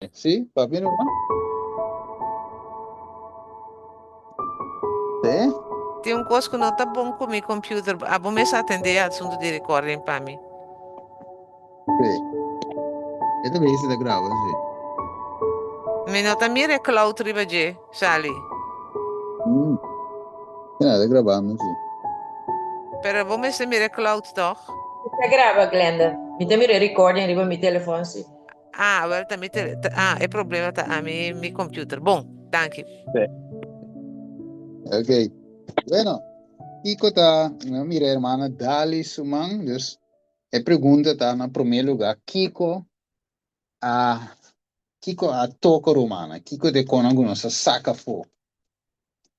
Sí, papia ruman. Sí. Tin un kos ku no ta bon ku mi computer. Abo mes a atendé e asuntu di recording pa mi. Sí. E ta bisa ta graba, sí. Mi no ta mira e cloud riba dje, Sally. Mm. Ja, ta grabando, sí. Pero bo mester mira e cloud toch? Ta graba, Glenda. Mi ta mira e recording riba mi telefon, sí. Ah, wel ta mi tele, ta, ah, e problema ta ami mi computer. Bon, danki. Sí. Ok. Bueno, kiko ta, mi a mira hermana Dali su man, dus e pregunta ta na promé lugá, kiko a kiko a toka rumana? Kiko te konan ku nos a saka afó?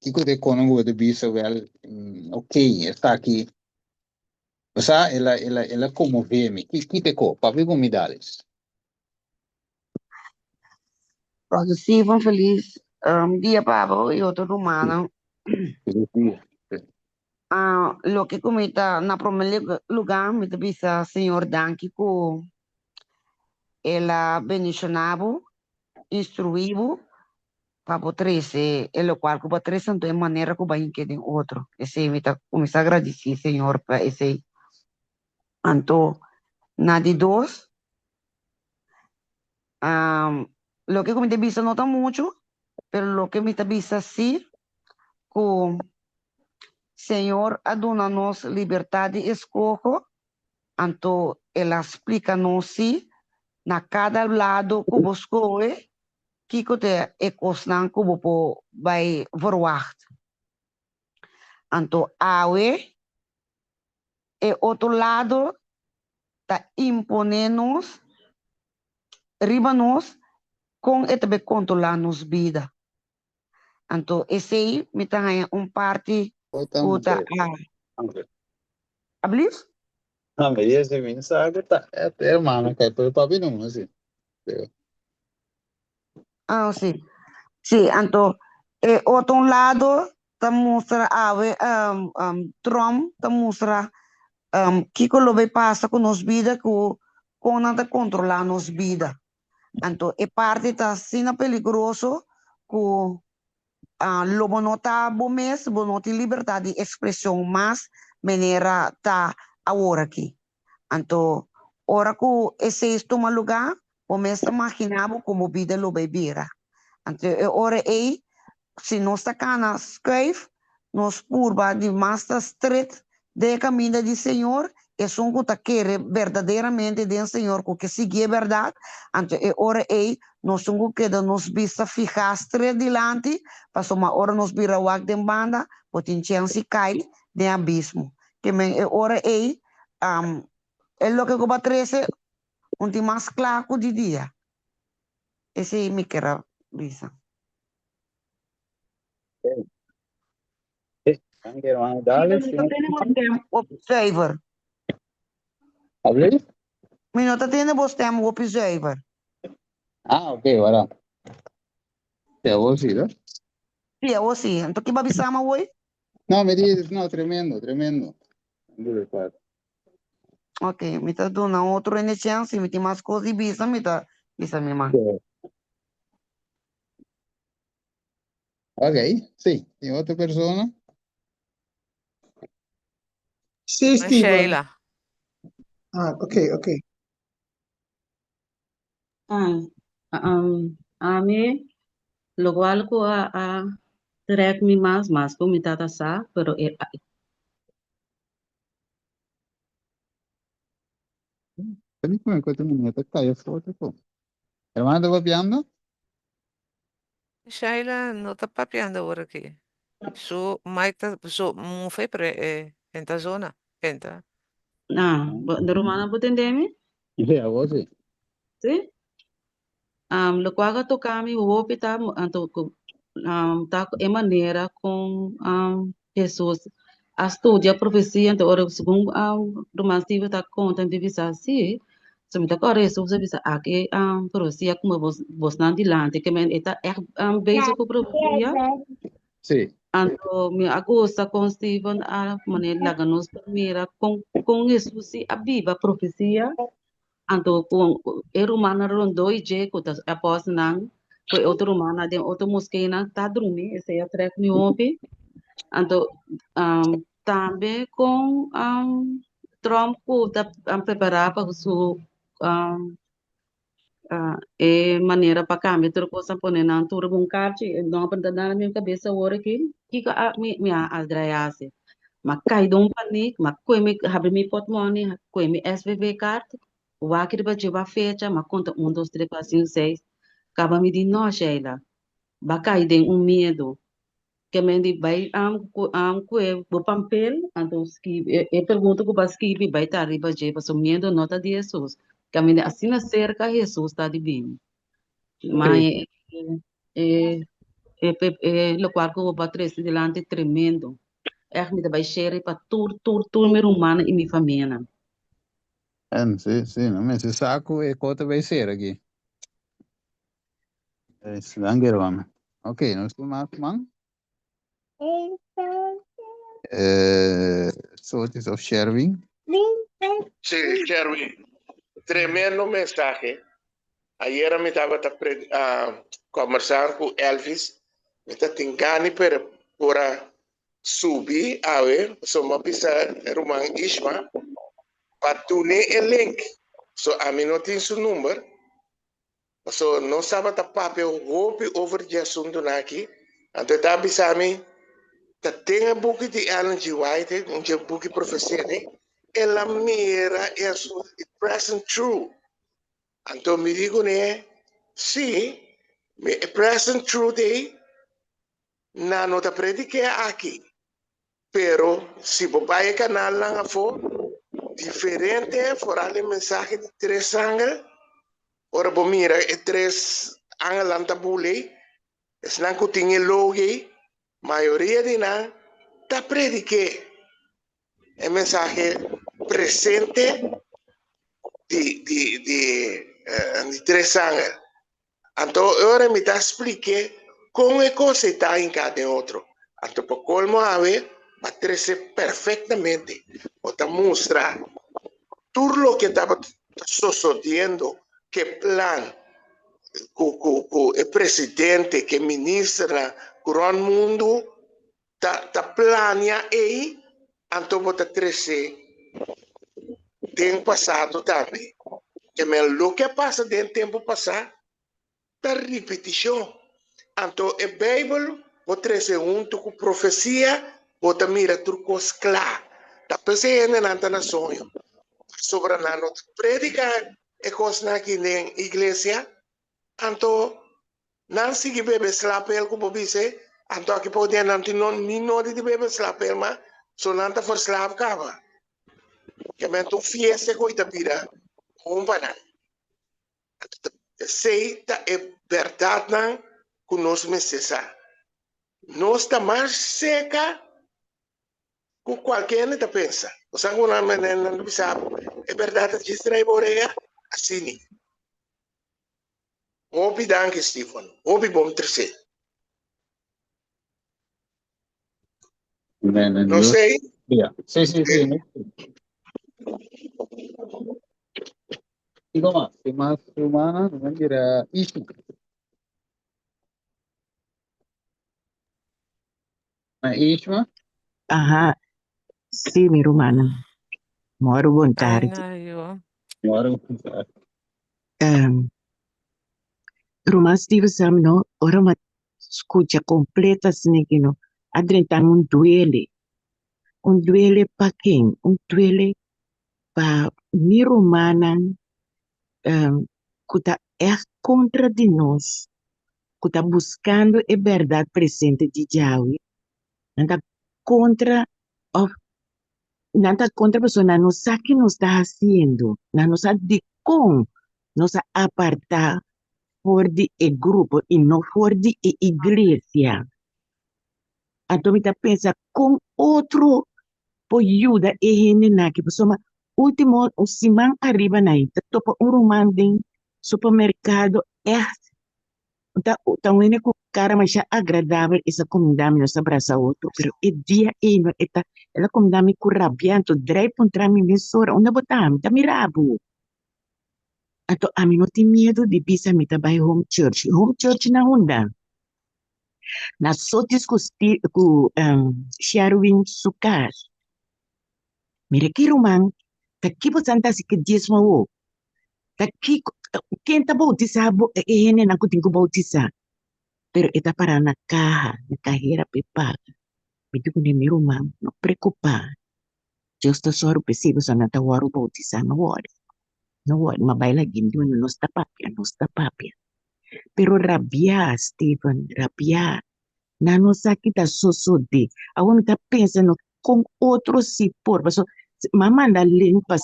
Kiko te konan ku bo ta bisa, wel, ok, esaki Bo sa, el a, el a, el a konmové mi. Ki, ki te ko? Papia ku mi, Dalis. Brother Steven, felis um, dia pa bo i otro rumannan. Felis dia. Ah, loke ku mi ta na promé lugá mi ta bisa Señor danki ku el a bendishoná bo, instruí bo pa bo trese e lokual ku bo a trese anto e manera ku bo a hink'é den otro. Esei mi ta kuminsá gradisí Señor pa esei. Anto na di dos, loke ku mi ta bisa no ta muchu, pero loke mi ta bisa sí ku Señor a duna nos libertat di eskoho, anto el a splika nos sí na kada lado ku bo skohe Kiko ta e kosnan ku bo por bai verwagt? Anto awe e otro lado ta imponé nos riba nos kon e ta bai kontrolá nos bida. Anto esei mi ta haña un parti ku ta a. Ablief? Ah, sí. Sí, anto e otro un lado ta mustra awe Trump ta mustra kiko lo bay pasa ku nos bida ku kon nan ta kontrola nos bida. Anto e parti ta asina peligroso ku lo bo no ta bo mes, bo no tin libertad di ekspreshon mas manera ta awor aki. Anto, ora ku esei tuma lugá, bo mes ta maginá bo kon bo bida lo bai bira. Anto, e ora ei, si nos ta kana skuif, nos purba di mas ta stret den e kaminda di Señor, esun ku ta kere berdaderamente den Señor, ku ke sigui e bèrdat, anto e ora ei nos tin ku keda nos bista fihá stret dilanti, pasobra ora nos bira wak den banda, bo tin chèns di kai den abismo. Ke men e ora ei e loke ku bo a trese un tin mas kla ku di dia. Esei mi ker a bisa. Danki hermano Dale. Mi no ta tene bo stem hopi zuiver. Abli? Mi no ta tene bo stem hopi zuiver. Ah, ok, wara. Te awor si, no? Sí, awor sí. Anto ki bo a bisa mi awor? No, mi di, no, tremendo, tremendo. Ok, mi ta duna otro hende chèns, si mi tin mas kos di bisa, mi ta bisa mi man. Ok, sí, tin otro persona? Sí, Steven. Sheila. Ah, ok, ok. Ah, um, ami, lokual ku a, a trek mi mas, mas ku mi tata sa, pero e, Tani ku mi kote mi ta kaya foto ko. Hermano ta papiando? Shaila no ta papiando awor aki. Su mic ta zo move pero e enta zona. Enta. Ah, bo, de rumannan por tende mi? Sí, awor sí. Sí? Um, lokual a toka mi hopi ta anto ku um, ta e manera kon um, Hesus a studia profesia anto ora segun um, ruman Steven ta konta mi ta bisa si, so mi ta kòrda Hesus a bisa aki um, profesia kuma bos bosnan dilanti ke men e ta ègt um, bezig ku profesia. Sí. Anto mi a gusta kon Steven a manera laga nos mira kon kon Hesus si a biba profesia. Anto ku e rumannan rondó i dje ku ta apòstelnan ku e otro rumannan den otro moskenan ta drumi, esei a trèk mi hopi. Anto tambe kon Trump ku ta prepará pa su e manera pa kambia tur kos a pone nan tur riba un karchi, e nòmber ta na mi kabesa awor aki, kiko a mi mi a draai hasi? Mi a kai den un panik, mi a koe mi habri mi pòtmòni, koe mi SVB kaart, wak riba dje wak fecha, mi a konta un, dos, tres, kuater, sinku, seis, kaba mi di nò Sheila, bo a kai den un miedu. Ke men di bai kue bo pampel, anto skibi e pregunta ku bo a skibi bai ta riba dje, pasobra miedu no ta di Hesus. Kaminda asina serka Hesus ta di bini. Ma e e e lokual ku bo a trese dilanti tremendo. Ègt mi ta bai share pa tur tur tur mi rumannan i mi famianan. En si si no mester sa ku e kos ta bai ser aki. Danki hermano. Ok, nos tin mas man. Eh, Sotis of Sherwin. Sí, Sherwin. Tremendo mensahe. Ayera mi tabata pre, uh, conversar ku Elvis. Mi ta tin gani pero por a subi awe. So mi a bisa ruman Ishma pa dune e link. So ami no tin su number. Paso nos tabata papia hopi over dje asuntunan aki, anto e ta bisa mi, ta den e buki di Ellen G. White, un dje buki profesia ni, el a mira e asuntu di present truth. Anto mi di kuné, si, mi e present truth ei, nan no ta predik'é aki. Pero si bo bai e kanalnan afó, diferente, foral e mensahe di tres angel, ora bo mira e tres angelnan ta bula ei, esnan ku tin e logo ei, mayoria di nan ta predik'é e mensahe presente di di di di tres angel. Anto e ora mi ta splik'é kon e kos ei ta hinká den otro. Anto pa kolmo awe bo a trese perfektamente. Bo ta mustra tur loke tabata sosodiendo ku e plan ku ku ku e presidente, ku e ministernan, ku rònt mundu ta ta plania ei, anto bo ta trese den pasado tambe. Ke men loke a pasa den tempu pasá ta ripitishon. Anto e Beibel bo trese huntu ku profesia, bo ta mira tur kos kla. Ta p'esei hendenan ta na soño, pasobra nan no ta prediká e kosnan aki den iglesia. Anto nan sigui bebe slapel ku bo bis'e, anto aki por dia nan tin ni nodi di bebe slapel mas, so nan ta verslaaf kaba. Kiamente un fiesta ku ta bira un pa nan. Esei ta e bèrdatnan ku nos mester sa. Nos ta mas seka ku kualke hende ta pensa. Bo sa ku nan nan ta bisa bo e bèrdat ta djis trae bo orea? Asini. Hopi danki Steven, hopi bon trese. No sei. Ja, sí, sí, sí. Digo mas, tin mas humana, no mira Ishma. Na Ishma? Aha, sí, mi rumannan. Moro bon tardi. Ana, yo. Moro bon tardi. Um, ruman Steven sa mi no, ora mi a skucha kompleto asina aki no, a drenta mi un duele. Un duele pa ken? Un duele pa mi rumannan um, ku ta ègt kontra di nos, ku ta buskando e bèrdat presente di Yahweh, nan ta kontra òf nan ta kontra pasobra nan no sa ke nos ta hasiendo, nan no sa dikon nos a apartá for di e grupo i no for di e iglesia. Anto mi ta pensa kon otro por yuda e hendenan aki pasobra último un siman ariba nan ta topa un ruman den supermerkado ègt ta ta un hende ku kara masha agradabel e sa kumindá mi nos a brasa otro pero e dia ei no e ta el a kumindá mi ku rabia anto drai puntra mi mesora unda bo ta mi ta mira bo. Anto ami no tin miedu di bisa mi ta bai home church. Home church na unda? Na Sotis ku ku Sherwin su kas. Mira ki ruman, ta ki bo san ta hasi ki diesmo awo? Ta kiko, ken ta boutisá bo e hendenan ku tin ku boutisá? Pero e ta pará na kaha, na kahera pa e paga. Mi di kuné, mi ruman, no preokupá. Dios ta sòru p'esei pasobra nan ta wòrdu boutisá. No wòri, no wòri. Ma bai laga hende unda nos ta papia, nos ta papia. Pero rabiá, Steven, rabiá. Nan no sa ki ta sosodé. Awor mi ta pensa no kon otro si por, pasobra mi a manda link pa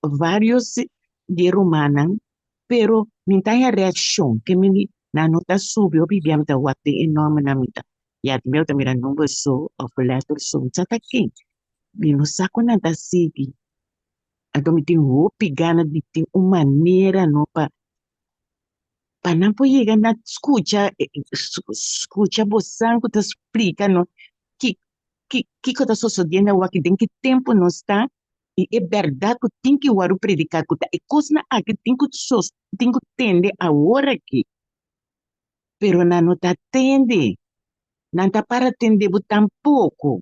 vários di e rumannan, pero mi ta haña reakshon ke mi di nan no ta subi hopi bia mi ta wak den e nòmbernan mi ta ya mi ta mira number so òf lèter so mi sa ta ken. Mi no sa kon nan ta sigui. Anto mi tin hopi gana di tin un manera no pa pa nan por yega na skucha skucha bosan ku ta splika no ki ki kiko ta sosodiendo awor den ki tempu nos ta i e bèrdat ku tin ki wòrdu prediká ku ta e kosnan aki tin ku sos tin ku tende awor aki pero nan no ta tende nan ta para tende bo tampoko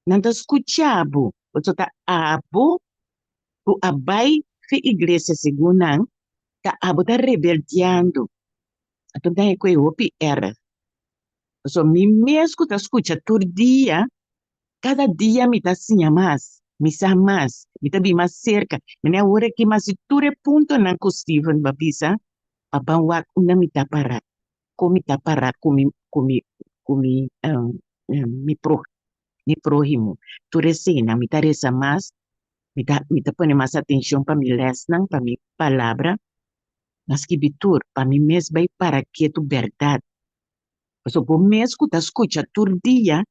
nan ta skucha bo pasobra ta abo ku a bai fe iglesia segun nan ta abo ta rebeldiando. Anto mi ta haña ku e hopi erg. Pasobra mi mes ku ta skucha tur dia, kada dia mi ta siña mas, mi sa mas, mi ta bin mas serka. Mi awor aki mas di tur e puntonan ku Steven ba bisa, pa ban wak unda mi ta pará, kon mi ta pará ku mi ku mi ku mi mi pro mi próhimo. Tur eseinan mi ta resa mas, mi ta mi ta pone mas atenshon pa mi lèsnan, pa mi palabra. Mi a skibi tur pa mi mes bai para ketu bèrdat. Pasobra bo mes ku ta skucha tur dia,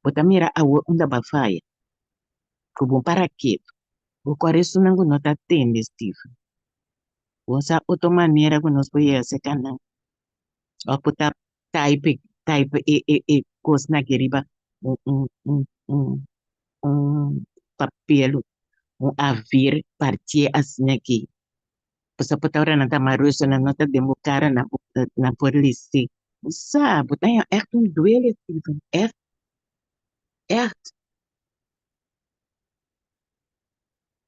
bo ta mira awor unda bo a faya. Ku bo para ketu. Bo kòrda esunnan ku no ta tende, Stephen. Bo sa otro manera ku nos por yega serka nan. Òf bo ta type type e e e kosnan aki riba un un un un un papel, un A4 partié asina aki. Pasobra por ta ora nan ta maruso nan no ta den bo kara nan por nan por list'é. Bo sa, bo ta haña ègt un duele, Steven, ègt, ègt.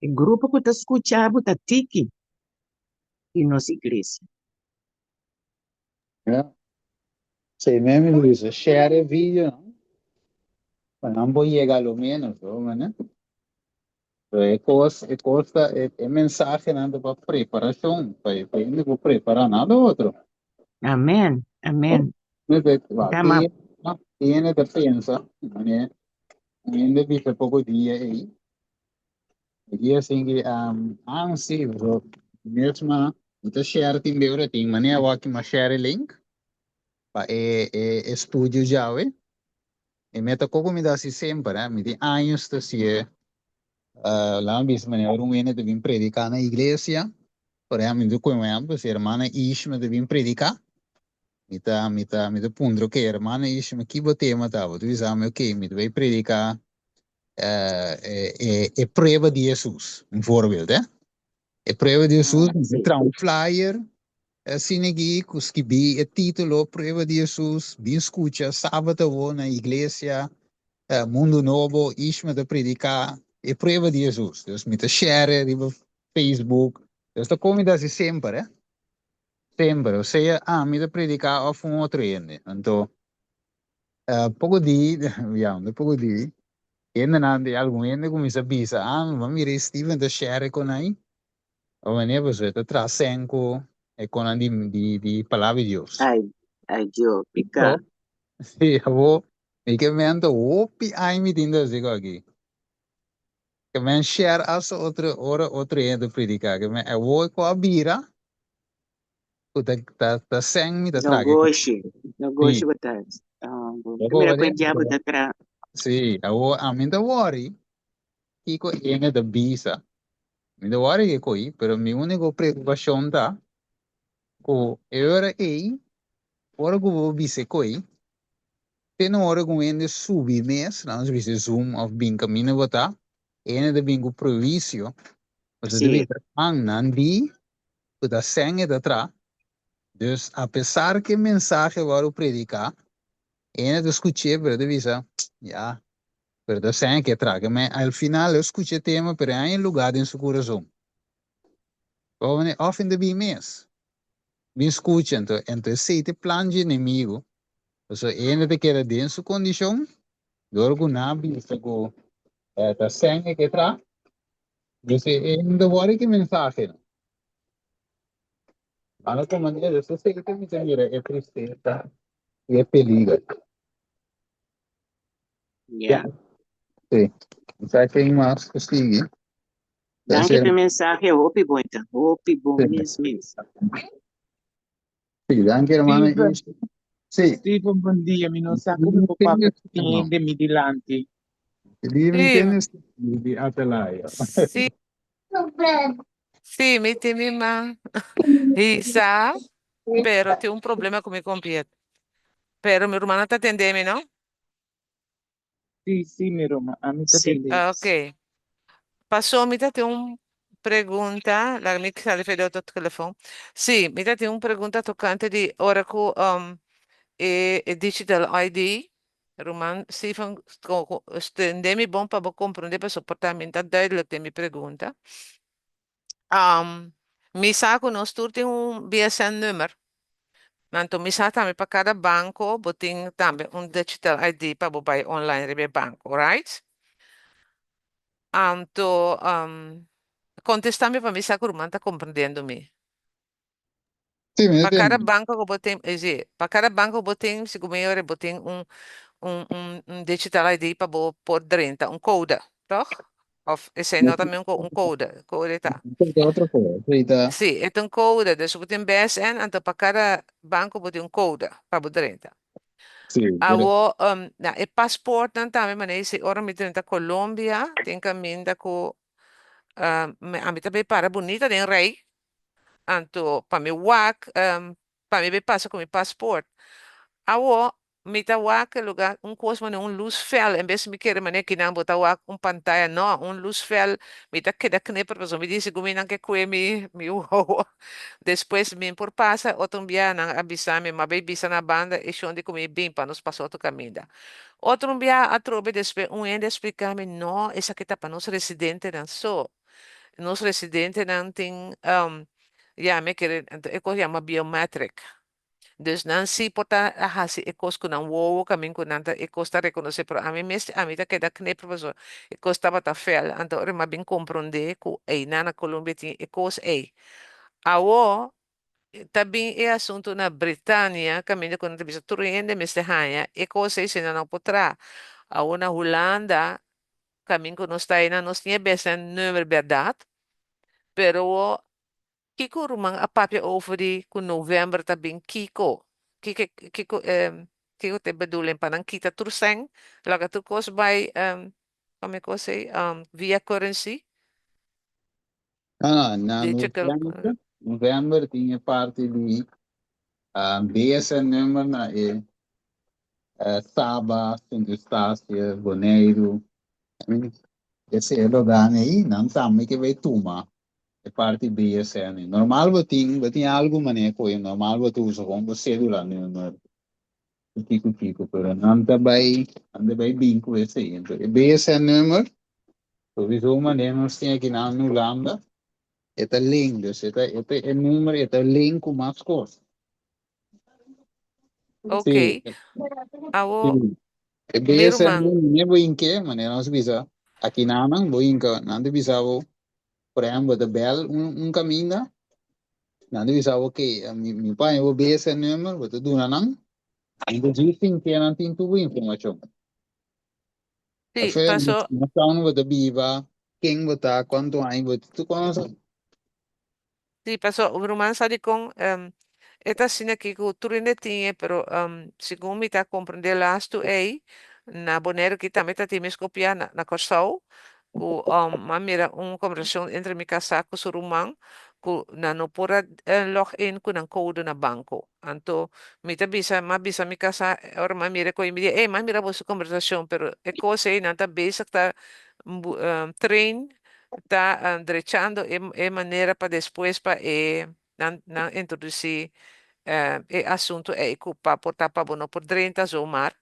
E grupo ku ta skucha bo ta tiki di nos iglesia. Ja. Sí, meme Luisa, share e video, no? Pa nan por yega lo menos, no, mane? Pero e kos, e kos ta, e, e mensahenan ta pa preparashon, pa e pa hende por prepará, nada otro. Amen, amen. Me pe, va, Dama. tiene, tiene ta pensa, mane, hende bisa poko dia ei. E dia sin ki, um, ah, sí, so, mesma, mi ta share tin be ora tin, mane awor ki m'a share e link pa e, e estudio djawe. E meta koko mi ta hasi semper, eh, mi tin años ta hasié, uh, laga mi bisa manera ora un hende ta bin prediká na iglesia, por ehempel, mi ta kohe un ehempel, si hermana Ishma ta bin prediká, mi ta, mi ta, mi ta puntra, ok, hermana Ishma, ki bo tema ta? Bo ta bisa mi, ok, mi ta bai prediká e, e, e prueba di Hesus, un voorbeeld, eh. E prueba di Hesus, mi ta traha un flyer, asina aki, ku skibí e título, Prueba di Hesus, bin skucha sabat awo na iglesia, Mundo Nobo, Ishma ta prediká e prueba di Hesus. Dus mi ta share riba Facebook. Dus ta kon mi ta hasi semper, eh. Semper, osea ami ta prediká òf un otro hende. Anto, poko di, ya, no poko di, hendenan di algun hende kuminsá bisa, ah, mi a mira e Steven ta share kon ai. Ora manera pasobra e ta traha sèn ku e konnan di di di Palabra di Dios. Ai, ai Dios, piká. Sí, abo, mi ke men ta hopi ai mi tin ta hasi ku aki. Ke men share asta otro ora otro hende ta prediká. Ke men awor ku a bira ku ta ta ta sèn mi ta traha ke Nogoshi, nogoshi Sí. bo ta hasi. Ah, bo. Ke mira ku e diabel ta traha. Sí, awor ami ta wòri kiko hende ta bisa. Mi ta wòri ke koi, pero mi úniko preokupashon ta ku e ora ei, ora ku bo bisa e koi, te na ora ku un hende subi mes, laga nos bisa Zoom òf bin kaminda bo ta, e hende ta bin ku prehuisio, pasobra ta Sí. bisa, man, nan di. ku ta sèn e ta tra. Dus apesar ku e mensahe wòrdu prediká, hende ta skuch'é pero ta bisa, ya, pero ta sèn ke tra. Ke men al final e skucha e tema pero e haña lugá den su kurason. Òf hende bin mes bin skucha anto anto esei ta e plan dje enemigu. Pasobra e hende ta keda den su kondishon dor ku nan a bisa ku ta sèn e ke tra. Dus e no ta wòri ku e mensahenan. Mano ta manera dus esei ta mi ta mira e tristesa i e peliger. Ja. Sí. Sa ken mas ku sigui? Danki pa e mensahe, hopi bon ta, hopi bon mes mes. Sí, danki hermana. Steven. Sí. Steven, bon dia. Mi no sa ku mi por papia ku tin hende mi dilanti. Di mi Sí. tene di Atalaya. Sí. Sí, mi tin mi man hisa, pero tin un problema ku mi computer. Pero mi rumannan ta tende mi, no? Sí, sí, mi ruman, ami ta Sí. tende. Ah, ok. Pasó mi ta tin un pregunta, laga mi sali for di otro telefon. Sí, mi ta tin un pregunta tocante di ora cu um, e, e digital ID. Ruman Steven, tende mi bon pa bo comprende paso por ta mi ta duidelijk den mi pregunta. Um, mi sa ku nos tur tin un BSN nummer. Anto mi sa tambe pa kada banko bo tin tambe un digital ID pa bo bai online riba e banko, right? Anto, um, kontesta mi pa mi sa ku ruman ta komprendiendo mi. Sí, mi Pa kada entiendo. banko ku bo tin, eh, sí, pa kada banko ku bo tin, segun mi ora bo tin un, un, un, un digital ID pa bo por drenta, un code, toch? Of esei no ta mi un, un code, code ta. Esei otro cosa. Esei ta. Sí, e ta un code, dus bo tin BSN, anto pa kada banko bo tin un code pa bo drenta. Sí, pero Awo, um, na, e paspoortnan tambe, manera si ora mi drenta Colombia, tin kaminda ku, um, ami ta bay para bunita den rij, Anto pa mi wak, pa mi bay pasa ku mi paspoort. Awo, mi ta wak e lugar un kos manera un lus fel, en bes mi kere manera kinan bo ta wak un pantaya, no, un lus fel, mi ta keda kniper pasobra mi di segun mi nan ke kue mi mi wowo. Despues mi por pasa, otro bia nan a bisa mi, m'a bay bisa na banda e shon di ku mi bin pa nos pasa otro kaminda. Otro bia atrobe despues un hende a splika mi, no, esaki ta pa nos residentenan so. Nos residentenan tin, ya mi kere, e kos yama biometric. Dus nan si por ta a hasi e kos ku nan wowo kamin ku nan ta e kos ta rekonosé, pero ami mes ami ta keda knip pasobra e kos tabata fel. Anto ora mi a bin komprondé ku einan na Colombia tin e kos ei. Awo ta bin e asuntu na Britania kaminda ku nan ta bisa tur hende mester haña e kos ei si nan no por traha. Awo na Hulanda Kamin ku nos ta einan nos tin e bes nan number bèrdat, pero kiko ruman a papia over di ku novèmber ta bin kiko? Kiko kiko kiko ta e bedoeling pa nan kita tur sèn laga tur kos bai kome e kos ei via currency? No, no, na Digital novèmber, novèmber tin e parti di BSN number na e Saba, Sint Eustatius, Boneiru. I mean, ese e lugarnan ei, nan tambe ke bai tuma e parti BSN. Normal bo tin, bo tin algu manera ku e normal bo ta usa kon bo cédula number, ku kiko kiko, pero nan ta bai, nan ta bai bin ku esei. Enton e BSN number, sowieso manera nos tin aki na Hulanda, e ta link, dus e ta, e ta e number e ta link ku mas kos. Ok. Sí. Awo, Sí. E mi BSN ruman. manera bo hinke, manera nos bisa, aki nanan bo hinka, nan ta bisa bo, por ehempel, bo ta bel un, un kaminda, nan ta bisa bo, ok, mi, mi paña bo BSN number, bo ta duna nan, nan ta djis hinke, nan tin tur bo informashon. Sí, Afe, paso, na town bo ta biba, ken bo ta, kuantu aña bo ta, tur kos. Sí, paso ruman sa dikon e ta asina aki ku tur hende tin e, pero segun mi ta komprendé lastu ei, na Boneiru aki tambe ta tin mes kopiá na na Kòrsou, ku m'a mira un kombersashon entre mi kasá ku su ruman ku nan no por a log in ku nan koudo na banko. Anto mi ta bisa, m'a bisa mi kasá ora m'a mira e kos mi di, ey m'a mira boso kombersashon, pero e kos ei nan ta bezig ta train ta drechando e manera pa despues pa e Nan nan introdusí e asuntu ei ku pa por ta pa bo no por drenta zomaar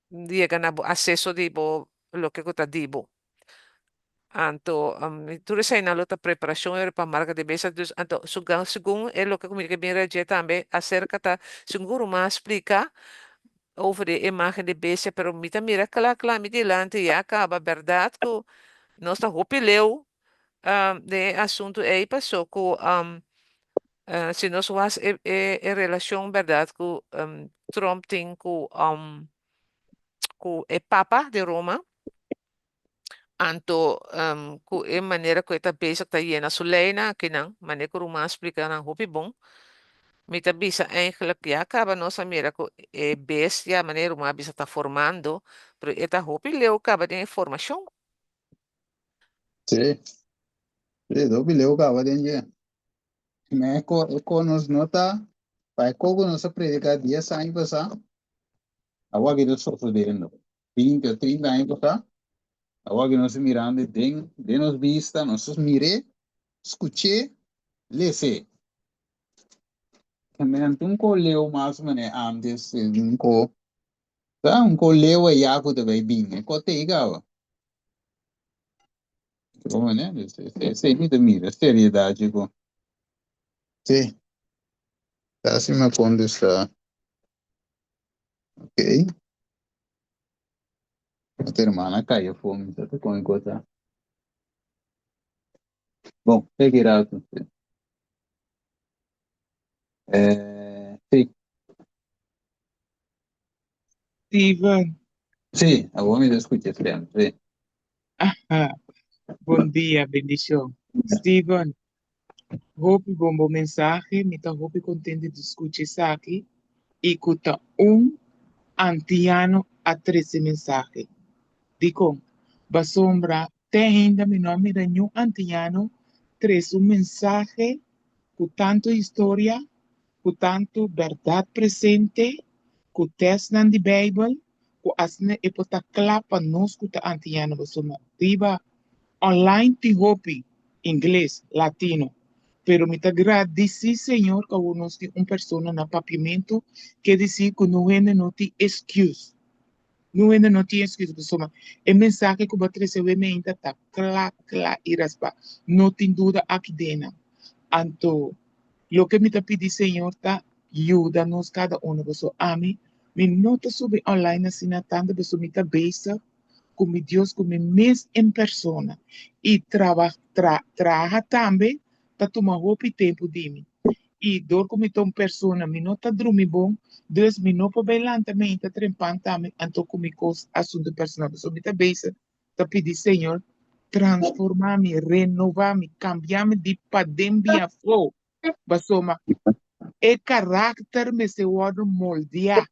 yega na bo aseso di bo loke ku ta di bo. Anto tur eseinan lo ta preparashon ora pa marka di besta. Dus anto segun e loke ku mi ke bin reagier tambe aserka ta segun ku ruman a splika over di e imagen di bestia pero mi ta mira kla kla mi dilanti ya kaba bèrdat ku nos ta hopi leu den e asuntu ei paso ku si nos wak e relashon bèrdat ku Trump tin ku ku e papa di Roma. Anto ku e manera ku e ta bezig ta yena su leinan akinan, manera ku ruman a splika nan hopi bon, mi ta bisa eigenlijk ya kaba nos a mira ku e bestia, manera ruman a bisa, ta formando, pero e ta hopi leu kaba den e formashon. Sí, sí, e ta hopi leu kaba den dje. Me e ko, e ko nos no ta, pa e ko ku nos a prediká dies aña pasá, awor aki ta sosodiendo. 20 o 30 aña pasá, awor ku nos ta mirando den, den nos bista, nos ta mir'é, skuch'é, les'é. También un ko leu mas manera antes, un ko, sa un ko leu allá ku ta bai bin, e ko tei kaba. Como ne? Esei mi ta mira, seriedad ku. Sí, ta asina mi a kontestá. Ok. Esta hermana cayó fo, mi sa ta con cosa. Bon, te ki rato. Sí. Sí. Steven. Sí, awor mi ta escucha stem, sí. Aha. Bon dia, bendicion. Steven, hopi bon bo mensahe, mi ta hopi contento di scucha esaki y cu ta un antiano a trece mensahe. Dicon? Pasobra te ainda mi no a mira niun antiano trece un mensahe cu tanto historia, cu tanto berdad presente, cu testnan di Bijbel, ku asina e por ta kla pa nos ku ta antiano pasobra riba online tin hopi ingles, latino, pero mi ta gradisí Señor ku awor nos tin un persona na papiamentu ke disi ku no hende no tin excuse, no hende no tin excuse pasobra e mensahe ku bo a trese awe meinta ta kla kla i raspa no tin duda aki den nan. Anto loke mi ta pidi Señor ta yuda nos kada uno pasobra ami Mi no ta subi online asina tanto pasobra mi ta bezig cu mi Dios cu mi mes en persona y traba tra traha tambe ta tuma hopi tempo di mi y dor cu mi ta un persona mi no ta drumi bon dus mi no por bay lanta meinta trempan tambe anto cu mi cos asunto personal pasobra mi ta bezig ta pidi Señor transforma mi renova mi cambia mi di paden bin afo. Pasobra e karakter mester wòrdu moldeá.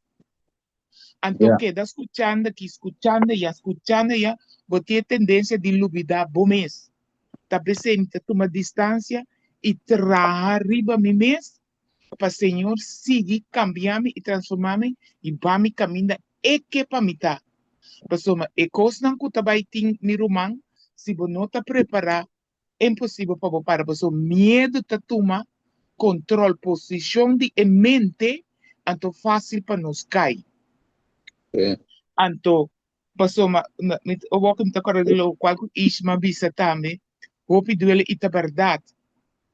Anto Ja. keda skuchando aki, skuchando ya, skuchando ya, bo tin e tendensia di lubidá bo mes. Ta p'esei mi ta tuma distansia i traha riba mi mes pa Señor sigui kambia mi i transformá mi i ba mi kaminda e ke pa mi ta. Pasobra e kosnan ku ta bai tin mi ruman, si bo no ta prepará Imposibel pa bo para pasobra miedu ta tuma control posicion di e mente anto facil pa nos cay. Anto pasobra mi awor mi ta corda di locual cu Ishma bisa tambe hopi duele y ta berdad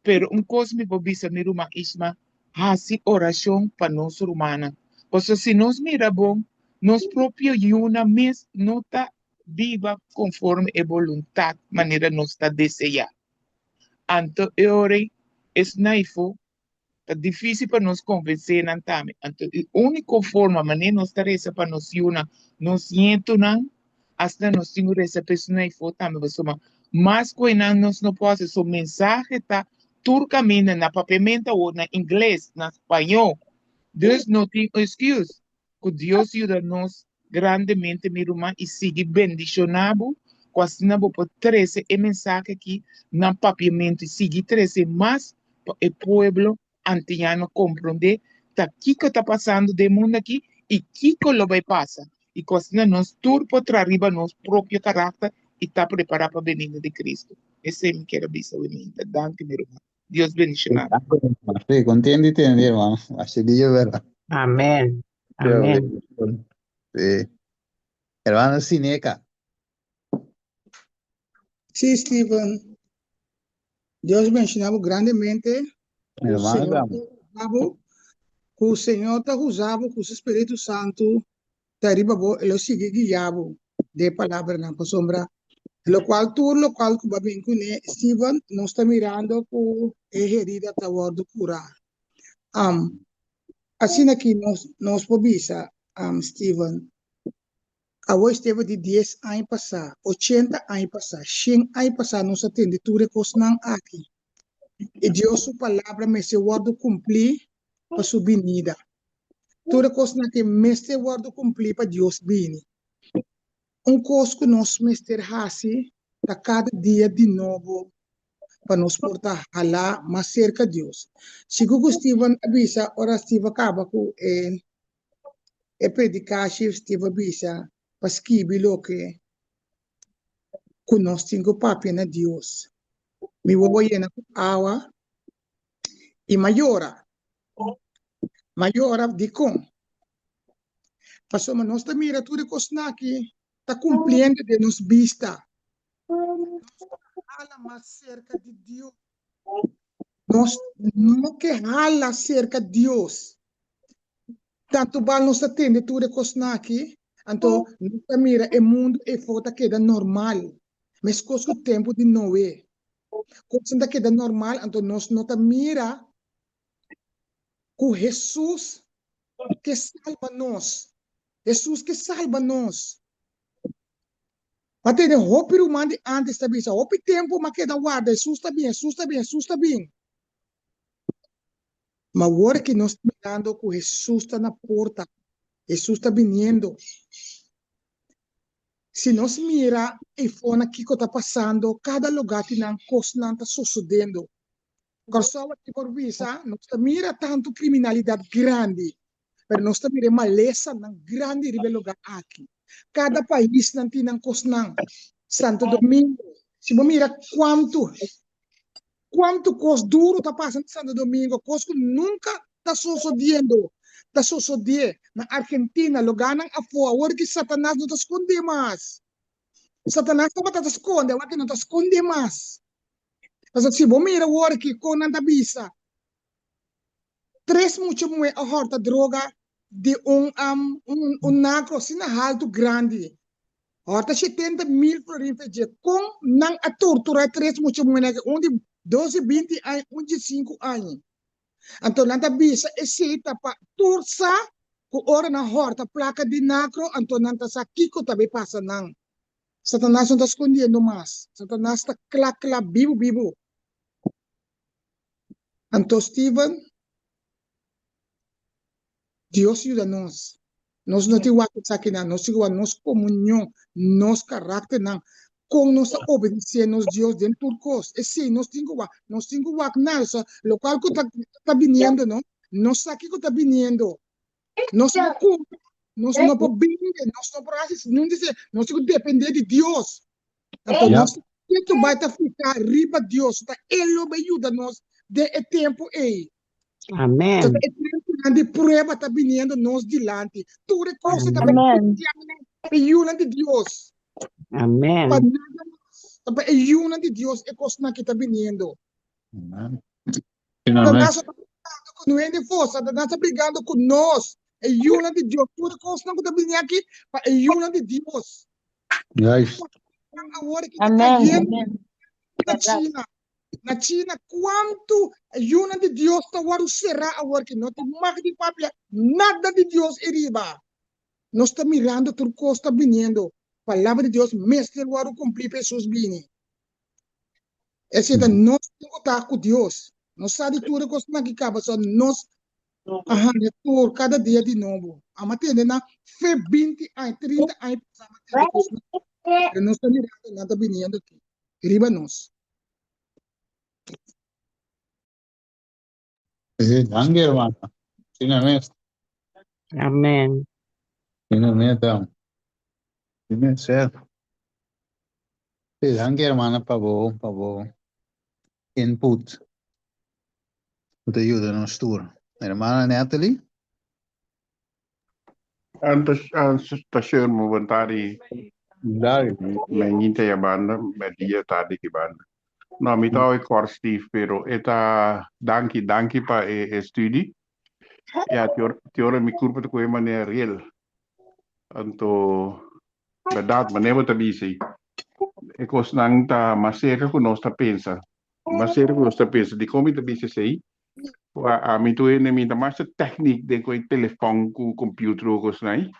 pero un cos mi por bisa mi ruman Ishma haci oracion pa nos rumannan pasobra si nos mira bon nos propio yunan mes no ta biba konforme e boluntat manera nos ta deseá. Anto e ora ei esnan aifó ta difísil pa nos konvensé nan tambe. Anto e úniko forma manera nos ta resa pa nos yunan, nos ñetunan, asina nos tin ku resa pa esnan aifó tambe pasobra mas ku einan nos no por hasi. So mensahe ta tur kaminda na papiamentu awor, na ingles, na spañó. Dus no tin excuse. Ku Dios yuda nos grandemente mi ruman i sigui bendiciona bo ku asina bo por trece e mensahe aki na papiamento i sigui trece mas pa e pueblo antiano compronde ta kico ta pasando den mundo aki i kico lo bay pasa i ku asina nos tur por traha riba nos propio karakter i ta prepara pa benida di Cristo. Esey mi kier a bisa awe minta. Danki mi ruman. Dios bendishoná. Sí, contento di tende, hermano. Así dia, verdad. Amén. Amén. Sí. Hermano Sineca. Sí, Steven. Dios bendishoná bo grandemente. Hermano, Ku Señor ta usa bo, ku su Spiritu Santu ta riba bo, e lo sigui guia bo den e palabranan, pasobra lokual tur lokual ku bo a bin kuné, Steven, nos ta mirando ku e herida ta wòrdu kurá. Am, asina ki nos nos por bisa, am, Steven, awor Steven di dies aña pasá, ochenta aña pasá, shen aña pasá nos a tende tur e kosnan aki. I Dios su palabra mester wòrdu kumplí pa su binida. Tur e kosnan aki mester wòrdu kumplí pa Dios bini. Un kos ku nos mester hasi ta kada dia di nobo pa nos por ta halá mas serka Dios. Sigur ku Steven a bisa ora Steven a kaba ku e e predikashi, Steven a bisa pa skibi loke ku nos tin ku papia na Dios. Mi wowo yena ku awa i m'a yora. M'a yora dikon? Pasobra nos ta mira tur e kosnan aki ta kumpliendo den nos bista. Nos ta hala mas serka di Dios. Nos no ke hala serka Dios. Tantu bal nos ta tende tur e kosnan aki, anto nos ta mira e mundu efo ta keda normal, meskos ku tempu di Noe. Kosnan ta keda normal, anto nos no ta mira ku Hesus ke salba nos. Hesus ke salba nos. M'a tende hopi ruman di antes ta bisa, hopi tempu m'a keda warda, Hesus ta bin, Hesus ta bin, Hesus ta bin. Ma awor ki nos ta mirando ku Hesus ta na porta, Hesus ta biniendo. Si nos mira eifona kiko ta pasando, kada lugá tin nan kosnan ta sosodendo. Kòrsou aki por bisa, nos ta mira tantu kriminalidat grandi, pero nos ta mira e malesanan grandi riba e lugá aki. Kada paisnan tin nan kosnan. Santo Domingo, si bo mira kuantu Cuanto cos duro ta pasa na Santo Domingo, cos cu nunca ta sosodiendo, ta sosodie na Argentina, lugarnan afo, awor ki Satanas no ta sconde mas. Satanas tabata ta sconde, awor ki no ta sconde mas. Pasobra si bo mira awor ki con nan ta bisa, tres mucha muhe a horta droga di un un narco asina haltu grandi. Horta 70.000 florin fe dje. Kon nan a tortura e tres mucha muhenan aki, un di dos di binti aña, un di sinku aña. Anto nan ta bisa esei ta pa tur sa ku ora nan horta plaka di narco anto nan ta sa kiko ta bay pasa nan. Satanas no ta skondiendo mas. Satanas ta kla kla bibu bibu. Anto Steven, Dios yuda nos. Nos no tin wak esakinan, nos tin ku wak nos komunion, nos karakternan, kon nos ta obedesé nos Dios den tur kos. Esei nos tin ku wak. Nos tin ku wak na eso, lokual ku ta ta biniendo no, nos sa kiko ta biniendo. Nos no kumpra, nos no por bende, nos no por hasi, nos dice, nos tin ku dependé di Dios. Anto nos ketu bai ta fika riba Dios, ta E lo bai yuda nos den e tempu ei. Amen. E tempunan di prueba ta biniendo nos dilanti. Tur e kos ta bai kristiannan, e yunan di Dios. Amen. Pa nada mas, ta pa e yunan di Dios e kosnan aki ta biniendo. Amen. Satanás ta brigando ku no hende for, Satanás ta brigando ku nos, e yunan di Dios. Tur e kosnan ku ta bini aki pa e yunan di Dios. Juist. Awor ki ta Amen. kayendo Amen. na China. Na China kuantu yunan di Dios ta wòrdu será awor ki no tin mag di papia nada di Dios ei riba. Nos ta mirando tur kos ta biniendo. Palabra di Dios mester wòrdu kumplí pa Hesus bini. Esei ta nos tin ku ta ku Dios. Nos sa di tur e kosnan ki kaba, so nos a haña tur kada dia di nobo. Amo a tende nan fe binti aña, trinta aña pasá amo a tende kosnan. Pero nos ta mirando nan ta biniendo aki riba nos. Sí, danki hermano. Asina mes. Amen. Asina mes, ta. Asina mes. Sí, danki hermana pa bo, pa bo input. Ku ta yuda nos tur. Hermana Natalie? Anto ta shermo bon tardi. Dale. Mainta ya banda, merdia tardi ki banda. No, mi ta hoy kort Steve, pero e ta danki, danki pa e, e studie. Ja, te ora mi kurpa ta kohe manera real. Anto, berdad, manera bo ta bisa, e kosnan ta mas serka ku nos ta pensa. Mas serka ku nos ta pensa. Dikon mi ta bisa esei? Ami tur hende mi ta masha teknik den ku e telefòn ku computer ku kosnan ei.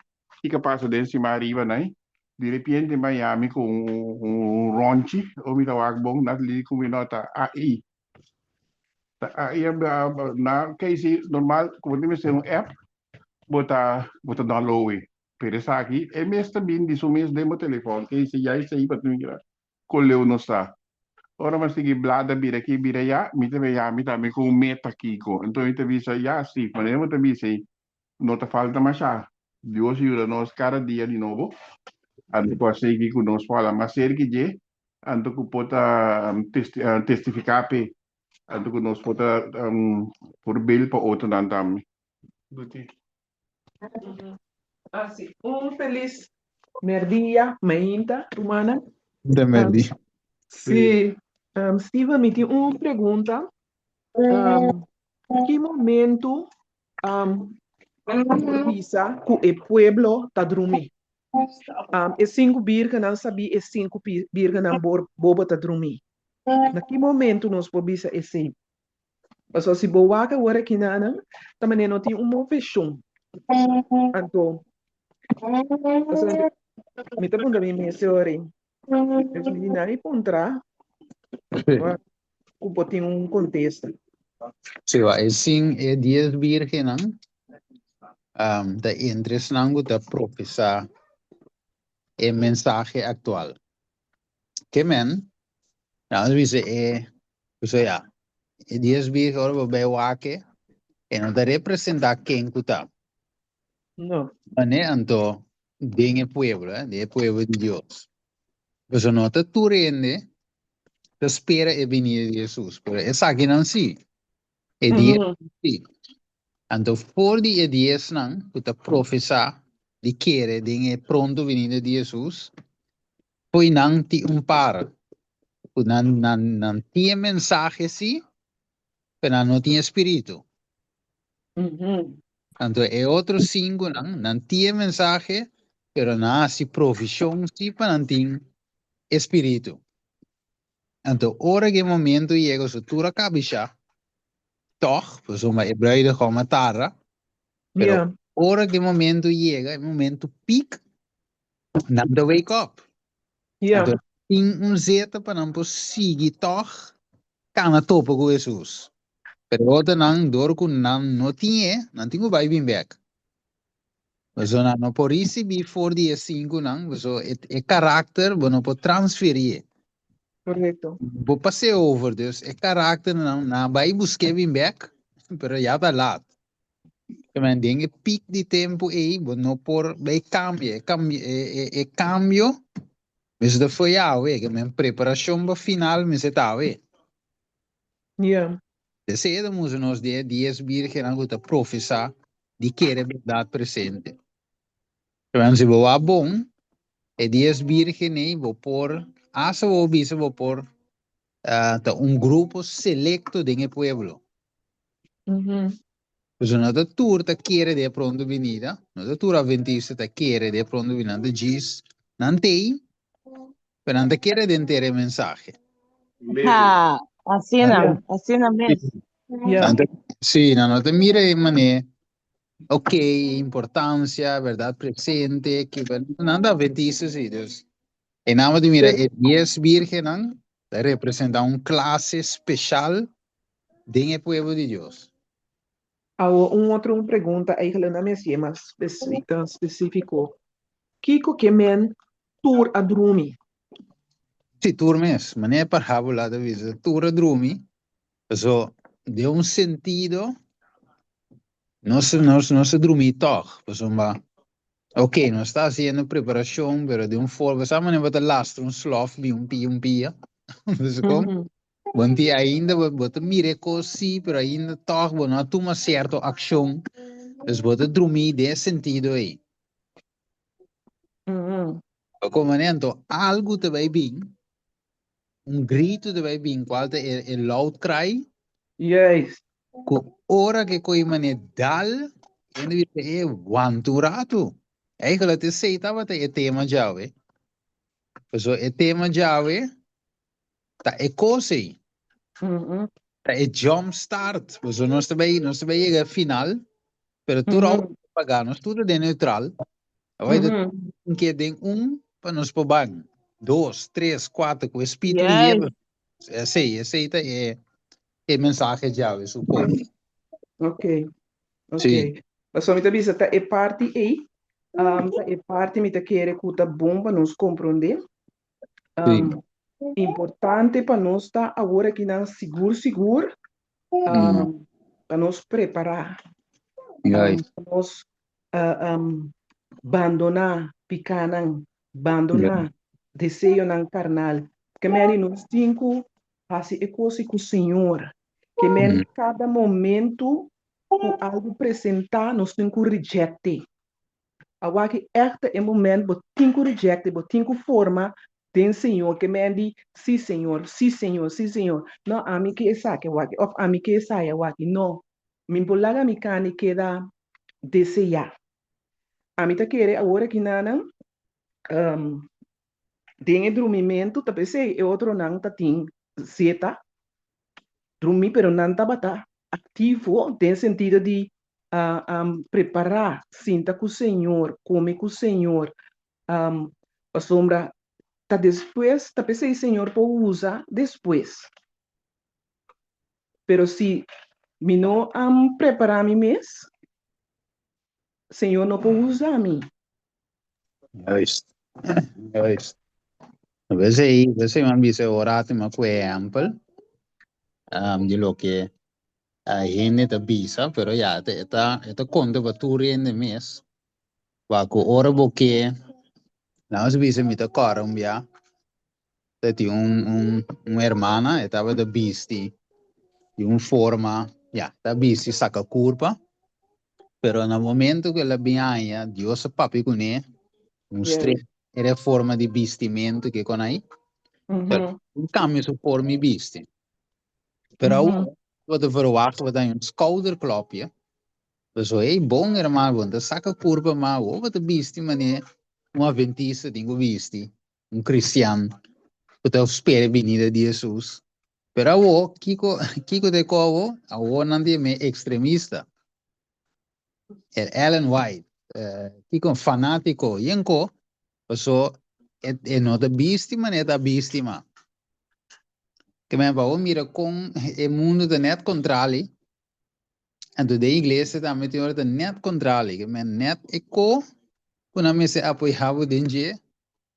Kiko a pasa den siman ariba nan? Di repente mi a yami ku un ronchi o mi ta wak bon nan li ku mi no ta AI. Ta AI na kei normal ku bo tin mester un app bo ta bo ta download e. Pero esaki e mes ta bin di su mes den bo telefòn kei si ya esei pa tin mira. Kon leu nos ta. Ora mi a sigui blada bira aki bira aya, mi ta bay mi tambe ku un meta kiko. Enton mi ta bisa, ya Steve, manera bo ta bisa ei, no ta falta masha. Dios yuda nos kada dia di nobo, anto ku a sigui ku nos por hala mas serki dje, anto ku por ta testifiká p'e, anto ku nos por ta voorbeeld pa otronan tambe. Así, un feliz merdia, mainta, rumannan. De merdia. Sí, Steven, mi tin un pregunta. Ki momento por bisa ku e pueblo ta drumi? E sinku birgennan sabí, e sinku birgennan bobo ta drumi. Na ki momento nos por bisa esei? Pasobra si bo wak awor aki nanan, ta manera no tin un moveshon. Anto, pasobra mi ta puntra mi mes ori, dus mi di nan mi puntra ku bo tin un kontesta. Sí, wa, e sin e dies birgennan ta entre esnan ku ta profesá e mensahe aktual. Ke men, nan a bisa e, so ya, e dies birgen ora bo bai wak e, e no ta representá ken ku ta. No. Mane anto den e pueblo, eh, den e pueblo di Dios. Pasobra no ta tur hende ta spera e binida di Hesus, pero esakinan sí. E diesnan sí. Anto for di e diesnan ku ta profesá di kere den e pronto binida di Hesus, fo'i nan tin un par ku nan nan nan tin e mensahe sí, pero nan no tin e spiritu. Anto e otro sinkunan nan tin e mensahe, pero nan a hasi provishon sí pa nan tin e spiritu. Anto ora ku e momento yega su tur a kabishá, tòg, pasobra e bruidegom a tarda, pero ora ku e momento yega, e momento piek, nan ta wake up. Anto tin un zeta pa nan por sigui tòg kana topa ku Hesus. Pero otronan, dor ku nan no tin e, nan tin ku bai bin bèk. Pasobra nan no por risibí for di e sinkunan, pasobra e e karakter bo no por transferí. Korekto. Bo pas'é over, dus e karakter nan nan a bai busk'é bin bèk, pero ya ta lat. Kiemen den e pik di tempu ei bo no por bai kambia, e kambio e e e kambio mester ta fo'i awe, kiemen preparashon pa final mester ta awe. Ja. Esei ta mustra nos di e dies birgennan ku ta profesá di kere bèrdat presente. Kiemen si bo wak bon, e dies birgen ei bo por, asta bo bisa bo por ta un grupo selekto den e pueblo. Pasobra no ta tur ta kere den e pronto binida, no ta tur adventista ta kere den e pronto binida, nan ta djis, nan t'ei, pero nan ta kere den tere e mensahe. Ha, asina, asina mes. Nan ta, sí, nan no ta mira e manera, ok, importancia, berdad presente, ki, nan ta adventista sí, dus e nan bo ta mira e dies birgennan ta representa un clase special den e pueblo di Dios. Awor un otro un pregunta eigenlijk na mes mas specifico. Kiko ke men tur a drumi? Si, tur mes. Manera e parabola ta bisa, tur a drumi. Paso, den un sentido, nos, nos, nos a drumi tog. Pasobra, ok, nos ta haciendo preparacion, pero den un forma, sa manera bo ta lastra un slof di un pia un pia? Bisa kon? Bon di ainda bo, bo ta mira e kos sí, pero ainda tòg bo no a tuma sierto akshon. Dus bo ta drumí den e sentido ei. Bo komprendé? Anto algu ta bai bin, un gritu ta bai bin, kual ta e, e loud cry, Juist. ku ora ku e koe manera dal, hende bisa, e wanta un ratu. Eigenlijk esei tabata e tema djawe. Pasobra e tema djawe ta e kos ei. Ta e jump start. Pasobra nos ta bai, nos ta bai yega final, pero tur auto ta paga, nos tur ta den neutral. Awor ta un ke den un pa nos por ban. Dos, tres, kuater, ku e speed lihe. Esei, esei ta e e mensahe djawe supo. Ok, ok. Pasobra mi ta bisa ta e parti ei, ta e parti mi ta kere ku ta bon pa nos komprondé. Importante pa nos ta awor akinan sigur sigur pa nos prepará, pa nos bandoná pikánan, bandoná deseonan karnal. Ke meri nos tin ku hasi e kos ku Señor. Ke meri kada momento ku algu presentá nos tin ku reject'é. Awaki ègt ta e moment bo tin ku reject'é, bo tin ku forma den Señor. Ke men di, Sí, Señor, sí, Señor, sí, Señor. No, ami ke esaki awaki òf ami ke esai awaki. No, mi por laga mi kani keda deseá. Ami ta kere awor aki nanan den e drumimentu, ta p'esei e otronan ta tin zeta drumi, pero nan tabata aktivo den sentido di prepará, sinta ku Señor, kome ku Señor, pasobra ta despues, ta p'esei Señor por usa despues. Pero si mi no prepará mi mes, Señor no por usa mi. Juist. Juist. P'esei, p'esei mi a bisa e ora tin ku ehèmpel di loke hende ta bisa, pero ya, e ta, e ta konta pa tur hende mes. Wak ku ora bo ke, laga nos bisa mi ta kòrda un bia, ta tin un un un hermana e tabata bisti di un forma, ya, ta bisti saka kurpa, pero na momento ku el a bin haña Dios a papia kuné, mustr'é era e forma di bistimentu ke kon ai, pero un kambia su forma di bisti. Pero awor bo ta verwagt bo ta haña un skouderklopje, Pasobra ey bon hermano bo no ta saka kurpa ma awor bo ta bisti manera un adventista tin ku bisti. Un cristian cu ta spera e binida di Jesus. Pero awo, kico, kico ta e cobo? Awo nan ta yam'é extremista. El Ellen White, eh, kico, fanatico, yen co, paso e, e no ta bisti manera ta bisti ma. Ke men pa bo mira con e mundo ta net contrali, Anto den iglesia tambe tin ora ta net contrali, ke men net e ko ku nan mester apoyá bo den dje,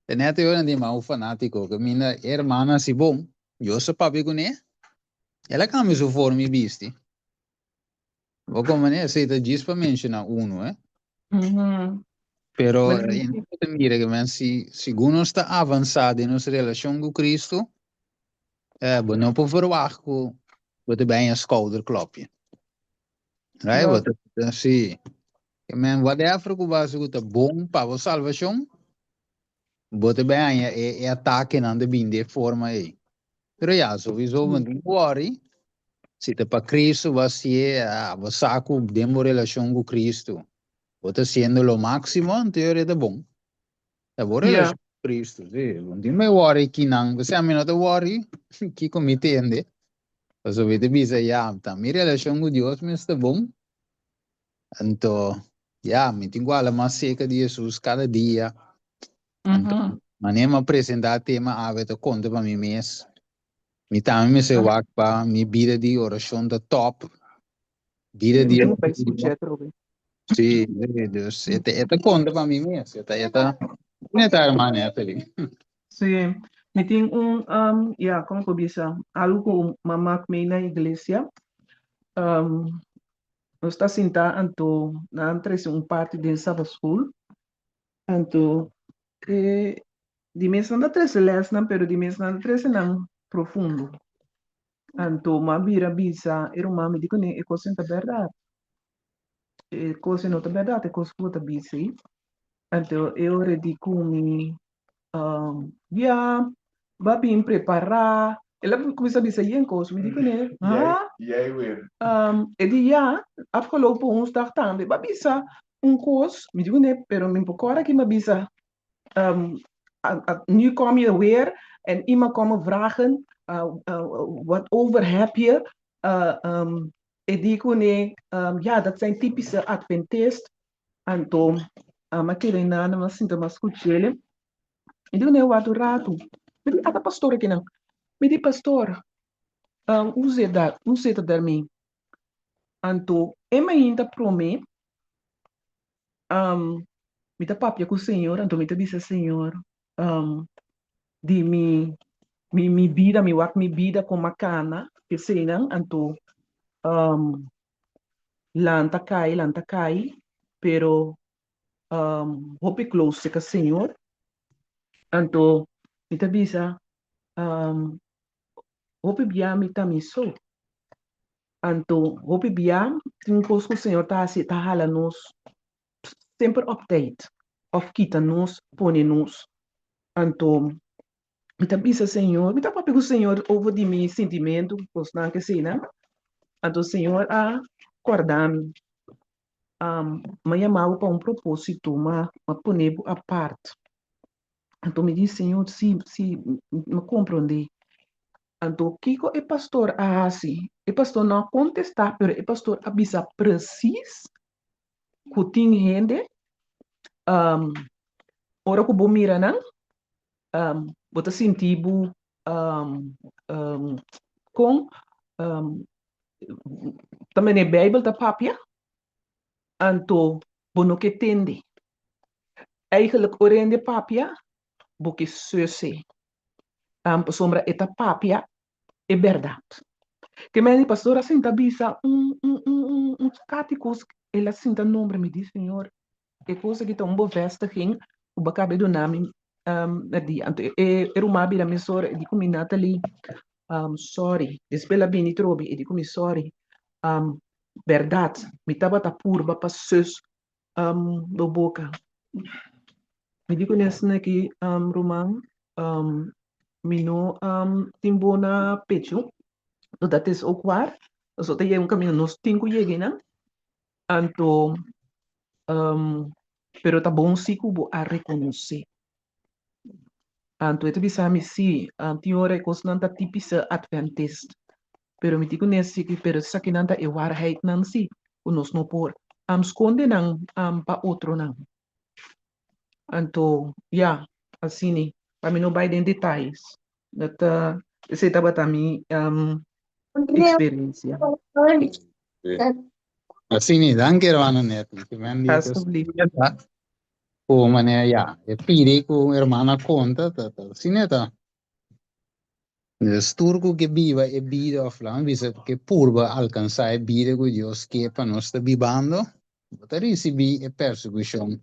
ta net e ora nan tin mau fanátiko, ke minda e hermano hasi bon, Dios a papia kuné, el a kambia su forma di bisti. Bo komprendé? Esei ta djis pa menshoná unu, eh. Pero ta mira ke men si segun nos ta avansá den nos relashon ku Kristu, eh, bo no por verwagt ku bo ta bai en skouderklopje. Right? Bo ta, sí. Ke men whatever ku bo hasi ku ta bon pa bo salvashon, bo ta bai haña e, e atakenan ta bin di e forma ei. Pero ya, sowieso bo no tin ku worry. Si ta pa Kristu bo hasié, ah, bo sa ku den bo relashon ku Kristu, bo ta hasiendo lo máksimo, anto e ta bon. Ta bo relashon ku Kristu, sí. Bo no tin bai worry kinan. P'esei ami no ta worry kiko mi tende. Pasobra mi ta bisa, ya, ta mi relashon ku Dios mester bon. Anto, ya, mi tin ku hala mas serka di Hesus kada dia. Anto, manera mi a presentá tema awe ta konta pa mi mes. Mi tambe mester wak pa mi bida di orashon ta top. Bida di Sí, sí, dus e ta, e ta konta pa mi mes. E ta, e ta, e ta hermana Evelyn. Sí, mi tin un, um, ya, kon por bisa, algu ku mama ku mi na iglesia. Um, nos ta sinta anto nan trese un parti den Sabbath school. Anto e di mes nan ta trese lesnan, pero di mes nan ta trese nan profundo. Anto m'a bira bisa e ruman mi di kuné e kos no ta bèrdat. E kos no ta bèrdat e kos ku bo ta bisa ei. Anto e ora di ku mi ya bo a bin prepará. El a kuminsá bisa yen kos. Mi di kuné, ha? E di ya, afgelopen woensdag tambe bo a bisa un kos. Mi di kuné, pero mi por kòrda ki mi a bisa. Nu kom je weer en iemand komen vragen, wat over heb je? E di kuné, ja, dat zijn typische adventist. Anto, m'a keda einan, m'a sinta m'a skuch'el. Mi di kuné, wak un ratu. Mi di, ata pastor akinan. Mi di, pastor, hoe zit dat? Hoe zit het daarmee? Anto, e mainta promé, mi ta papia ku Señor, anto mi ta bisa Señor, di mi mi mi bida, mi wak mi bida kon a kana, p'eseinan, anto lanta kai, lanta kai, pero hopi close cerca Señor. Anto mi ta bisa, hopi bia mi ta mi so. Anto hopi bia tin cos cu Señor ta haci, ta hala nos semper op tijd of kita nos, pone nos. Anto mi ta bisa Señor, mi ta papia cu Señor over di mi sintimento, cosnan keseinan. Anto Señor a corda mi, mi a yama bo pa un proposito, mi a pone bo apart. Anto mi di, Señor, si, si, mi a comprende. Anto kiko e pastor a haci? E pastor no a contesta, pero e pastor a bisa precies cu tin hende, ora cu bo mira nan, bo ta sinti bo con ta manera Bijbel ta papia, anto bo no ke tende. Eigenlijk ora hende papia, bo ke suse, pasobra e ta papia e bèrdat. Ke men di pastor a sinta bisa un un un un kati kos, el a sinta nombra mi di Señor, e kos aki ta un bevestiging ku bo a kaba duna mi na dia. Anto e ruman a bira mesora, e di ku mi, Nathalie, sorry. Despues el a bini trobe, e di ku mi, sorry, bèrdat mi tabata purba pa sus bo boka. Mi di ku nesnan aki, ruman, mi no tin bo na pechu, so dat is ook waar. Pasobra ta yega un kaminda nos tin ku yega einan. Anto, pero ta bon si ku bo a rekonosé. Anto e ta bisa mi, sí, tin ora e kosnan ta típische adventist. Pero mi tin ku nesi ki, pero esakinan ta e waarheidnan sí, ku nos no por skonde nan pa otronan. Anto, ya, asina, pa mi no bai den detayes. Dat ta, esei tabata mi eksperensia. Asina, danki hermano Netty. Ki men di Alsjeblieft. Ku manera ya, e pidi ku hermana konta, ta ta asina ta. Dus tur ku ke biba e bida òf laga mi bisa ke purba alkansá e bida ku Dios ke pa nos ta bibando, bo ta risibí e persekushon.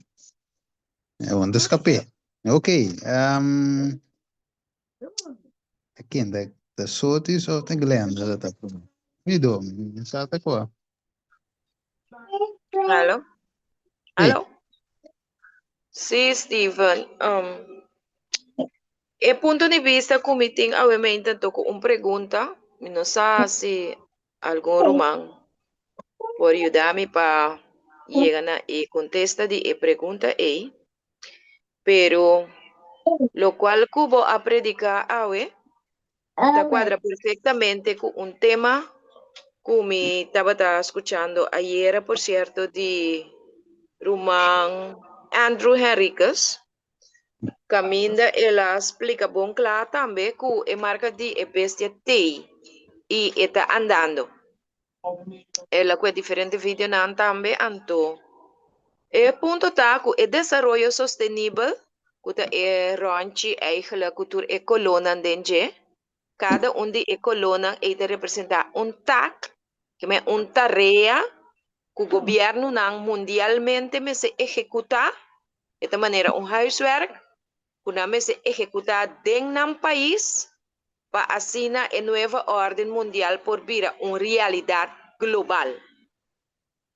E bo no ta skap'é. Ok, ken ta ta Sotis òf ta Glenda ta ta promé? Mi do, mi sa ta kua. Aló? Sí. Aló? Sí, Steven. E punto di bista ku mi tin awe mente anto ku un pregunta, mi no sa si algun ruman por yuda mi pa yega na e kontesta di e pregunta ei, pero lokual ku bo a prediká awe ta kuadra perfektamente ku un tema ku mi tabata skuchando ayera por sierto di ruman Andrew Henriquez. Kaminda el a splika bon kla tambe ku e marka di e bestia t'ei i e ta andando. El a kue diferente videonan tambe anto e punto ta ku e desaroyo sostenibel ku ta e rònchi eigelijk ku tur e kolónan den dje, kada un di e kolónan ei ta representá un tak, ke men un tarea ku gobièrnunan mundialmente mester ehekutá E ta manera un huiswerk ku nan mester ehekutá den nan pais. Pa asina e nueva órden mundial por bira un realidat global.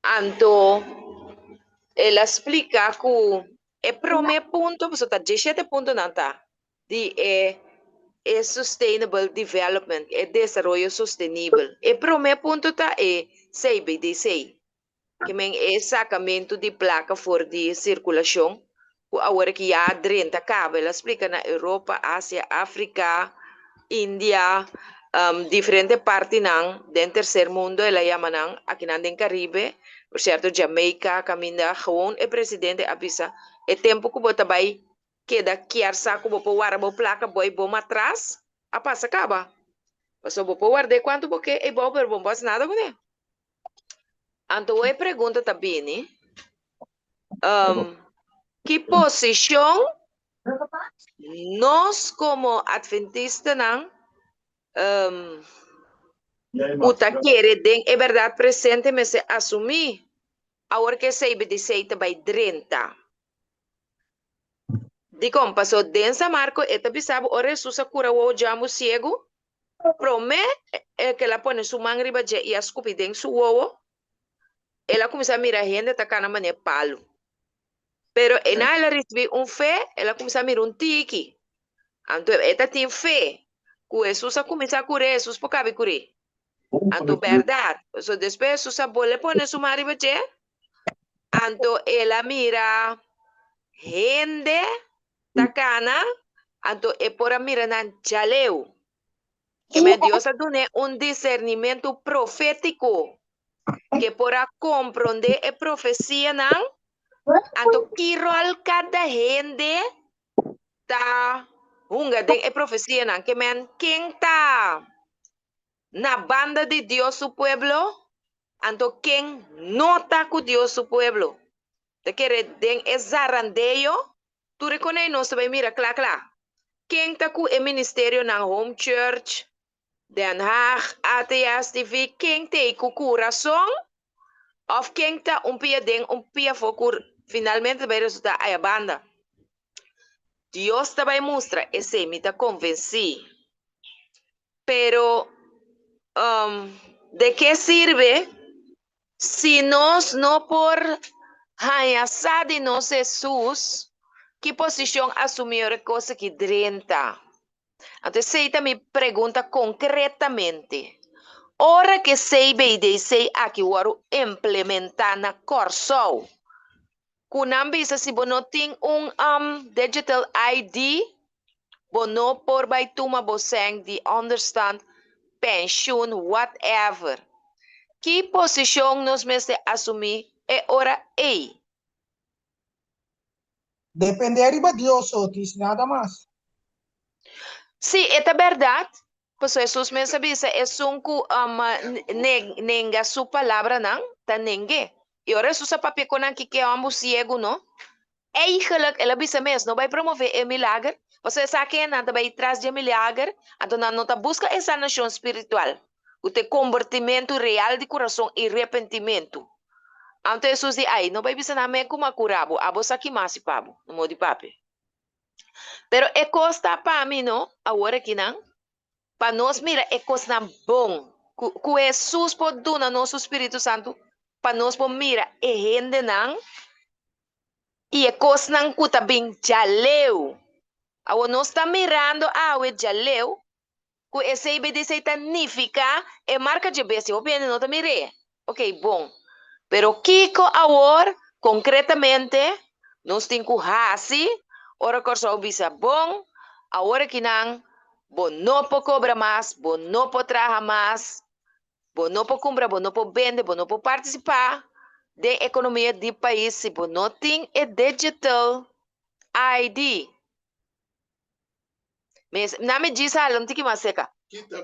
Anto el a splika ku e promé punto, pasobra ta dieshete puntonan ta di e e Sustainable Development, e desaroyo sostenibel. E promé punto ta e CBDC, ke men e sakamentu di plaka for di sirkulashon ku awor aki ya a drenta kaba. El a splika na Europa, Asia, Afrika, India, diferente partinan den tercer mundo el a yama nan, akinan den Caribe, por cierto Jamaica caminda gewoon e presidente a bisa e tempo cu bo ta bay keda kier sa cu bo por warda bo placa boy bo matras a pasa caba, pasobra bo por ward'e cuanto bo ke ey bou pero bo no por haci nada cune. Anto e pregunta ta bini, ki posicion nos como adventistanan cu ta kere den e berdad presente mester asumi awor cu e CBDC ta bay drenta? Dicon? Paso den San Marco e ta bisa bo ora Jesus a cura wowo djamu ciego, Promé ku el a pone su man riba dje i a skupi den su wowo, el a kuminsá mira hende ta kana manera palu. Pero einan el a risibí un fe, el a kuminsá mira un tiki. Anto e ta tin fe ku Hesus a kuminsá kur'é, Hesus por kabi kur'é. Anto bèrdat, pasobra despues Hesus a bolbe pone su man riba dje, anto el a mira hende ta kana, anto e por a mira nan djaleu. Keme Dios a dun'é un disernimentu profétiko, ke por a komprondé e profesianan, anto ki ròl kada hende ta hunga den e profesianan. Ke men, ken ta na banda di Dios su pueblo, anto ken no ta ku Dios su pueblo. Ta kere den e zarandeo, tur e konei nos ta bai mira kla kla. Ken ta ku e ministerionan Home Church, Den Haag, ATS TV, ken t'ei ku kurason òf ken ta un pia den un pia afó ku finalmente ta bai resultá aya banda. Dios ta bai mustra esei, mi ta konvensí. Pero, de ke sirbe si nos no por haña sa di nos Hesus ki posishon asumí ora e kos aki drenta? Anto esei ta mi pregunta konkretamente. Ora ku e CBDC aki wòrdu implementá na Kòrsou, ku nan bisa si bo no tin un digital ID, bo no por bai tuma bo sèn di onderstand, penshun, whatever. Ki posishon nos mester asumí e ora ei? Dependé riba Dios, Otis, nada mas. Sí, e ta bèrdat, Pasobra Hesus mes a bisa, Esun ku nenga su palabranan, ta neng'é. I ora Hesus a papia ku nan kiko e hòmber siegu no, eigelijk el a bisa mes, no bai promové e milager, pasobra esaki e nan ta bai tras dje milager, anto nan no ta buska e sanashon spiritual, ku ta e kombertimentu real di kurason i repentimentu. Anto Hesus di, Ai, no bai bisa nan men ku mi a kura bo, abo sa ki masi pa bo, no modi papia. Pero e kos ta pa mi no, awor akinan, pa nos mira e kosnan bon ku ku Hesus por duna nos su Spiritu Santu pa nos por mira e hendenan i e kosnan ku ta bin djaleu. Awor nos ta mirando awe djaleu Ku e CBDC ta nifiká e marka dje bestia. Hopi hende no ta mir'é. Ok, bon. Pero kiko awor konkretamente nos tin ku hasi ora Kòrsou bisa, bon, awor akinan bo no por kobra mas, bo no por traha mas, bo no por kumpra, bo no por bende, bo no por partisipá den ekonomia di pais si bo no tin e digital ID. Mester, na mi djis hala un tiki mas seka.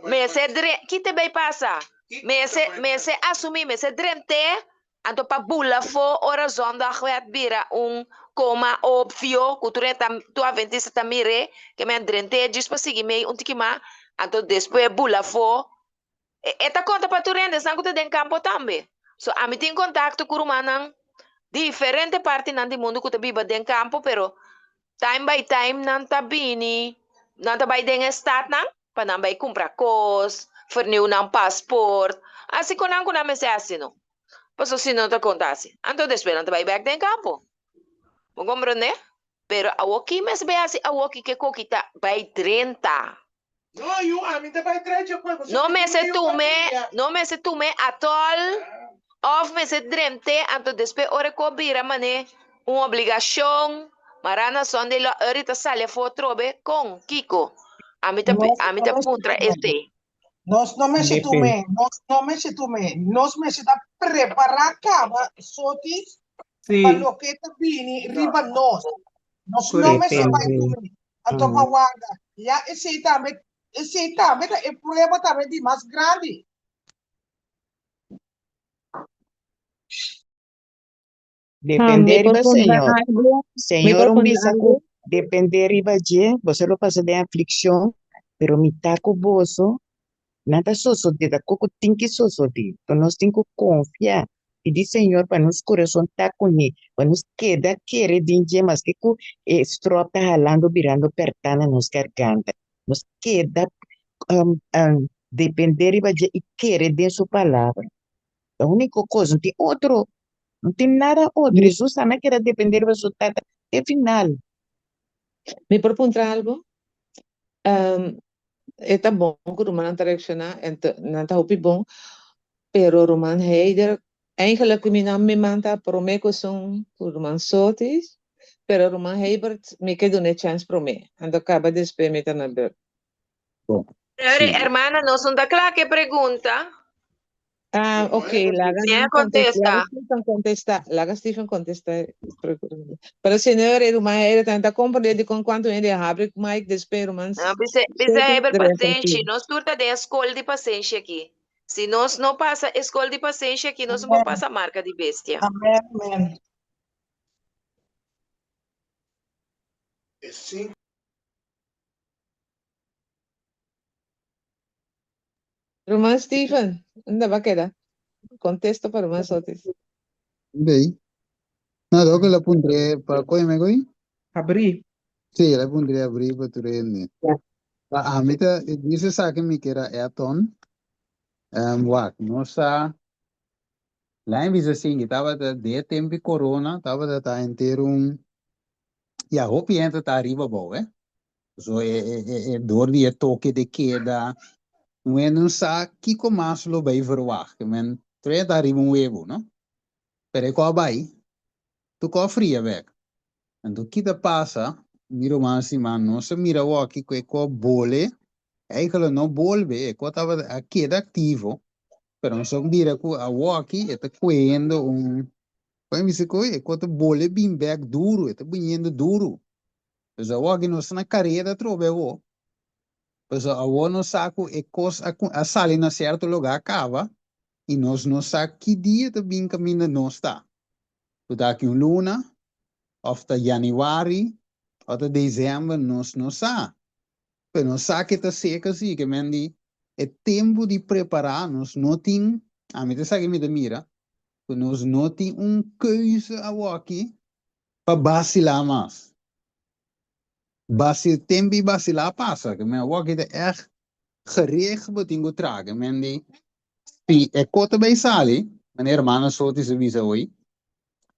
Mester dre, ki te bay pasa? Mester, mester asumi, mester drent'é, anto pa bula afó ora zondagwet bira un koma obvio ku tur e ta, tur adventista ta mir'é, ke men drent'é djis pa sigui mei un tiki mas, anto despues bula afó. E ta konta pa tur hende, esnan ku ta den kampo tambe. So ami tin kontakto ku rumannan diferente partinan di mundu ku ta biba den kampo, pero time by time nan ta bini, nan ta bai den e statnan. Pa nan bai kumpra kos, ferniu nan pasport, hasi ku nan ku nan mester hasi no. Paso si no ta konta hasi. Anto despues nan ta bai bek den kampo. Bo komprende? Pero awoki mester bai hasi awoki ke koki ta bai drenta. No yu, ami ta bai drecha ku e, pasobra No mi tin mester yu tume, familia. no mester tume atol of mester dremte anto despues ora e ko bira mane un obligashon, mara na Sunday law ora e ta sali afo atrobe, kon, kiko? Ami ta Nos ami no ta mester puntra tume. esei. Nos no mester Depende. tume, nos no mester tume. Nos mester ta prepara kaba sotis pa Sí, loke ta bini No. riba nos. Nos no mester bai Depende. tume. Anto pa warda. Ya esei tambe, esei tambe ta e prueba tambe di mas grandi. Depende Mi por riba puntra Señor. algo? Mi Señor por un puntra bisa algo? ku depende riba dje, boso lo pasa den aflikshon, pero mi ta ku boso. Nan ta sosodé, ta ku ku tin ki sosodé. Enton nos tin ku konfia pidi Señor pa nos kurason ta kuné, pa nos keda kere den dje maske ku e stròp ta halando birando pèrtá na nos garganta. Nos keda dependé riba dje i kere den su palabra. Ta úniko kos, no tin otro, no tin nada otro. Hesus tambe a keda dependé riba su Tata te final. Mi por puntra algo? E ta bon ku rumannan ta reakshoná en nan ta hopi bon, pero ruman Heider, eigenlijk ku mi nan mi manta promé ku esun ku ruman Sotis, pero ruman Heibert mi ke dun'é chèns promé, anto kaba despues mi ta na beurt. Bon, Señor, sí. hermana, nos no ta kla ku e pregunta. Ah, ok, laga Siña nan contesta, laga kontesta. Stephen contesta, laga Stephen contesta e pregunta. Pero señor e ruman Heber también ta comprende di con cuanto hende a habri mic despues ruman No, bisa, bisa Stephen Heber drenta pasenshi. aquí. Nos tur ta den e skol di pasenshi aki. Si nos no pasa e skol di pasenshi aki, nos no por Amen. pasa marka di bestia. Amen, amen. E sin Ruman Steven, unda ba keda? Contesta pa Ruman Sotis. Bei. No, dok la puntré pa koe me koe? Abrí. Sí, la puntré abrí pa tur hende. Pa ami ta, dice sa que mi kera eton. Um, wak, no sa. Lijn bisa singi, tabata de tempi corona, tabata ta entero un, ja, hopi hende ta arriba bou, eh. So e, e, e, e door di e toque de queda, men no sa kiko mas lo bay verwacht. Men trae ta riba un huevo, no? Pero e ko bay, tu ko fria bek. Anto kita pasa, mi ruman siman nos a mira woki ku e ko bole, eigenlijk no bolbe, e ko tabata a keda aktivo, pero nos a mira ku awoki e ta kuendo un, kon mi bisa ku e ko ta bole bin bek duru, e ta biniendo duru. Pues awor aki nos ta na kareda atrobe awor. Pues awor nos sa ku e kos a a sali na sierto lugá kaba i nos no sa ki dia ta bin kaminda nos ta. Ku ta aki un luna òf ta yanüari òf ta desèmber nos no sa. Pero nos sa ke ta seka si ke men di e tempu di prepará nos no tin, ami ta esaki mi ta mira, ku nos no tin un keuze awor aki pa basilá mas. Basil tempu i basilá a pasa, ke men awor aki ta ègt gericht bo tin ku traha, ke men di si e ko ta bai sali, manera hermano Sotis a bisa hoy,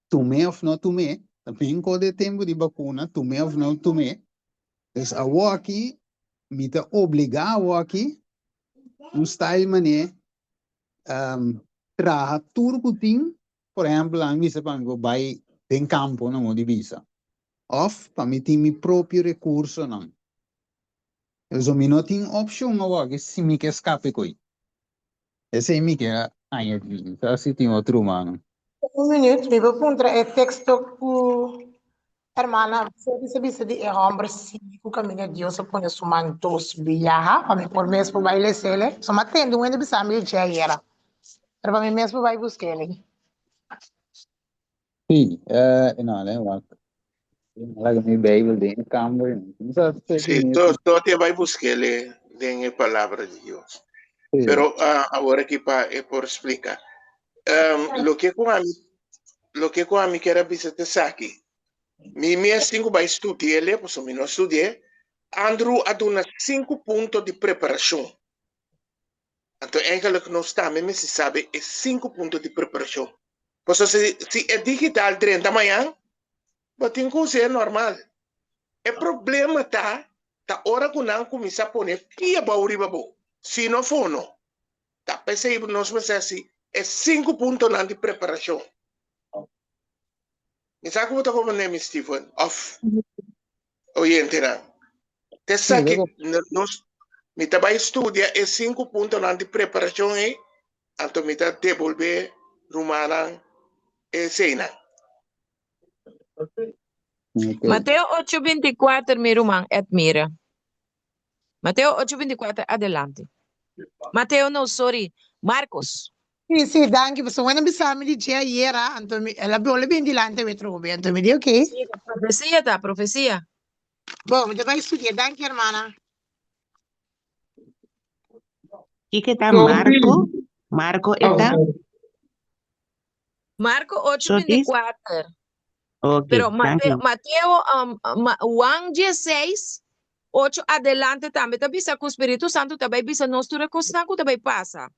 tum'é òf no tum'é, ta bin ko den tempu di bakuna, tum'é òf no tum'é. Dus awor aki mi ta obligá awor aki un style manera traha tur ku tin Por ehempel, ami bisa pa mi por bai den kampo na modo di bisa. Of pa mi tin mi propio rekursonan. So mi no tin opshon awor si mi ke skape koe. Esei mi ke añadi. Sa si tin otro rumannan. Un minuut, mi por puntra e teksto ku hermana Sophie a bisa di e hòmber si ku kaminda Dios a pone su man dos biaha pa mi por mes por bai les'ele. So mi a tende un hende bisa mi dje ayera, pero pa mi mes por bai busk'ele. Sí, eh, no, le wak. Laga mi Bijbel den e kamber. Mi sa Sí, to, to te bai busk'ele den e palabra di Dios. Sí. Pero uh, awor aki pa e por splika. Um, loke ku ami loke ku ami kier a bisa ta esaki. Mi mes tin ku bai studi'ele, pasobra mi no studi'é. Andrew a duna sinku punto di preparashon. Anto eigenlijk nos tambe mester sabi e sinku punto di preparashon. Pasobra si, si e digital drenta mañan, bo tin ku us'é normal. E problema ta, ta ora ku nan kuminsá pone pia bou riba bo, si no fono. Ta p'esei nos mester hasi e sinku puntonan di preparashon. Mi sa ku bo ta komprendé mi, Steven, òf oyentenan. Te sa ki nos, mi ta bai studia e sinku puntonan di preparashon ei, anto mi ta debolbé rumannan eseinan. Mateo ocho binti kuater mi ruman Edmira. Mateo ocho binti kuater adelante. Mateo no sorry Marcos. Sí, sí, danki. Pasobra nan bisa mi di dje ayera, anto mi, el a bole bin dilanti mi trobe, anto mi di oké. Sí, ta profesia ta, profesia. Bon, mi ta bai studia. Danki, hermana. Kiko ta Marco? Marco e ta? Marco ocho So dis? binti kuater. Ok, Pero danki. Mateo, Mateo um, Ma, Juan 16, 8 adelante tambe ta bisa ku Spiritu Santu ta bai bisa nos tur e kosnan ku ta bai pasa.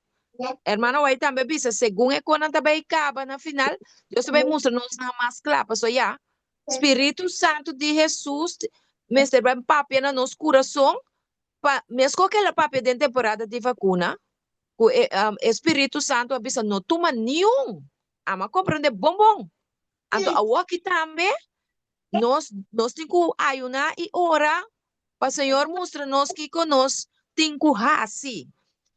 Hermano White tambe bisa, segun e konan ta bai kaba na final, Dios ta bai mustra nos nan mas kla. Paso ya, Spiritu Santu di Hesus mester bai papia na nos kurason, pa meskos ku el a papia den temporada di vakuna, ku e, um, e Spiritu Santu a bisa no tuma niun. Amo a komprende bon bon. Anto awoki tambe nos nos tin ku ayuná i ora pa Señor mustra nos kiko nos tin ku hasi.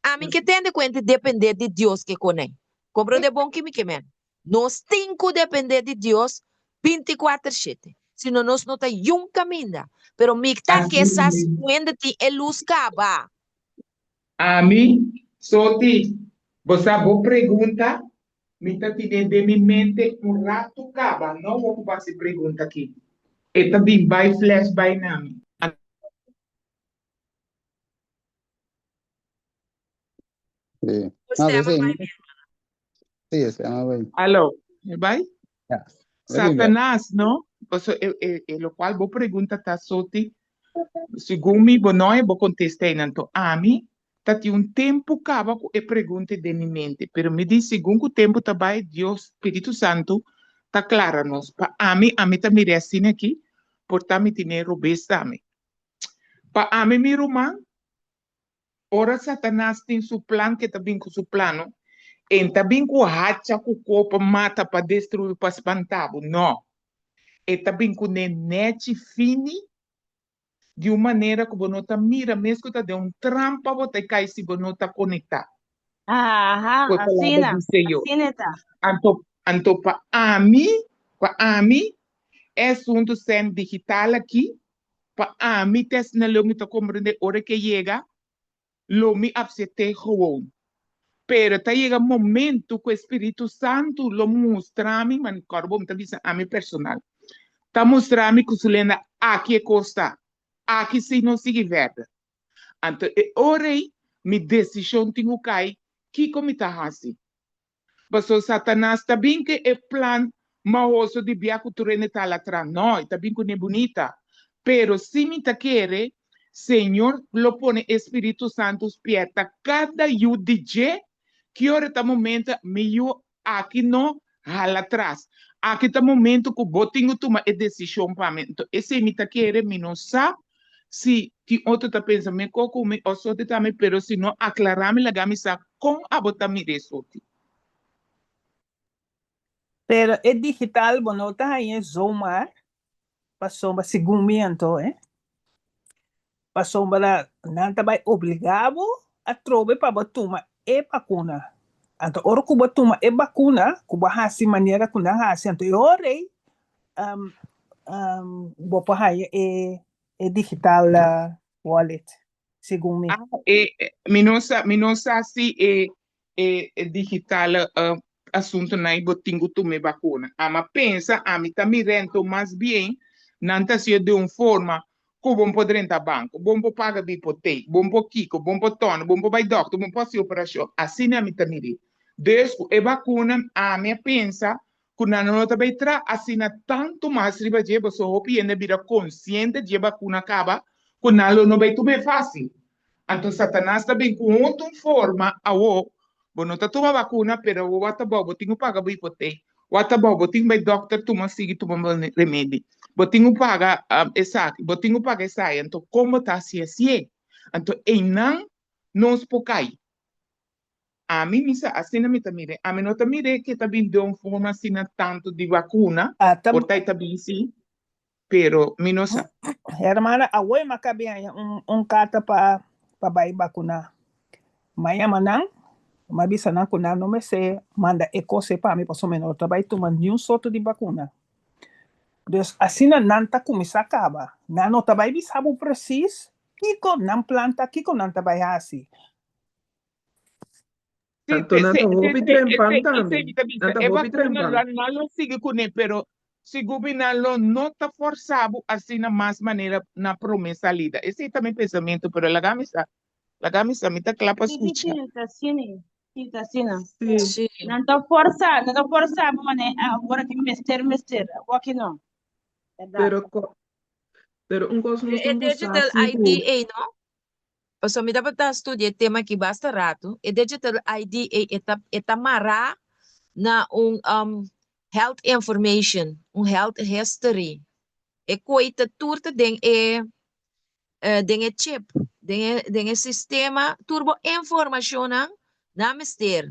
Ami ke tende kuenta dependé di Dios ke kone. Komprende bon ki mi ke men. Nos tin ku dependé di Dios 24 shete. Sino nos no ta yun kaminda. Pero mi ta ke sa si kuenda tin e lus kaba. Ami, Soti, bo sa bo pregunta Mi ta tine den mi mente un ratu kaba, no bo ku basi pregunta aki. E ta bin bai flash bai na mi. Sí. No, Sistema sí, bai sí. Sí, sistema bai. Alo, e bai? Ja. E bin bai. Satanas, no? Paso e, e, e lokual bo pregunta ta soti, segun mi bo no e bo kontesta einan. Anto ami Ta tin un tempu kaba ku e pregunta den mi mente, pero mi di segun ku tempu ta bai, Dios, Spiritu Santu, ta klara nos. Pa ami, ami ta mir'é asina aki, por ta mi tine robes tambe. Pa ami, mi ruman, ora Satanas tin su plan ke ta bin ku su plano, e n'ta bin ku hacha ku ko pa mata, pa destrui, pa spanta bo. No. E ta bin kuné nèchi fini di un manera ku bo no ta mira mes ku ta den un trampa bo ta kai si bo no ta konektá Aha, ku e palabra asina, di Señor. asina e ta. Anto, anto pa ami, pa ami, e asuntu sèn digital aki, pa ami te asina leu mi ta komprendé ora ke yega, lo mi apsept'é gewoon. Pero ta yega momento ku e Spiritu Santu lo mustra mi, ma kòrda bo mi ta bisa ami personal, ta mustra mi ku su lenda aki e kos ta, aki si no sigui verder. Anto e ora ei mi desishon tin ku kai kiko mi ta hasi. Pasobra Satanas ta bin ku e plan mahoso di bia ku tur hende ta ala tra. No, e ta bin kuné bunita. Pero si mi ta kere, Señor lo pone e Spiritu Santu spierta kada yu di dje, ki ora ta momento mi yu aki no hala tras. Aki ta momento ku bo tin ku tuma e desishon pa mi. Enton esei mi ta kere, mi no sa si tin otro ta pensa mi ko ku mi o soti tambe, pero si no aklará mi laga mi sa kon abo ta mira e soti. Pero e digital bo no ta hañ'é zomaar, pasobra segun mi anto eh, pasobra nan ta bai obligá bo atrobe pa bo tuma e bakuna. Anto ora ku bo tuma e bakuna, ku bo hasi manera ku nan hasi, anto e ora ei bo por haña e e digital wallet, segun mi. Ah, e, mi no sa, mi no sa si e e e digital asuntonan ei bo tin ku tuma e bakuna. Ama pensa, ami ta mirento mas bien nan ta hasié den un forma ku bo por drenta banko, bo por paga bo hipotek, bo por kiko, bo por tòna, bo por bai dòkter, bo por hasi operashon. Asina ami ta mir'é. Dus ku e bakuna ami a pensa ku nan no ta bai traha asina tantu mas riba dje, pasobra hopi hende a bira konsiente dje bakuna kaba. Ku nan lo no bai tum'é fásil. Anto Satanas ta bin ku un otro forma, Awor, bo no ta tuma bakuna, pero awor wak ta bou, bo tin ku paga bo hipotek. Wak ta bou, bo tin ku bai dòkter tuma sigui tuma bo remedi. Bo tin ku paga esaki, bo tin ku paga esai. Anto kon bo ta hasi hasié? Anto einan nos por kai. Ami mi sa, asina mi ta mir'é. Ami no ta mir'é ke ta bin den un forma asina tantu di bakuna, por ta e ta bin si, pero mi no sa. Hermana, awor mi a kabe haña un un karta pa pa bai bakuná. Mi a yama nan, mi a bisa nan ku nan no mester manda e kos ei pa mi pasobra mi no ta bai tuma niun sorto di bakuna. Dus asina nan ta kuminsá kaba. Nan no ta bai bisa bo presis kiko nan plan ta, kiko nan ta bai hasi. Sí, Anto nan ta hopi trempan tambe. Nan ta E hopi vacuna trempan. lo nan lo sigui kuné, pero sigur bi nan lo no ta forsa bo asina mas manera na promé salida. Esei ta mi pensamentu, pero laga mi sa, laga mi sa, mi ta kla pa Sí, sí, skucha. sí, ta asina, sí, ta asina. Sí. Sí. Nan ta forsa, nan ta forsa bo manera awor aki mester, mester, awor aki no. Berdad. Pero ko, pero un kos nos E tin ku sa digital si ID ku ei no? Pasobra mi tabata studia e tema aki basta ratu. E digital ID ei e ta e ta mará na un health information, un health history. E koi ta tur ta den e den e chip, den e den e sistema, tur bo informashonnan nan mester.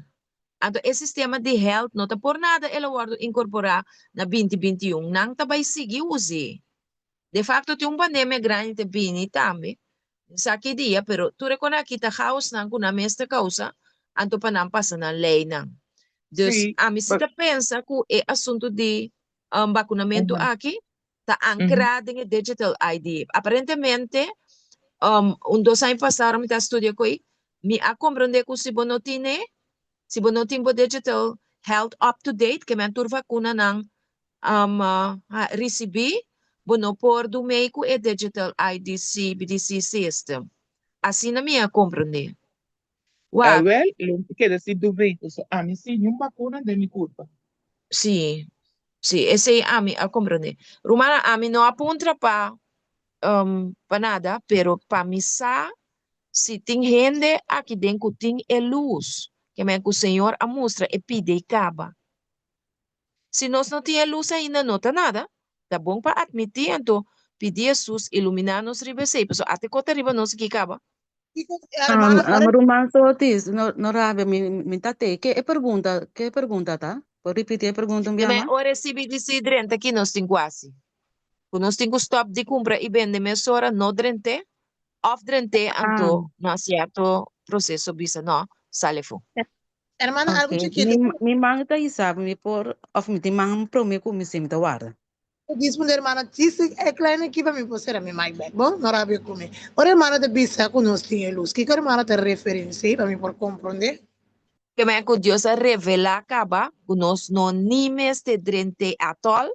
Anto e sistema di health no ta por nada el a wòrdu inkorporá na binti 21. Nan ta bai sigui us'é. De facto tin un pandemia grandi ta bini tambe, no sa ki dia, pero tur e kon aki ta chaosnan ku nan mes ta causa, anto pa nan pasa nan leynan. Dus Sí, ami si but ta pensa ku e asunto di bacunamento aki ta ancra den e digital ID. Aparentemente un dos aña pasa ora mi ta studia koe, mi a comprende ku si bo no tine, si bo no tin bo digital health up to date, ke men tur vacunanan risibí, bo no por du mei ku e Digital ID CBDC system. Asina mi a komprendé. Wak. Awel, lo mi keda sin du mei, pasobra ami sin niun bakuna den mi kurpa. Sí, sí, esei ami a komprendé. Rumannan, ami no a puntra pa pa nada, pero pa mi sa si tin hende aki den ku tin e lus, ke men ku Señor a mustra e pidi ei kaba. Si nos no tin e lus ainda no ta nada. Ta bon pa admití anto pidi Hesus iluminá nos riba esei, pasobra ate kos ta riba nos aki kaba. Um, um, ruman Sotis, no, no rabia, mi, mi ta te. Ke e pregunta, ke e pregunta ta? Por ripiti e pregunta un bia Deme mas? ora e CBDC drenta aki nos tin ku hasi? Ku nos tin ku stòp di kumpra i bende mesora, no drent'é, òf drent'é Ah, anto na sierto proseso bisa no, sali afó. Hermana, algo ok. chiquito. Mi, mi man ta isa, mi por, of mi tin man prome ku mi si mi ta warda. Diz mi hermana, djis e kleine aki pa mi por sera mi mic bek, bon? No rabia ku mi. Ora hermana ta bisa ku nos tin e lus, kiko hermana ta referensia pa mi por komprondé? Ke manera ku Dios a revelá kaba ku nos no ni mester drent'é atòl,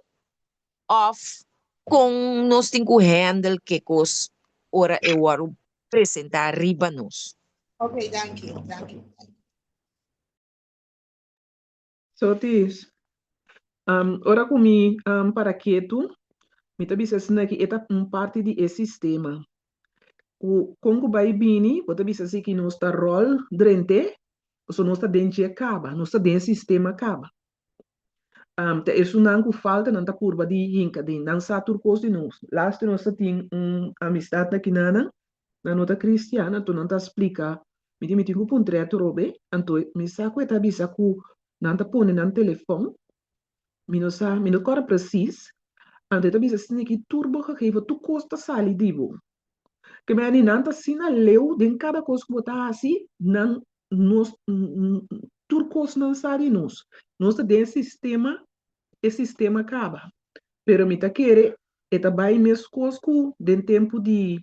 òf kon nos tin ku handle ke kos ora e wòrdu presentá riba nos. Ok, danki, danki. Sotis, um, ora ku mi um, para ketu, mi ta bisa asina ki e ta un parti di e sistema. Ku kon ku bai bini, bo ta bisa si ki nos ta ròl drent'é, pasobra nos ta den dje kaba, nos ta den e sistema kaba. Um, ta esunnan ku falta nan ta purba di hinka den. Nan sa tur kos di nos. Laatste nos ta tin un amistad na kinanan, nan no ta kristian, anto nan ta splika, mi di mi tin ku puntr'é atrobe, anto mi sa ku e ta bisa ku nan ta pone nan telefòn, mi no sa, mi no kòrda presis, anto e ta bisa asina ki tur bo gegeven, tur kos ta sali di bo. Ke meni nan ta asina leu den kada kos ku bo ta hasi, nan nos tur kos nan sa di nos. Nos ta den e sistema, e sistema kaba. Pero mi ta kere e ta bai meskos ku den tempu di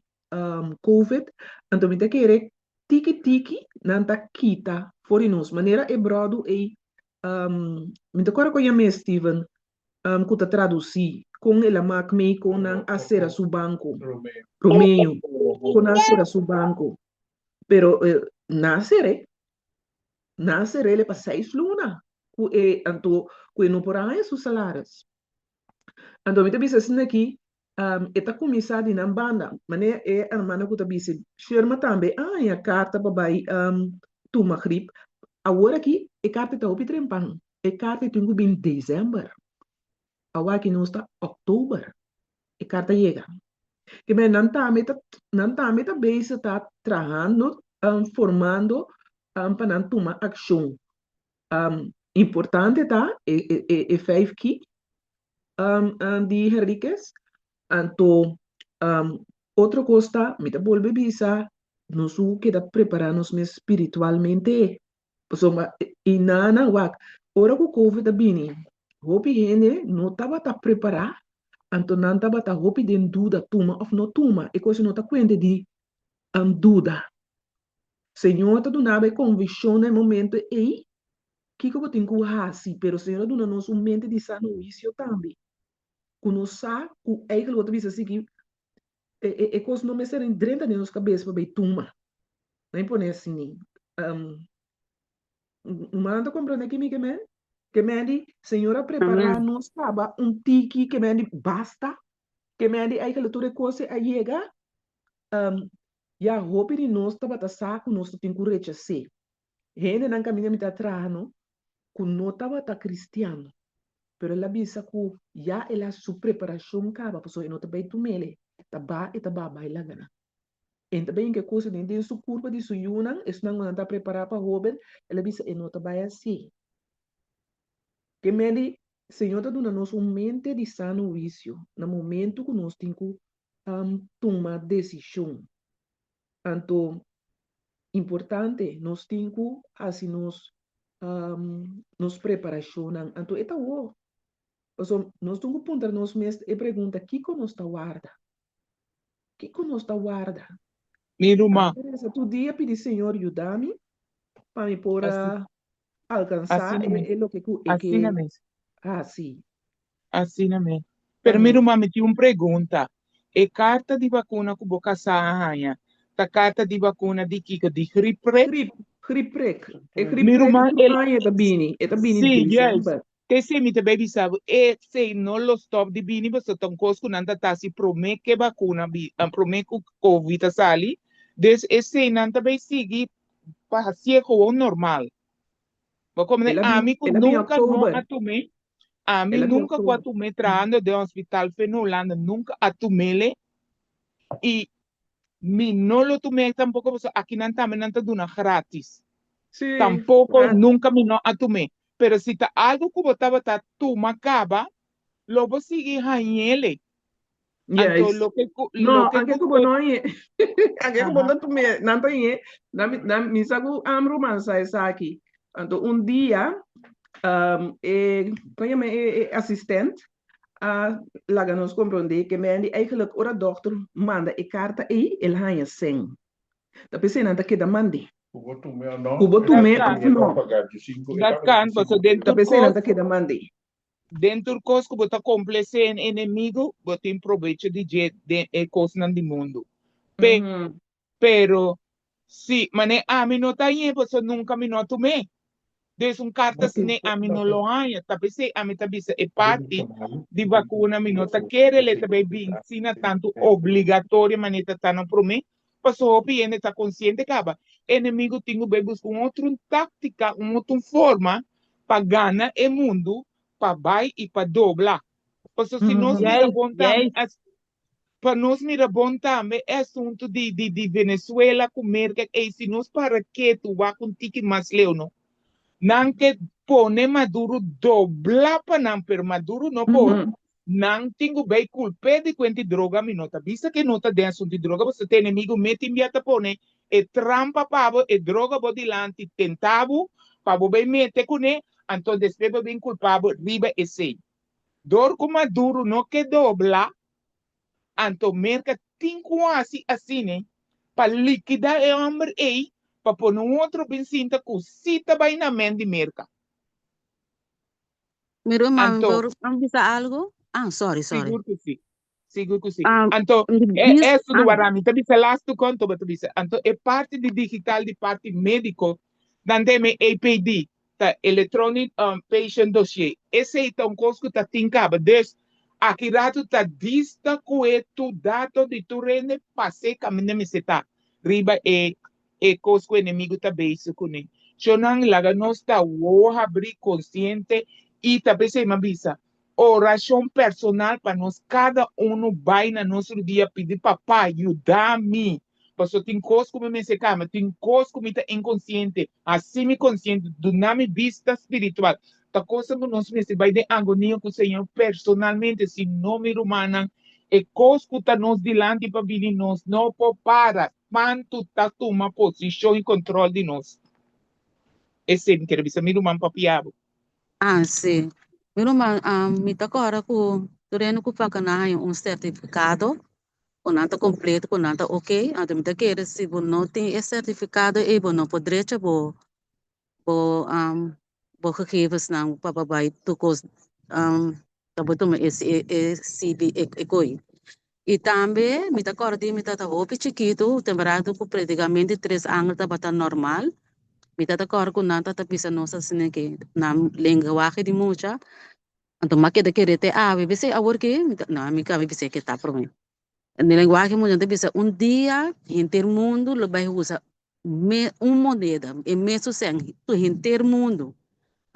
covid, anto mi ta kere tiki tiki nan ta kita for di nos. Manera e bròdu ei, mi ta kòrda ku a yam'é Steven, ku ta tradusí kon el a mak mei kon nan a sera su banko. Romeo, kon nan a sera su banko. Pero nan a ser'é. Nan a ser'é pa seis luna ku e anto ku e no por a haña su salaris. Anto mi ta bisa asina aki. E ta kuminsá di nan banda. Manera e hermana ku ta bisa, Sherma tambe a haña karta pa bai tuma grip. Awor aki e karta ta hopi trempan. E karta tin ku bin desèmber. Awor aki nos ta òktober. E karta yega. Ke men nan tambe ta nan tambe ta bezig ta trahando, formando pa nan tuma akshon. Importante ta e e e vijf ki di Henriquez. Anto otro kos ta, mi ta bolbe bisa, nos su keda prepará nos mes spiritualmente. Pasobra i nana wak, ora ku covid a bini, hopi hende no tabata prepará, anto nan tabata hopi den duda tuma òf no tuma. E kos no ta kuente di duda. Señor ta duna bo e konvikshon na e momento ei kiko bo tin ku hasi, pero Señor a duna nos un mente di sano huisio tambe, ku nos sa ku eigentlik bo ta bisa sigui e kos no mester drenta den nos kabes pa bai tuma. No pone asina. Rumannan ta komprende ki mi ke men? Ke men di, Señor a prepará nos kaba un tiki, ke men di basta, ke men di eigentlik tur e kos a yega. Ya hopi di nos tabata sa ku nos ta tin ku rechas'é. Hendenan kaminda mi ta traha no, ku no tabata kristian, pero el a bisa ku ya el a hasi su preparashon kaba pasobra e no ta bai tum'el, ta ba e ta ba bai laga nan. E ta bai hinka e kos den den su kurpa di su yunan, esunnan ku nan ta prepará pa hoben, el a bisa e no ta bai hasié. Ke medi Señor ta duna nos un mente di sano huisio na momento ku nos tin ku tuma desishon. Anto, importante, nos tin ku hasi nos nos preparashonnan. Anto e ta wou. Pasobra nos tin ku puntra nos mes e pregunta, kiko nos ta warda? Kiko nos ta warda? Mi ruman. Ami ta resa tur dia pidi Señor yuda mi pa mi por a alkansá e loke ku e ke hasi. Asina mes. Pero mi ruman mi tin un pregunta. E karta di bakuna ku bo kasá a haña, ta karta di bakuna di kiko? Di gripprek? Grip, gripprek. E Mi gripprek ruman tur el aña e ta bini, e ta bini Sí, juist. december. T'esei mi ta bay bisa bo, esei no lo stop di bini pasobra ta un kos ku nan ta ta hasi promé ku e bakuna bi, promé ku covid a sali. Dus esei nan ta bay sigui pa hasié gewoon normal. Bo komprende? El a bin, Ami ku el a bin nunka no oktober. a tum'é, Ami El a bin nunka ku a oktober. tum'é trahando den hospital fe na Hulanda, nunka a tum'é i mi no lo tum'é tampoko pasobra akinan tambe nan ta duna gratis. Sí, Tampoko gratis. nunka mi no a tum'é. Pero si ta algu ku bo tabata tuma kaba, lo bo sigui hañ'é. Anto Juist. loke ku No, loke anke ku ku bo no hañ'é. Anke ku bo Aha. no tum'é, nan ta hañ'é. Nan mi nan mi sa ku am ruman sa esaki. Anto un dia e kon yama e e asistent a laga nos komprondé ke Mandy eigenlijk ora dòkter manda e karta ei el haña sèn. Ta p'esei nan ta keda mand'é. Ku bo tum'é òf no, Ku bo e tum'é Dat òf kan, no. dat kan, pasobra den Ta tur p'esei nan kos ta keda mand'é. Den tur kos ku bo ta komplesé en enemigu, bo tin probecho di dje den e kosnan di mundu. Pero, si manera ami no ta hañ'é, pasobra nunka mi no a tum'é. Dus un karta asina ami no lo haña. Ta p'esei ami ta bisa e parti di vakuna mi no ta kere leta bai bin asina tantu obligatorio manera ta ta na promé, pasobra hopi hende ta konsiente kaba. Enemigu tin ku bai buska un otro táktika, un otro forma pa gana e mundu, pa bai i pa dobla. Pasobra si nos mira bon tambe, pa nos mira bon tambe e asuntu di di di Venezuela ku Merka, ey si nos para ketu wak un tiki mas leu no, nan ke pone Maduro dobla pa nan, pero Maduro no por, nan tin ku bay kulp'é di kuenti droga, mi no ta bisa ke no ta den asuntu di droga, pasobra ta enemigu me tin bia ta pone e trampa pa bo, e droga bo dilanti, tenta bo pa bo bay mete kuné, anto despues bo bin kulpa bo riba esei. Dor ku Maduro no ke dobla, anto Merka tin ku hasi asina pa likida e homber ei pa pone un otro bin sinta ku si ta bai na men di Merka. Mi ruman, Anto. por bisa algo? Ah, sorry, sorry. Sigur ku si. Sigur ku si. Ah, Anto, mi e bis, esto ah, wara mi ta bisa lastu kon to bo ta bisa. Anto e parti di digital di parti médiko, nan ta yama e APD, ta Electronic um, Patient Dossier. Esei ta un kos ku ta tin kaba. Dus, Aki ratu ta dista ku e tur dato di tur hende pas'é kaminda mester ta riba e e kos ku enemigu ta bezig kuné. Shonnan laga nos ta wowo habrí, konsiente i ta p'esei mi a bisa, orashon personal pa nos kada unu bai na nos rudia pidi Papa yuda mi pasobra tin kos ku mi mester kambia, tin kos ku mi ta inkonsiente, hasi mi konsiente, duna mi bista spiritual. Ta cosa cu nos mester bay den agonia cu Señor personalmente, si no mi rumannan, e cos cu ta nos dilanti pa bini nos no por para, spantu ta tuma posicion y control di nos. Esey mi kere bisa mi ruman papia bo. Ah, si. Mi ruman, mi ta corda cu tur hende cu paga nan haña un certificado cu nan ta completo, cu nan ta ok. Anto mi ta kere si bo no tin e certificado ey bo no por drecha bo bo bo gegevensnan pa bo bai tur kos pa bo tuma e e CV e koi. I tambe mi ta kòrda di mi tata hopi chikitu temporada ku praktikamente tres angel tabata normal mi tata kòrda ku nan tata bisa nos asina ke nan lenguahe di mucha anto mi a keda kere te awe bisei awor ke mi ta no ami kaba bisei ke ta prome. Den lenguahe mundial ta bisa un dia henter mundu lo bai usa me un moneda, e mesun sèn tur henter mundu.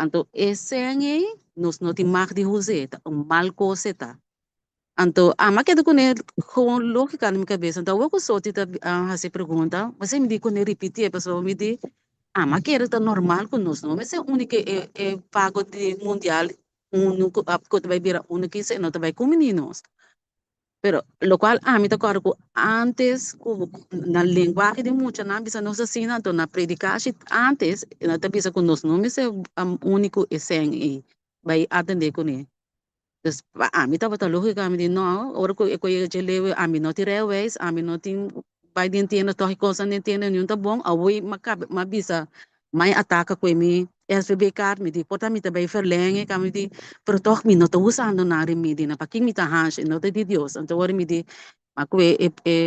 Anto e sèn ei nos no tin mag di us'é, ta un mal kos e ta. Anto ami a keda kuné gewoon lógika na mi kabesa. Anto awor ku Soti ta hasi e pregunta, p'esei mi di kuné ripitié pasobra mi di ami a kere ta normal ku nos no mester uni ku e e pago di mundial unu ku ta bai bira unu kisa e no ta bai kumini nos. Pero locual ami ta corda cu antes cu na lenguahe di mucha nan bisa nos asina, anto na predicashi antes nan ta bisa cu nos no mester uni cu e sèn ei bay atende cune. Dus pa ami tabata logico, ami di no, ora cu e cu yega dje leu ami no tin rijbewijs, ami no tin bay den tienda toch e cosnan den tienda niun ta bon, awor mi a caba mi a bisa Mai ataka ku e mi SVB kaart, mi di por ta mi ta bai verlengen, ka mi di, pero tòg mi no ta usando nan remedinan, pakin mi ta haña, no ta di Dios. Anto ora mi di, ma ku e e e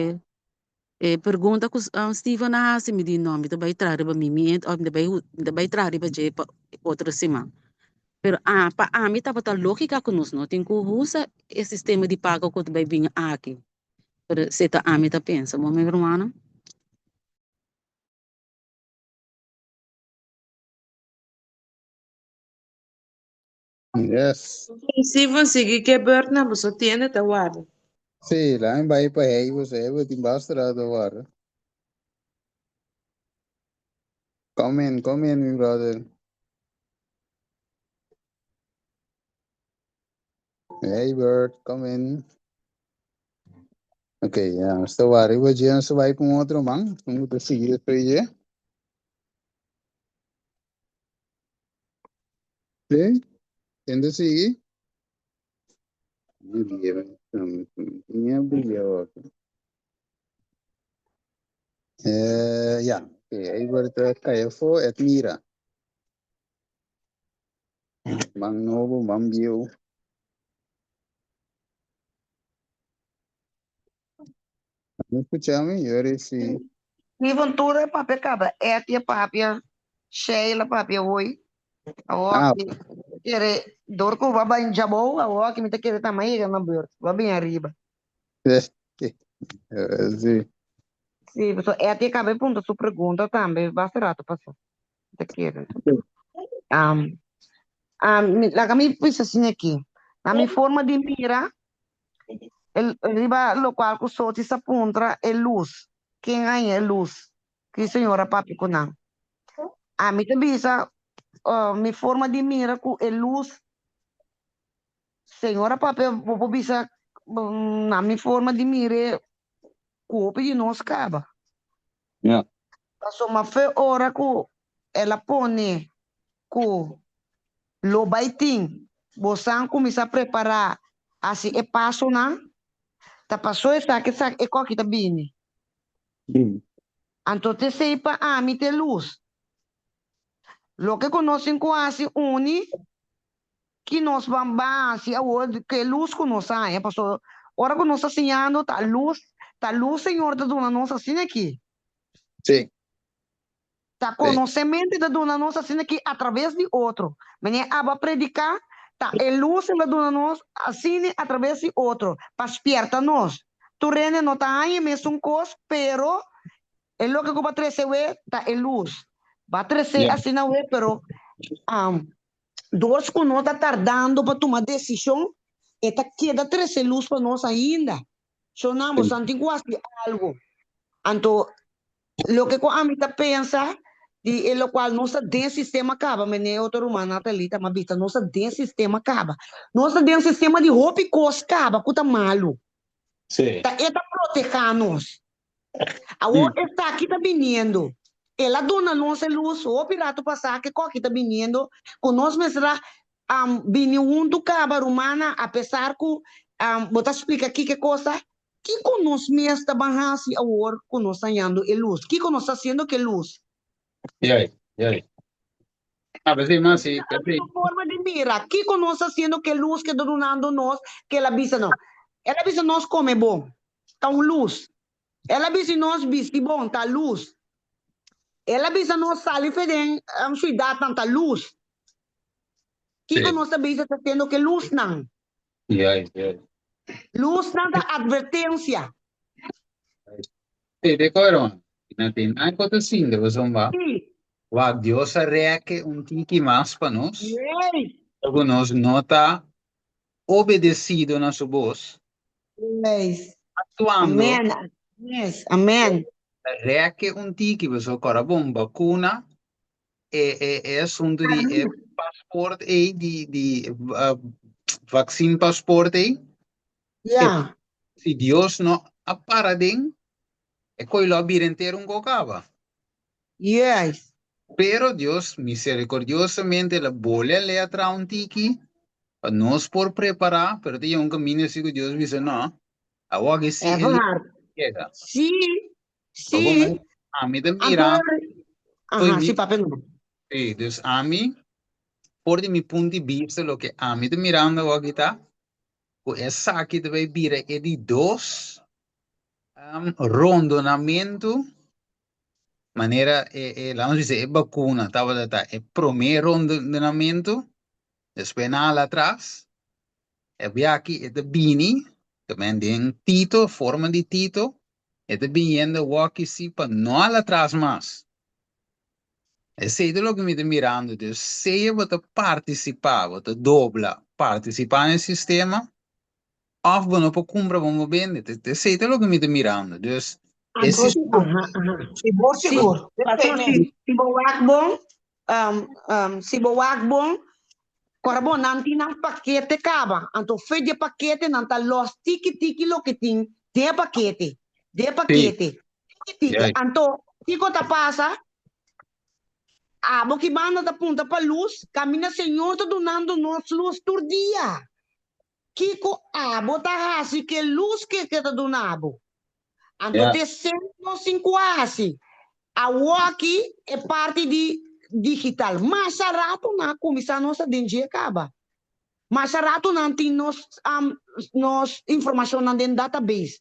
e pregunta ku Steven a hasi, mi di no, mi ta bai traha riba mi mente òf mi ta bai mi ta bai traha riba dje pa otro siman. Pero a pa ami tabata lógika ku nos no tin ku usa e sistema di pago ku ta bai bin aki. Pero esei ta ami ta pensa, bo mi rumannan. Yes. Steven sigui ke beurt na boso tienda ta warda. Sí, la mi bai pa hei boso, hei bo tin basta rato warda. Come in, come in, mi brother. Hey Bert, come in. Ok, ya, nos ta wari riba dje, nos ta bai pa un otro man. Un ta sigui despues dje. Sí, ken ta sigui? Mi bia, mi bia aki. Eh, ja, ok, ahí wordt ta kai afó, et mira. Man nobo, man bieu. No escucha mi? Yo reci. Steven tur papia caba Etia papia Sheila papia hoy awor Ah, ki kere door ku ba bai jabou awor ki mi ta kere tambe yega na beurt ba bin ariba. Sí. Sí, so Etia caba e punta su pregunta tambe basta rato pasa. Mi ta kere. Um, um, mi, laga mi bisa asina aki. Na mi forma di mira, el, riba locual cu Soti sa puntra e luz. Ken haña e luz? Ki Señor a papia cu nan. Ami ta bisa, uh, mi forma di mira cu e luz, Señor a papia, bo por bisa, mm, na mi forma di mira, cu hopi di nos caba. Ja. Pasobra fe ora ku el a pone ku lo bai tin, bosan kuminsá prepará hasi e pasonan, ta pasó esaki esaki e koki ta bini. Anto t'esei pa ami t'e lus. Loke ku nos tin ku hasi uni Ki nos ban ban hasi awor ku e lus ku nos a haña? Pasobra ora ku nos ta siñando ta lus, ta lus Señor ta duna nos asina aki. Sí. Ta konosementu ta duna nos asina aki atraves di otro. Meneer abo a prediká, Ta e lus el a duna nos asina atraves di otro pa spierta nos. Tur hende no ta haña e mesun kos, pero e loke ku bo a trese awe ta e lus. Bo a trese asina awe, pero dors ku no ta tardando pa tuma desishon, e ta keda trese lus pa nos ainda. Shonnan, bosan tin ku hasi algu. Anto, loke ku ami ta pensa di e lokual nos ta den sistema kaba, mene e otro ruman Nathalie ta mabita, nos ta den sistema kaba. Nos ta den sistema di hopi kos kaba ku ta malu. Ta e ta protehá nos. Awor esaki ta biniendo. El a duna nos e lus hopi ratu pasá ke koki ta biniendo ku nos mester a bini huntu kaba rumannan apesar ku bo ta splika kiko kos ta. Kiko nos mes ta ban hasi awor ku nos ta hañando e lus? Kiko nos ta hasiendo ku e lus? Yai, yai. A veces mas sí, Esa ta un forma di mira. Kiko nos ta hasiendo ku e lus ke ta dunando nos ke el a bisa nos? El a bisa nos kome bon. Ta un lus. El a bisa nos bisti bon, ta lus. El a bisa nos sali fe den siudatnan, ta lus. Kiko nos ta bisa ta hasiendo ku e lusnan? Lusnan ta atvertensia. Sí, de acuerdo. Na tin nan ku ta sinti pasobra wak Dios a rèk un tiki mas pa nos. Ku nos no ta obedesido na su bos. Yes. Actuando. Amen. Yes. Amen. Rèk un tiki pasobra kòrda bon bakuna e e e asuntu di e paspoort ei di di uh, vaccine paspoort ei. Ja. Si Dios no a para den, e koi lo a bira entero un kocaba. Yes. Pero Dios misericordiosamente la bole a lea tra un tiki pa nos por prepara, pero te un camino así ku Dios bisa no. Awor que si Es waar. llega. Sí. Sí. Ami ta mira. Aha, sí, papia no. Sí, dus ami, for di mi punto di bista, loke ami ta mirando awor aki ta, ku esaki ta bai bira e di dos um, rondonamentu, manera e, e, laat ons bisa, e bakuna tabata ta e promé rondonamentu, despues nan hala atras, E biaha aki e ta bini, ta ben den Tito, forma di Tito, e ta biniendo awor si pa no hala atras mas. Esei ta loke mi ta mirando. Dus sea bo ta partisipá, bo ta dobla, partisipá na e sistema, òf bo no por kumpra bo no por bende. Esei ta loke mi ta mirando. Dus e sistema. Aha, aha. Sigur, Si, sigur. pasó si, si bo wak bon, si bo wak bon, Ora bo nan tin nan pakete kaba, anto fe di e pakete nan ta los tiki tiki loke tin den e pakete, den e pakete, tiki tiki. Anto kiko ta pasa? Abo ki banda ta punta pa lus, kaminda Señor ta dunando nos lus tur dia. Kiko abo ta hasi ku e lus ke e ta duna bo? Anto te sent nos tin ku hasi. Awoki e parti di digital. Masha rato nan a kuminsá nos ta den dje kaba. Masha rato nan tin nos nos informashonnan den database.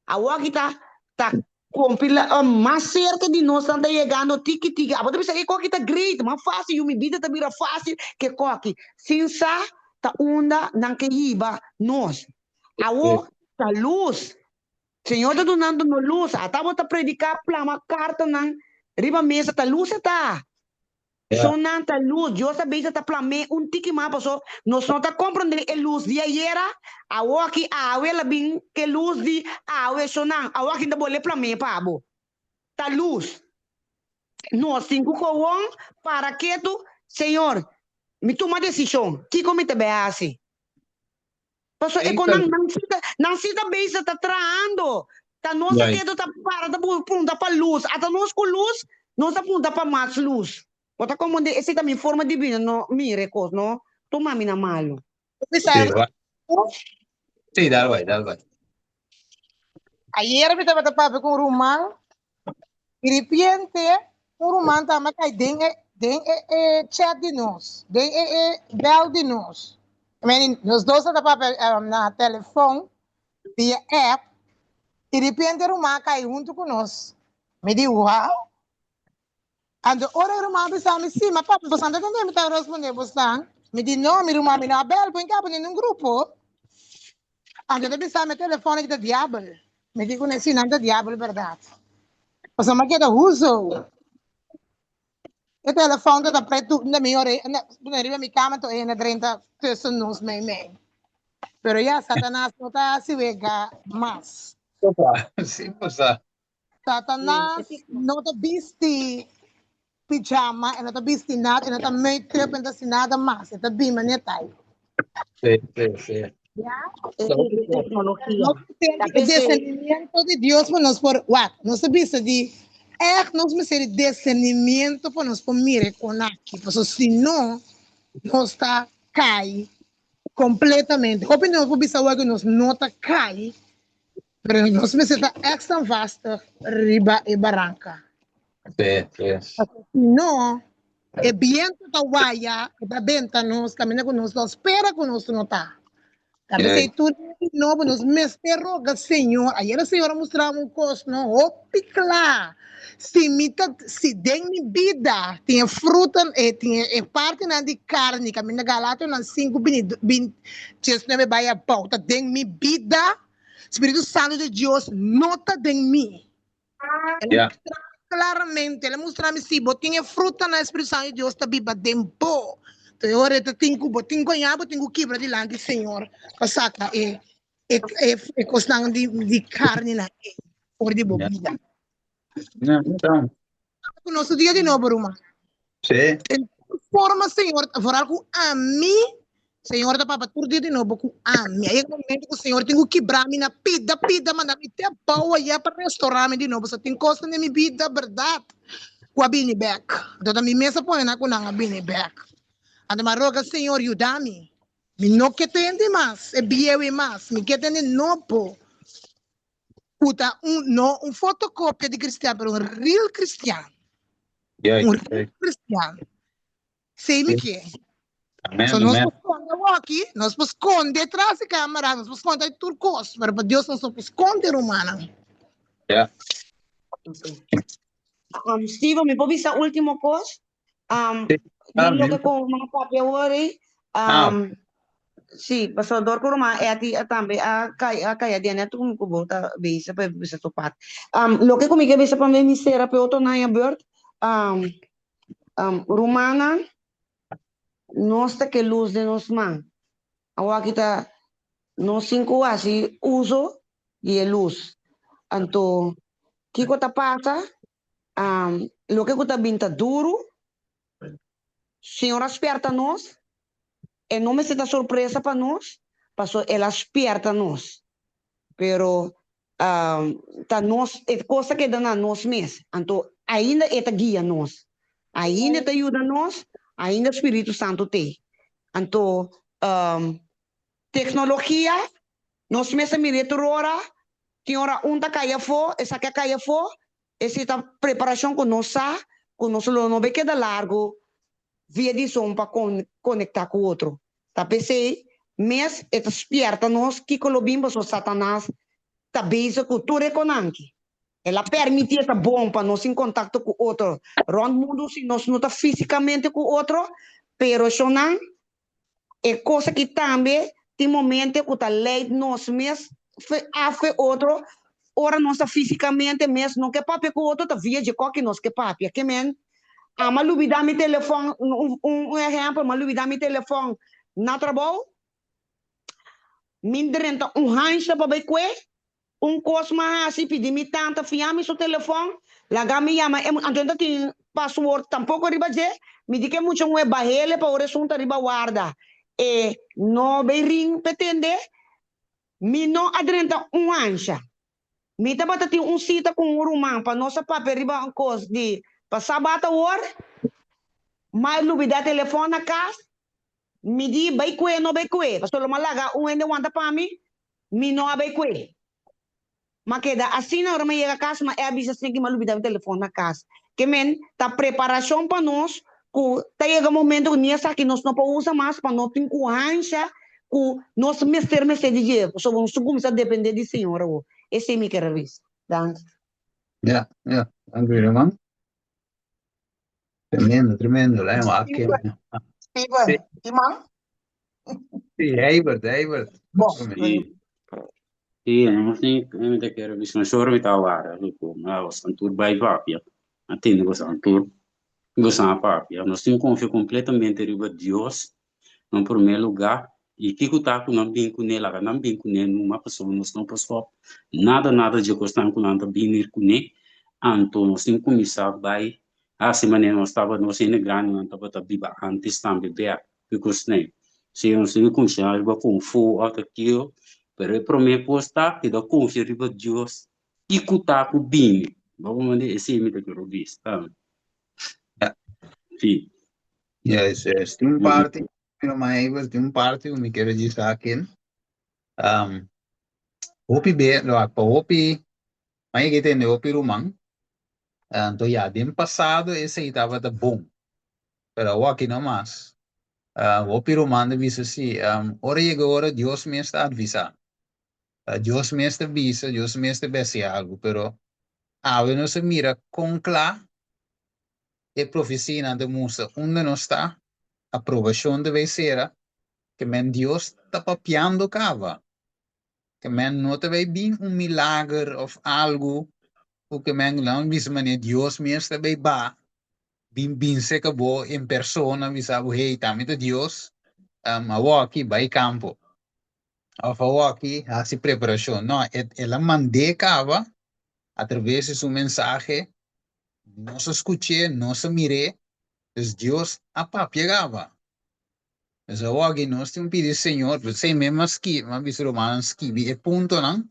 Awoki ta ta kompila mas serka di nos nan ta yegando tiki tiki. Abo ta bisa e koki ta great, mas fásil yu mi bida ta bira fásil ke koki. Sin sa ta unda nan ke hiba nos. Awo ta lus. Señor ta dunando nos lus. Ata bo ta prediká plama kartanan riba mesa ta lus e ta. Shonnan ta lus. Dios a bisa ta plam'é un tiki mas paso nos no ta komprondé e lus di ayera. Awoki awe la bin ke lus di awe shonnan. Awoki ta bolbe plam'é pa bo. Ta lus. Nos tin ku kowon para ketu. Señor, mi tuma desishon. Kiko mi ta bai hasi? Paso e con nan, nan si ta, nan si ta bezig ta trahando. Ta nos a kedo ta para ta punta pa luz. Ata nos cu luz, nos ta punta pa mas luz. Bo ta comprende? Esey ta mi forma di bida, no mira e cos, no tuma mi na malo. Sí, dal bai, dal bai. Ayer mi tabata papia cu un ruman Di ripiente, un ruman tambe a kai den e, den e, e chat di nos, den e, e bel di nos. I mean, nos dos ta papia um, na telefon, via app, di ripiente e ruman a kai huntu ku nos. Mi di, wow. Anto ora e ruman a bisa mi, sí, ma papia, bosan ta tende mi ta responde bosan? Mi di no, mi ruman, mi no a bel bo, inka bo den un grupo. Anto e ta bisa mi e telefòn aki ta diabel. Mi di kuné, si nan ta diabel bèrdat. Pasobra mi a keda huzo. E telefòn ta ta pretu na mi ore, na riba mi kama to e na drenta tussen nos meimei. Pero ya, Satanas no ta hasi wega mas. Sí, pasa. Satanas no ta bisti pijama, e no ta bisti nada, e no ta make-up, e no ta hasi nada mas. E ta bin manera tai. Sí, sí, sí. Ya? E tecnologia. Nos mester di e discernimiento di Dios pa nos por, wak, nos ta bisa di ègt nos mester di discernimiento pa nos por mira e kon aki, pasobra si no, nos ta kai completamente. Hopi nos por bisa awor ku nos no ta kai, pero nos mester ta ègt standvastig riba e baranka. Sí, sí. Pasobra si no, e biento ta waya, e ta benta nos kaminda ku nos no spera ku nos no ta. Ta p'esei tur dia di nobo nos mester roga Señor. Ayer e Señor a mustra mi un kos no hopi kla. Si mi ta, si den mi bida tin e fruta, e tin e partinan di karni kaminda Galationan sinku bini bin diesnuebe bai abou ta den mi bida, Spiritu Santu di Dios no ta den mi. El a mustra mi claramente, el a mustra mi si bo tin e frutanan e Spiritu Santo di Dios ta biba den bo. Entonces e ora e ta tin ku bo tin ku haña bo tin ku kibra dilanti Señor pa saka e e e e kosnan di di karninan ei for di bo bida. Ku nos tur dia di nobo ruman. Sí. Den tur forma Señor, vooral ku ami, Señor ta papia tur dia di nobo ku ami. A yega momento ku Señor tin ku kibra mi na pida pida, manda mi te abou ayá pa restorá mi di nobo. So tin kosnan den mi bida bèrdat ku a bini bèk. Anto ta mi mes a pone nan ku nan a bini bèk. Anto mi a roga Señor yuda mi. Mi no ke tende mas e bieu ei mas, mi ke tende nobo. Ku ta un, no un fotocopia di cristian, pero un real cristian. Yeah, Un real cristian. Sei mi ke. Amen, So nos amen. por sconde awoki, nos por sconde tras di camera, nos por sconde tur cos, pero pa Dios nos no por sconde, rumannan. Yeah. Steven, mi por bisa ultimo cos? Um, Sí, di amen. loke ku mi a papia awor ei, Ah, um, sí, pasobra dor ku ruman Etty a tambe a kai a kai aden net ku bo ta bisa pa e bisa su part. Um, loke ku mi ke bisa pa mi mi sera pa e otro nan a beurt, um, um, rumannan, nos ta ke lus den nos man. Awor aki ta nos tin ku hasi uso di e lus. Anto, kiko ta pasa? Loke ku ta bin ta duru. Señor a spierta nos. E no mester ta sorpresa pa nos, pasobra El a spierta nos. Pero ta nos, e kos ta keda na nos mes. Anto ainda E ta guia nos, ainda E ta yuda nos, ainda Spiritu Santu t'ei. Anto teknologia, nos mes a mir'é tur ora, tin ora un ta kai afó, esaki a kai afó, Esei ta preparashon ku nos sa ku nos lo no bay keda largu via di Zoom pa konektá ku otro. Ta p'esei mes e ta spièrta nos kiko lo bin pasobra Satanas ta bezig ku tur e konanki. El a permití e ta bon pa nos tin kontakto ku otro rònt mundu si nos no ta físikamente ku otro, pero shonnan E kos aki tambe tin momente ku ta leid nos mes fe af fe otro, ora nos ta físikamente mes no ke papia ku otro ta via dje koki nos ke papia. Ke men a lubidá mi telefòn, un un ehèmpel, m'a lubidá mi telefòn na trabou, mi drenta un hansha pa bai kue, Un kos m'a hasi, pidi mi tanta fia mi su telefòn, laga mi yama e anto e no ta tin paswoord tampoko riba dje, mi di ku e mucha muhé bahele pa ora esun ta riba warda e no bay ring p'e tende, mi no a drenta un ansha. Mi tabata tin un sita ku un ruman pa nos a papia riba un kos di pa sabat awor, m'a lubida telefòn na kas, mi di bay kue no bay kue, pasobra lo m'a laga un hende wanta pa mi, Mi no a bay kue. M'a keda asina ora mi yega kas, ma e a bisa asina ki m'a lubida mi telefon na kas. Ke men ta preparashon pa nos ku ta yega momento ku ni esaki nos no por usa mas pa no tin ku hansha ku nos mester mester di dje pasobra nos ta kuminsá depende di Señor awor. Esei mi ker a bisa. Danki. Ya, ya. Danki mi ruman. Tremendo, tremendo. Steven, tin man? Sí, Heibert, Heibert. Bon. Sí. Sí, nos tin, mi ta kere bisa un short mi ta wara, rico, ma nos an tur bai papia, a tende nos an tur, nos a papia. Nos tin konfia kompletamente riba Dios na primer lugar i kiko ta ku nan bin kuné, laga nan bin kuné numa pasobra nos no por stòp nada nada dje kosnan ku nan ta bini kuné, anto nos tin kuminsá bai hasi manera nos tabata, nos hende grandinan tabata biba antes tambe bèk. Because ne, si nos tin konfia riba kung fu òf ta kio, pero e promé kos ta keda konfia riba Dios kiko ta ku bini. Bo por manda esei mi ta kere bisa. Sí. Yes, yes. Tin un parti, pero ma Evers, tin un parti ku mi kere djis akin. Um, hopi be, lo pa hopi, ma yega tende hopi ruman. Anto ya, den pasado esei tabata bon. Pero awor aki no mas. Hopi ruman ta bisa si, ora yega ora Dios mes ta advisá. Dios mes ta bisa, Dios mes ta besi algu. Pero awe nos a mira kon kla e profesianan ta mustra unda nos ta, aprobashon ta bay sera, ke men Dios ta papiando kaba. Ke men no ta bay bin un milager of algu ku ke men nan bisa manera Dios mes ta bay ba bin binse ka bo en persona bisa bo hey ta mi ta Dios um, awoki bai kampo of awoki hasi preparashon no e el a mand'é kaba a traves di su mensahe nos a skuch'é nos a mir'é dus Dios a papia kaba dus awoki nos tin pidi Señor p'esei mi a skibi mi a bisa rumannan skibi e puntonan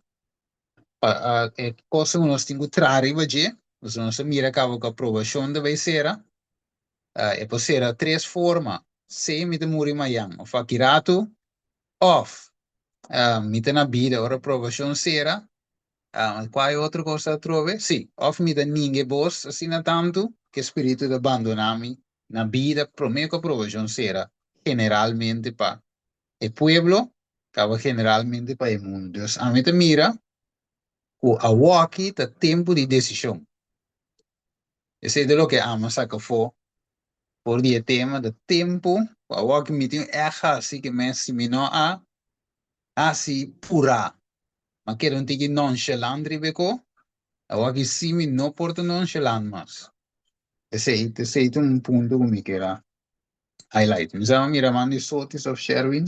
pa e cosa ku nos tin ku traha riba dje, pasobra nos a mira kaba ku aprobashon ta bai sera, e por sera tres forma, sea mi ta muri mayan òf aki ratu, òf mi ta na bida ora aprobashon sera, kua e otro kos atrobe? Sí, òf mi ta ninga e bos asina tantu ku e spiritu ta bandoná mi na bida promé ku aprobashon sera, generalmente pa e pueblo kaba generalmente pa e mundu. Dus ami ta mira ku awoki ta tempu di desishon. Esei ta loke ami a saka afó for di e tema, ta tempu ku awoki mi tin ègt hasi ke mes si mi no a hasi purá, mi a keda un tiki nonchalant riba e ko, awoki si mi no por ta nonchalant mas. Esei, esei ta un punto ku mi kier a highlight. Mi sa mira man di Sotis of Sherwin.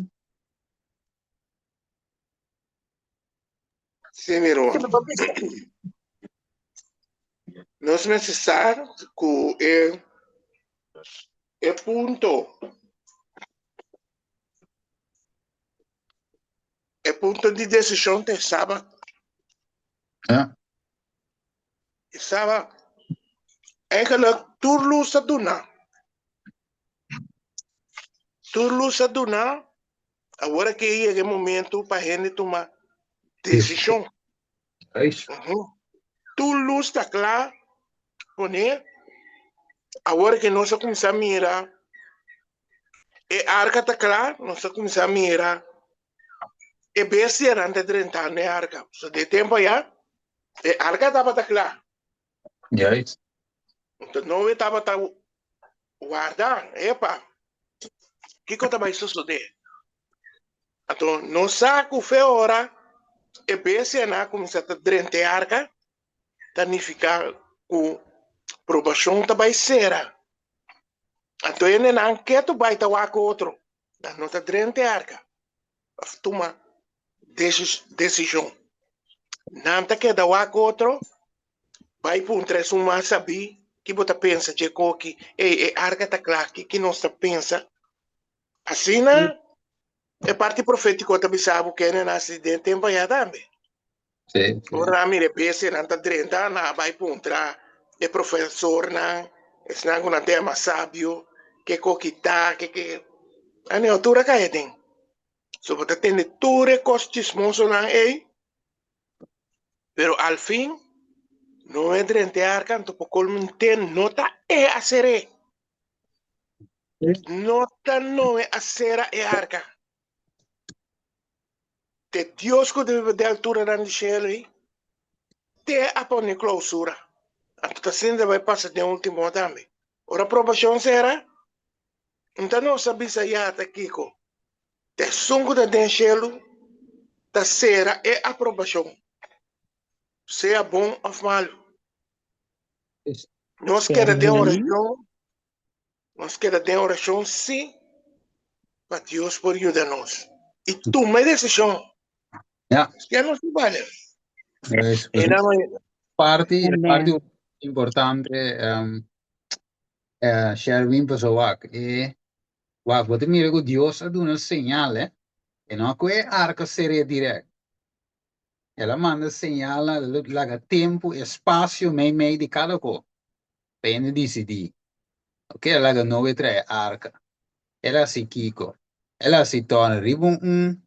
Sí, mi ruman. Nos mester sa ku e e punto e punto di desishon ta e sabat. Ja. E sabat. Eigenlijk tur lus ta duna. Tur lus a duna, awor aki a yega e momento pa hende tuma desishon. Tur lus ta kla pone, awor aki nos a kuminsá mira e arka ta kla, nos a kuminsá mira e bestianan ta drentando e arka. So den e tempu aya e arka tabata kla. Juist. Enton Noe tabata warda, epa, kiko ta bai sosodé? Anto nos sa ku fe ora e bestianan a kuminsá ta drenta e arka, ta nifiká ku probashon ta bai sera. Anto hendenan ketu bai ta wak otro, nan no ta drenta e arka òf tuma desishon. Nan ta keda wak otro, bai puntra esun mas sabí, ki bo ta pensa dje koki? Ey, e arka ta kla, ki nos ta pensa? Asina e parti profétiko ta bisa bo kende nasi den tempu ayá tambe. Ora nan a mira e bestianan ta drenta, nan a bai puntra e profesornan, esnan ku nan ta yama sabio, ke koki ta, ke ke. Aneo, tur a kai aden. So bo ta tende tur e kos chismosonan ei, pero al fin Noe drenta e arka, anto por colmo nte no ta e a ser'é. No ta Noe a sera e arka. Te Dios ku ta biba den alturanan di shelu ei, te a pone klousura. Anto ta asina ta bai pasa den ultimo tambe. Ora probashon sera. Nta nos a bisa ya ta kiko? Ta esun ku ta den shelu ta sera e aprobashon, sea bon òf malu. Nos keda den orashon, nos keda den orashon sí pa Dios por yuda nos i tuma e desishon. Ja. Ya nos ta bale. Dus, E nan parti, Amen. parti importante, um, Sherwin paso wak, e wak, bo ta mira ku Dios a duna señal, eh? E no ku e arka ser'é dirèkt. El a manda señal, laga tempu, espasio meimei di kada ko pa hende disidí. Oke, el a laga Noe trae arka. El a hasi kiko? El a hasi tòrna riba un un.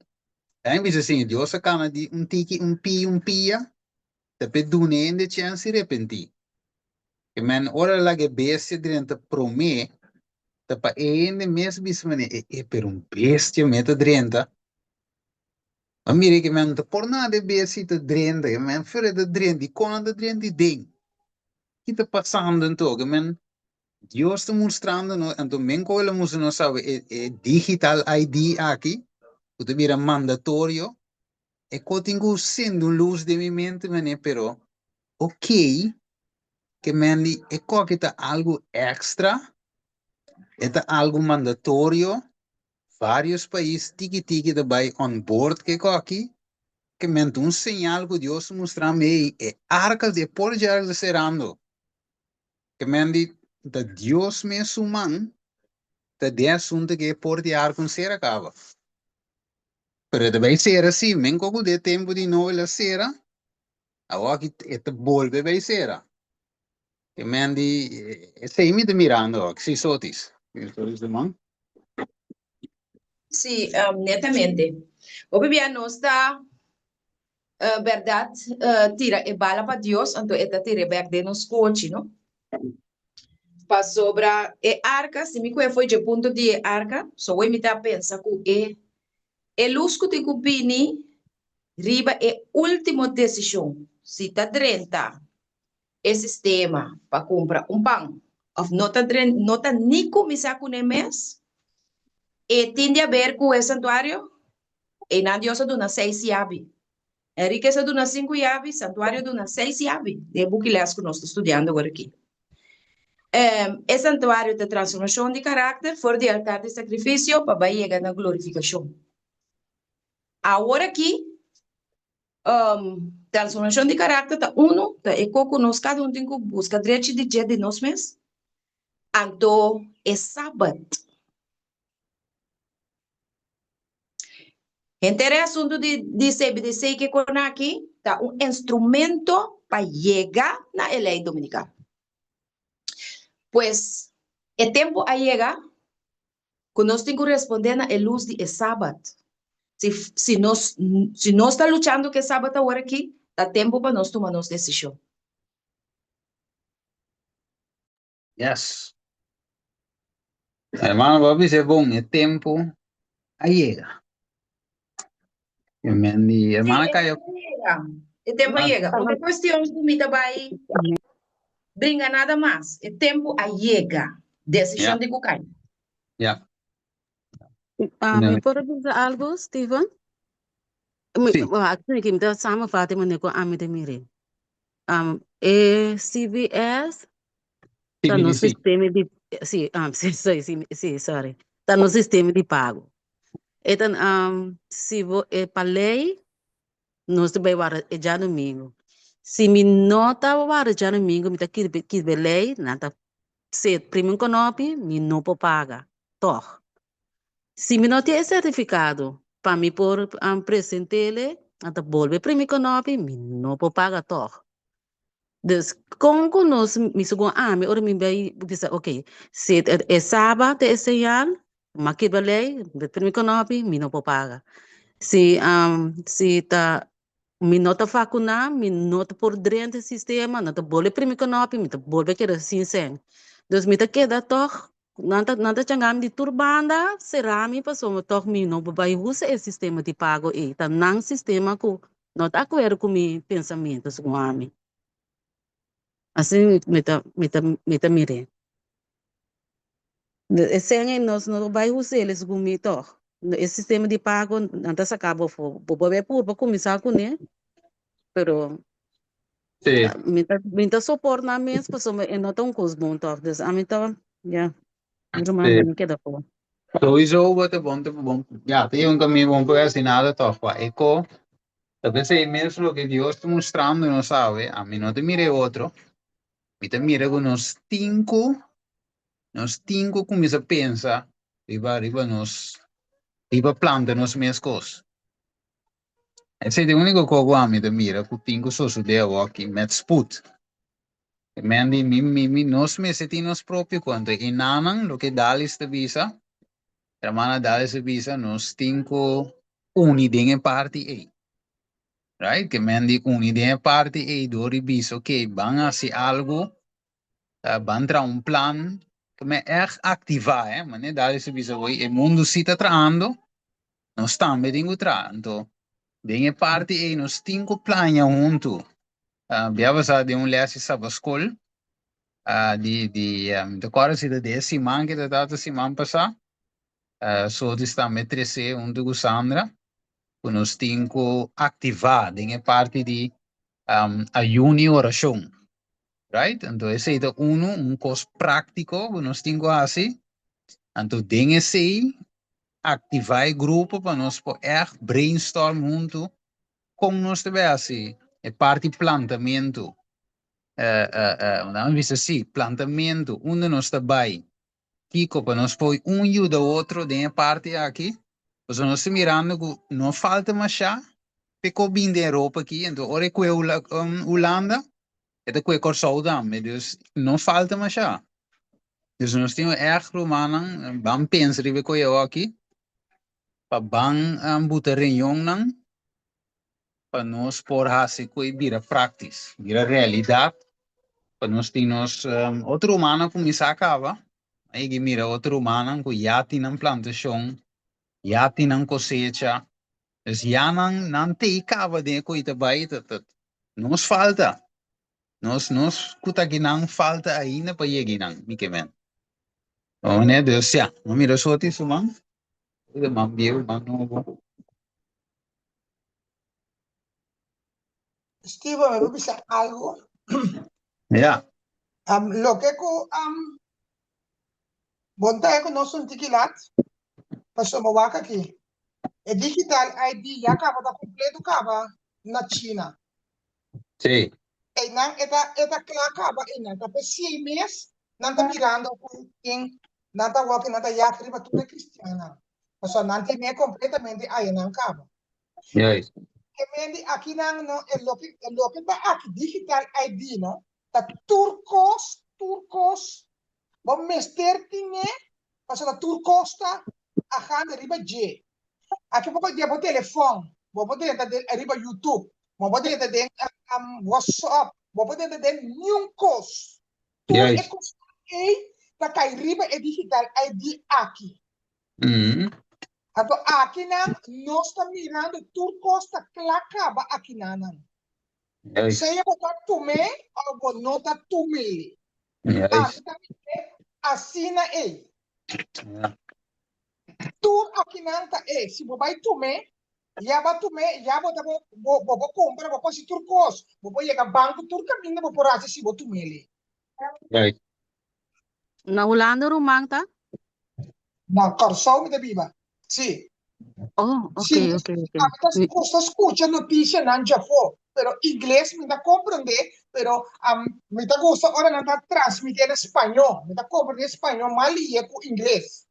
Nan bisa asin, Dios a kana di un tiki un pia un pia, ta p'e duna hende chèns di repentí. Ke men ora el a laga e bestia drenta promé, ta pa e hende mes bisa manera, e e, pero un bestia me ta drenta? A mira ke men no ta por nada e bestia ta drenta, ke men fuera e ta drenta, dikon nan ta drenta i den? Ki ta pasando anto? Ke men Dios ta mustrando nos, anto men ku el a mustra nos awe e e digital ID aki, ku ta bira mandatorio, e ko tin ku sende un lus den mi mente mane, pero ok, ke men di e koki ta algu extra, e ta algu mandatorio, varios pais tiki tiki ta bai on board ke koki, ke men ta un señal ku Dios ta mustra mi, ey, e arka di e por dje ta serando. Ke men di ta Dios mes su man ta den asunto ke e por di arka un sera kaba. Pero e ta bai sera si, men koku den tempu di Noe el a sera, awor aki e ta bolbe bai sera. Ke men di esei mi ta mirando awor, si Sotis. Sotis de man. Si, netamente. Hopi bia nos ta bèrdat tira e bala pa Dios, anto e ta tir'é bèk den nos kochi, no? Pasobra e arka, si mi kue fo'i dje punto di e arka, so wei mi ta pensa ku e e lus ku tin ku bini riba e último desishon, si ta drenta e sistema pa kumpra un pan òf no ta dren no ta ni kuminsá kuné mes, e tin di aber ku e santuario? Einan Dios a duna seis yabi. Enriquez a duna sinku yabi, santuario a duna seis yabi, den e buki les ku nos ta studiando awor aki. E santuario ta transformashon di karakter for di altar di sakrifisio pa bai yega na glorifikashon. Awor aki, transformashon di karakter ta unu, ta e ko ku nos kada un tin ku buska drechi di dje di nos mes. Anto e sabat. Henter e asuntu di di CBDC ke kon aki ta un instrumento pa yega na e lei dominikal. Pues e tempu a yega ku nos tin ku respondé na e lus di e sabat. Si si nos si nos ta luchando ku e sabat awor aki, ta tempu pa nos tuma nos desishon. Yes. Hermano, bo a bisa bon, e tempo a yega. E men di, Sí, hermana e Kaya, tempo a yega. E tempo a ah, yega. No ta cuestion cu mi ta bai bringa nada mas. E tempo a yega. ya, Decision di cu cay. ya. Ah, mi por bisa algo, Steven? Mi, Sí. ah, aki mi ta samenvatten manera cu ami ta mira. Um, e CBS ta nos CBDC. sistema di sí, um, sí, sorry, sí, sí, sorry. Ta nos sistema di pago. E tan um, si bo e pa lei nos ta bai warda e djadomingo. Si mi no ta warda djadomingo mi ta kirbi kirbi lei, nan ta set primi un konopi, mi no por paga, tòg. Si mi no tin e sertifikado pa mi por present'ele, nan ta bolbe primi konopi, mi no por paga tòg. Dus kon ku nos, mi segun ami, ora mi bai bisa ok, si e saba ta e señal, m'a kibra lei, mi primi konopi, mi no por paga. Si si ta mi no ta vakuná, mi no ta por drenta e sistema, nan ta bolbe primi konopi, mi ta bolbe keda sin sèn. Dus mi ta keda tòg Nan ta nan ta changa mi di tur banda sera mi pasobra tòg mi no por bai usa e sistema di pago ei. Ta nan sistema ku no ta akuerdo ku mi pensamentu segun ami. Asina mi ta mi ta mi ta mir'é. E sèn ei nos no bai us'el segun mi tòg. E sistema di pago nan ta saka bo afó. Bo por bai purba kuminsá kuné, pero Sí. mi ta mi ta soport nan mes pasobra e no ta un kos bon tòg. Dus ami ta, ya, mi ruman Sí. mi keda afó. Sowieso bo ta bon, ta bon. Ya, ta un kaminda bon por hasi nada tòg, pa e ko ta p'esei mes loke Dios ta mustrando nos awe, ami no ta mira e otro, mi ta mira ku nos tin ku Nos tin ku kuminsá pensa riba riba nos riba planta nos mes kos. Esei ta e úniko kos ku ami ta mira ku tin ku sosodé awoki met spoed. E men di mi mi mi nos mester tin nos propio kos. Anto e nanan loke Dalis ta bisa, hermana Dalis ta bisa nos tin ku uni den e parti ei. Right? Ke men di uni den e parti ei dor di bisa oké ban hasi algu Ban traha un plan ku men ègt aktivá, eh. Manera Darius a bisa hoy, e mundu sí ta trahando, nos tambe tin ku traha. Anto, den e parti ei nos tin ku plania huntu. Bia pasá den un lès di sabaskol, di di mi ta kòrda si ta di e siman ke ta tabata siman pasá, Sotis tambe tres'é huntu ku Sandra, ku nos tin ku aktivá den e parti di ayuno i orashon. Right? Anto esei ta unu, un kos práktiko ku nos tin ku hasi. Anto den esei aktivá e grupo pa nos por ègt brainstorm huntu kon nos ta bai hasi e parti plantamentu. Nan a bisa si, plantamentu, unda nos ta bai, kiko pa nos por un yuda otro den e parti aki, pasobra nos ta mirando ku no falta mashá p'e ko bin den Europa aki, enton ora e kue Hulanda e ta kue Kòrsou tambe, dus no falta mashá. Dus nos tin ègt rumannan ban pensa riba e koyo aki pa ban buta reunionnan pa nos por hasi ku e bira praktis, bira realidat, pa nos tin nos otro rumannan kuminsá kaba, a yega mira otro rumannan ku ya tin nan plantashon, ya tin nan kosecha, dus ya nan nan tei kaba den e ku ta bai, ta ta nos falta, nos nos ku ta akinan falta ainda pa yega einan, mi ke men. One, dus ya, no mira soti su man. De man bieu, man nobo. Steven, mi por bisa algo? Ja. Um, loke ku um, bon ta ku nos un tiki lat, pasobra wak aki. E digital ID ya kaba ta kompleto kaba na China. Sí. Einan e ta e ta kla kaba einan. Ta p'esei mes nan ta mirando ku tin nan ta wak nan ta yag riba tur e kristiannan. Pasobra nan tine kompletamente ayanan kaba. Juist. Ke men di akinan no e loke e loke ta aki digital ID no ta tur kos tur kos bo mester tine pasobra tur kos ta aganda riba dje. Aki bo por den bo telefòn bo por drenta den riba YouTube bo por drenta den WhatsApp bo por drenta den niun kos. Tur e Juist. kosnan ei ta kai riba e digital ID aki. Anto akinan nos ta mirando tur kos ta kla kaba akinanan. Juist. Sea bo ta tum'é òf bo no ta tum'é. Juist. Ami ta mir'é asina ei. Ja. Tur akinan ta e. Si bo bai tum'é, ya bo a tum'é, ya bo ta bo bo bo por kumpra, bo por hasi tur kos. Bo por yega banko, tur kaminda bo por hasi si bo tum'é. Juist. Na Hulanda ruman ta? Na Kòrsou mi ta biba, sí. Oh, ok, Sí, ok, ok. ami ta gusta skucha notisianan djafó, pero ingles mi ta komprendé, pero mi ta gusta ora nan ta transmití na spañó. Mi ta komprendé spañó mas lihe ku ingles.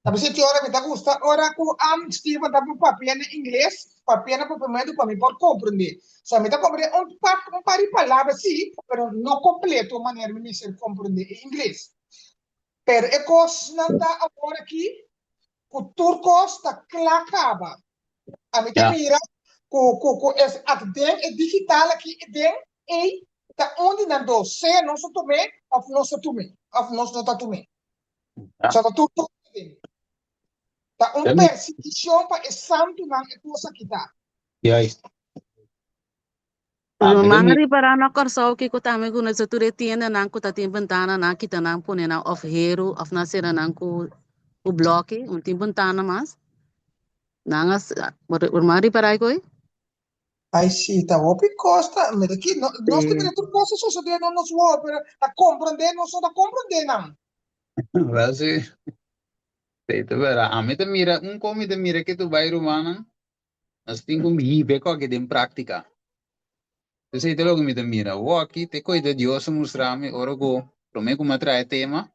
Ta bisa ki ora mi ta gusta ora ku Steven ta por papia na ingles, papia na papiamentu pa mi por komprendé. So mi ta komprendé un par un par di palabra sí, pero no kompleto manera mi mester komprendé e ingles. Pero e kosnan ta awor aki ku tur kos ta kla kaba. Ami ta mira ku ku ku es ak den e digital aki den ei ta un di nan dos, sea nos ta tum'é òf nos ta tum'é òf nos no ta tum'é. So ta tur kos den. Ta un persiguishon pa e santunan e kos aki ta. Juist. Ah, mi ta Ruman mira. ripará na Kòrsou kiko tambe ku nos tur e tiendanan ku ta tin bentananan kita nan pone nan òf heru òf nan sera nan ku ku blòki, no tin bentana mas. Nan a ruman ripará e koi? Ai sí, ta hopi kos ta, mira aki, no, nos ta Sí. mira tur kos ta sosodé na nos wowo, pero ta komprondé, nos no ta komprondé nan. Wel sí. Sí, ta berdad. Ami ta mira, un kos mi ta mira ke tu bai rumannan, Nos tin ku hiba e koki den práktika. Esei ta loke mi ta mira. Awoki te koe ta Dios a mustra mi ora ku promé ku mi a traha e tema,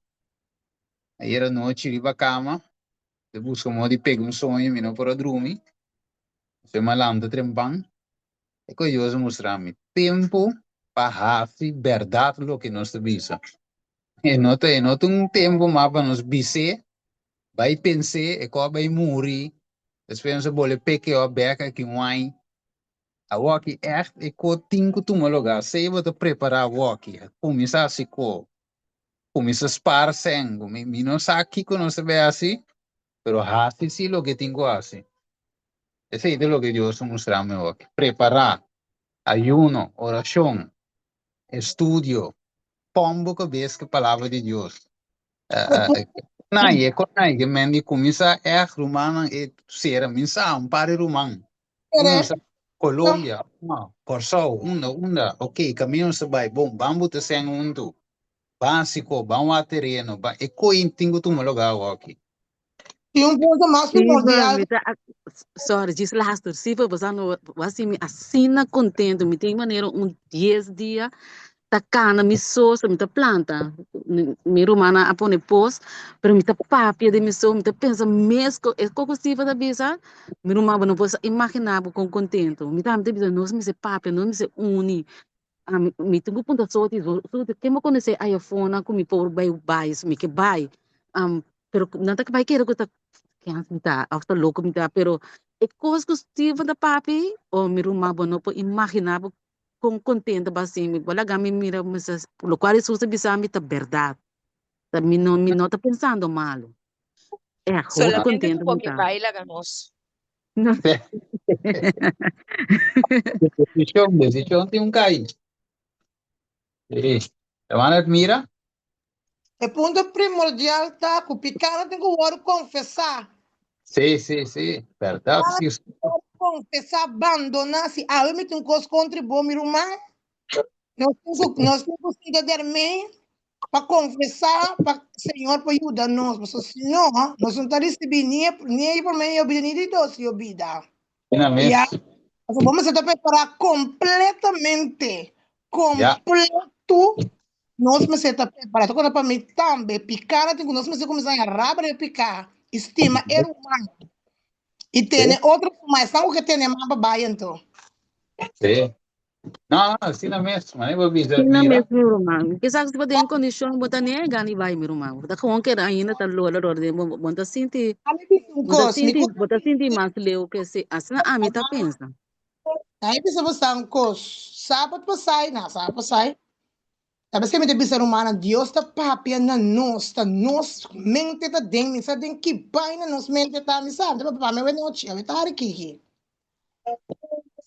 ayer anochi riba kama, ta buska modo di pega un soño, mi no por a drumi. Despues mi a lanta trempan, e koe Dios a mustra mi, tempu pa hasi bèrdat loke nos ta bisa. E no ta e no ta un tempu mas pa nos bis'é, bai pens'é, e kos bai muri, despues nos a bole pek'é òf bèk aki un aña. Awoki ègt e kos tin ku tuma lugá. Sea bo ta prepará awoki, kuminsá hasi kos, kuminsá spar sèn, mi mi no sa kiko nos ta bai hasi, pero hasi sí loke tin ku hasi. Esei ta loke Dios a mustra mi awoki, prepará, ayuno, orashon, estudio, pon bo kabes ku palabra di Dios. Konai, e konai ke men di kuminsá ègt rumannan e sera min sa un par di ruman. Uno sa Colombia, no, Kòrsou, unda, unda, ok, kaminda nos ta bai, bon, ban buta sèn huntu, ban hasi ko, ban wak tereno, ban, e koi tin ku tuma lugá awoki. Tin un punto mas Steven, primordial. mi ta, sorry, djis laster. Steven, bo sa no, bo a hasi mi asina contento. Mi tin manera un dies dia ta cana mi so, so mi ta planta. Mi, mi rumannan a pone post, pero mi ta papia den mi so, mi ta pensa mes co, e co cu Steven ta bisa, mi ruman, bo no por imagina bo con contento. Mi tambe ta bisa, nos mester papia, nos mester uni. Ami, mi tin ku punta soti, soti, ken bo konosé ayafonan ku mi por bai bai, mi ke bai. Pero nan ta bai kere ku ta kens mi ta, òf ta loko mi ta, pero e kos ku Steven ta papia ei, oh mi ruman bo no por imaginá bo kon kontento bo a sinti, bo laga mi mira lokual Hesus a bisa mi ta bèrdat, ta mi no mi no ta pensando malu. Ègt hopi Solamente ku kontento bo mi ke ta. bai laga nos. No. Desishon, desishon tin un kai. Sí. Hermana Edmira? E punto primordial ta ku pikánan tin ku wòrdu konfesá. Sí, sí, sí. Bèrdat, sí. Konfesá, bandoná. Si awe mi tin un kos kontra bo, mi ruman, nos tin ku, nos tin ku sinta dermei pa konfesá pa Señor por yuda nos, pasobra si no, nos no ta risibí ni e ni e promé yobida ni di dos yobida. Asina mes. Ya, pasobra bo mester ta prepará kompletamente, Ya. kompletu nos mester ta prepará. Ta konta pa mi tambe, piká na tin ku nos mester kuminsá haña rabia di piká i stima e ruman i tene otro ruman, esnan ku ke tene man pa bai anto. Sí. No, no, asina mes. Mane bo bisa, Asina mira. mes, mi ruman. Kisas si bo den kondishon, bo ta nega ni bai, mi ruman. Bo ta gewoon keda ainda ta lola rònt den bo. Bo ta sinti, Ami bisa un bo ta kos, mi sinti, ku bo ta sinti mas leu ke si. Asina ami ta pensa. Ami bisa bo sa un kos. Sabat pasai, na, sabat pasai, ta bes ke mi ta bisa rumannan, Dios ta papia na nos, ta nos mente ta den, mi sa den ki baina nos mente ta, mi sa, mi ta papia pa mi awe nochi, awe tardi kiki.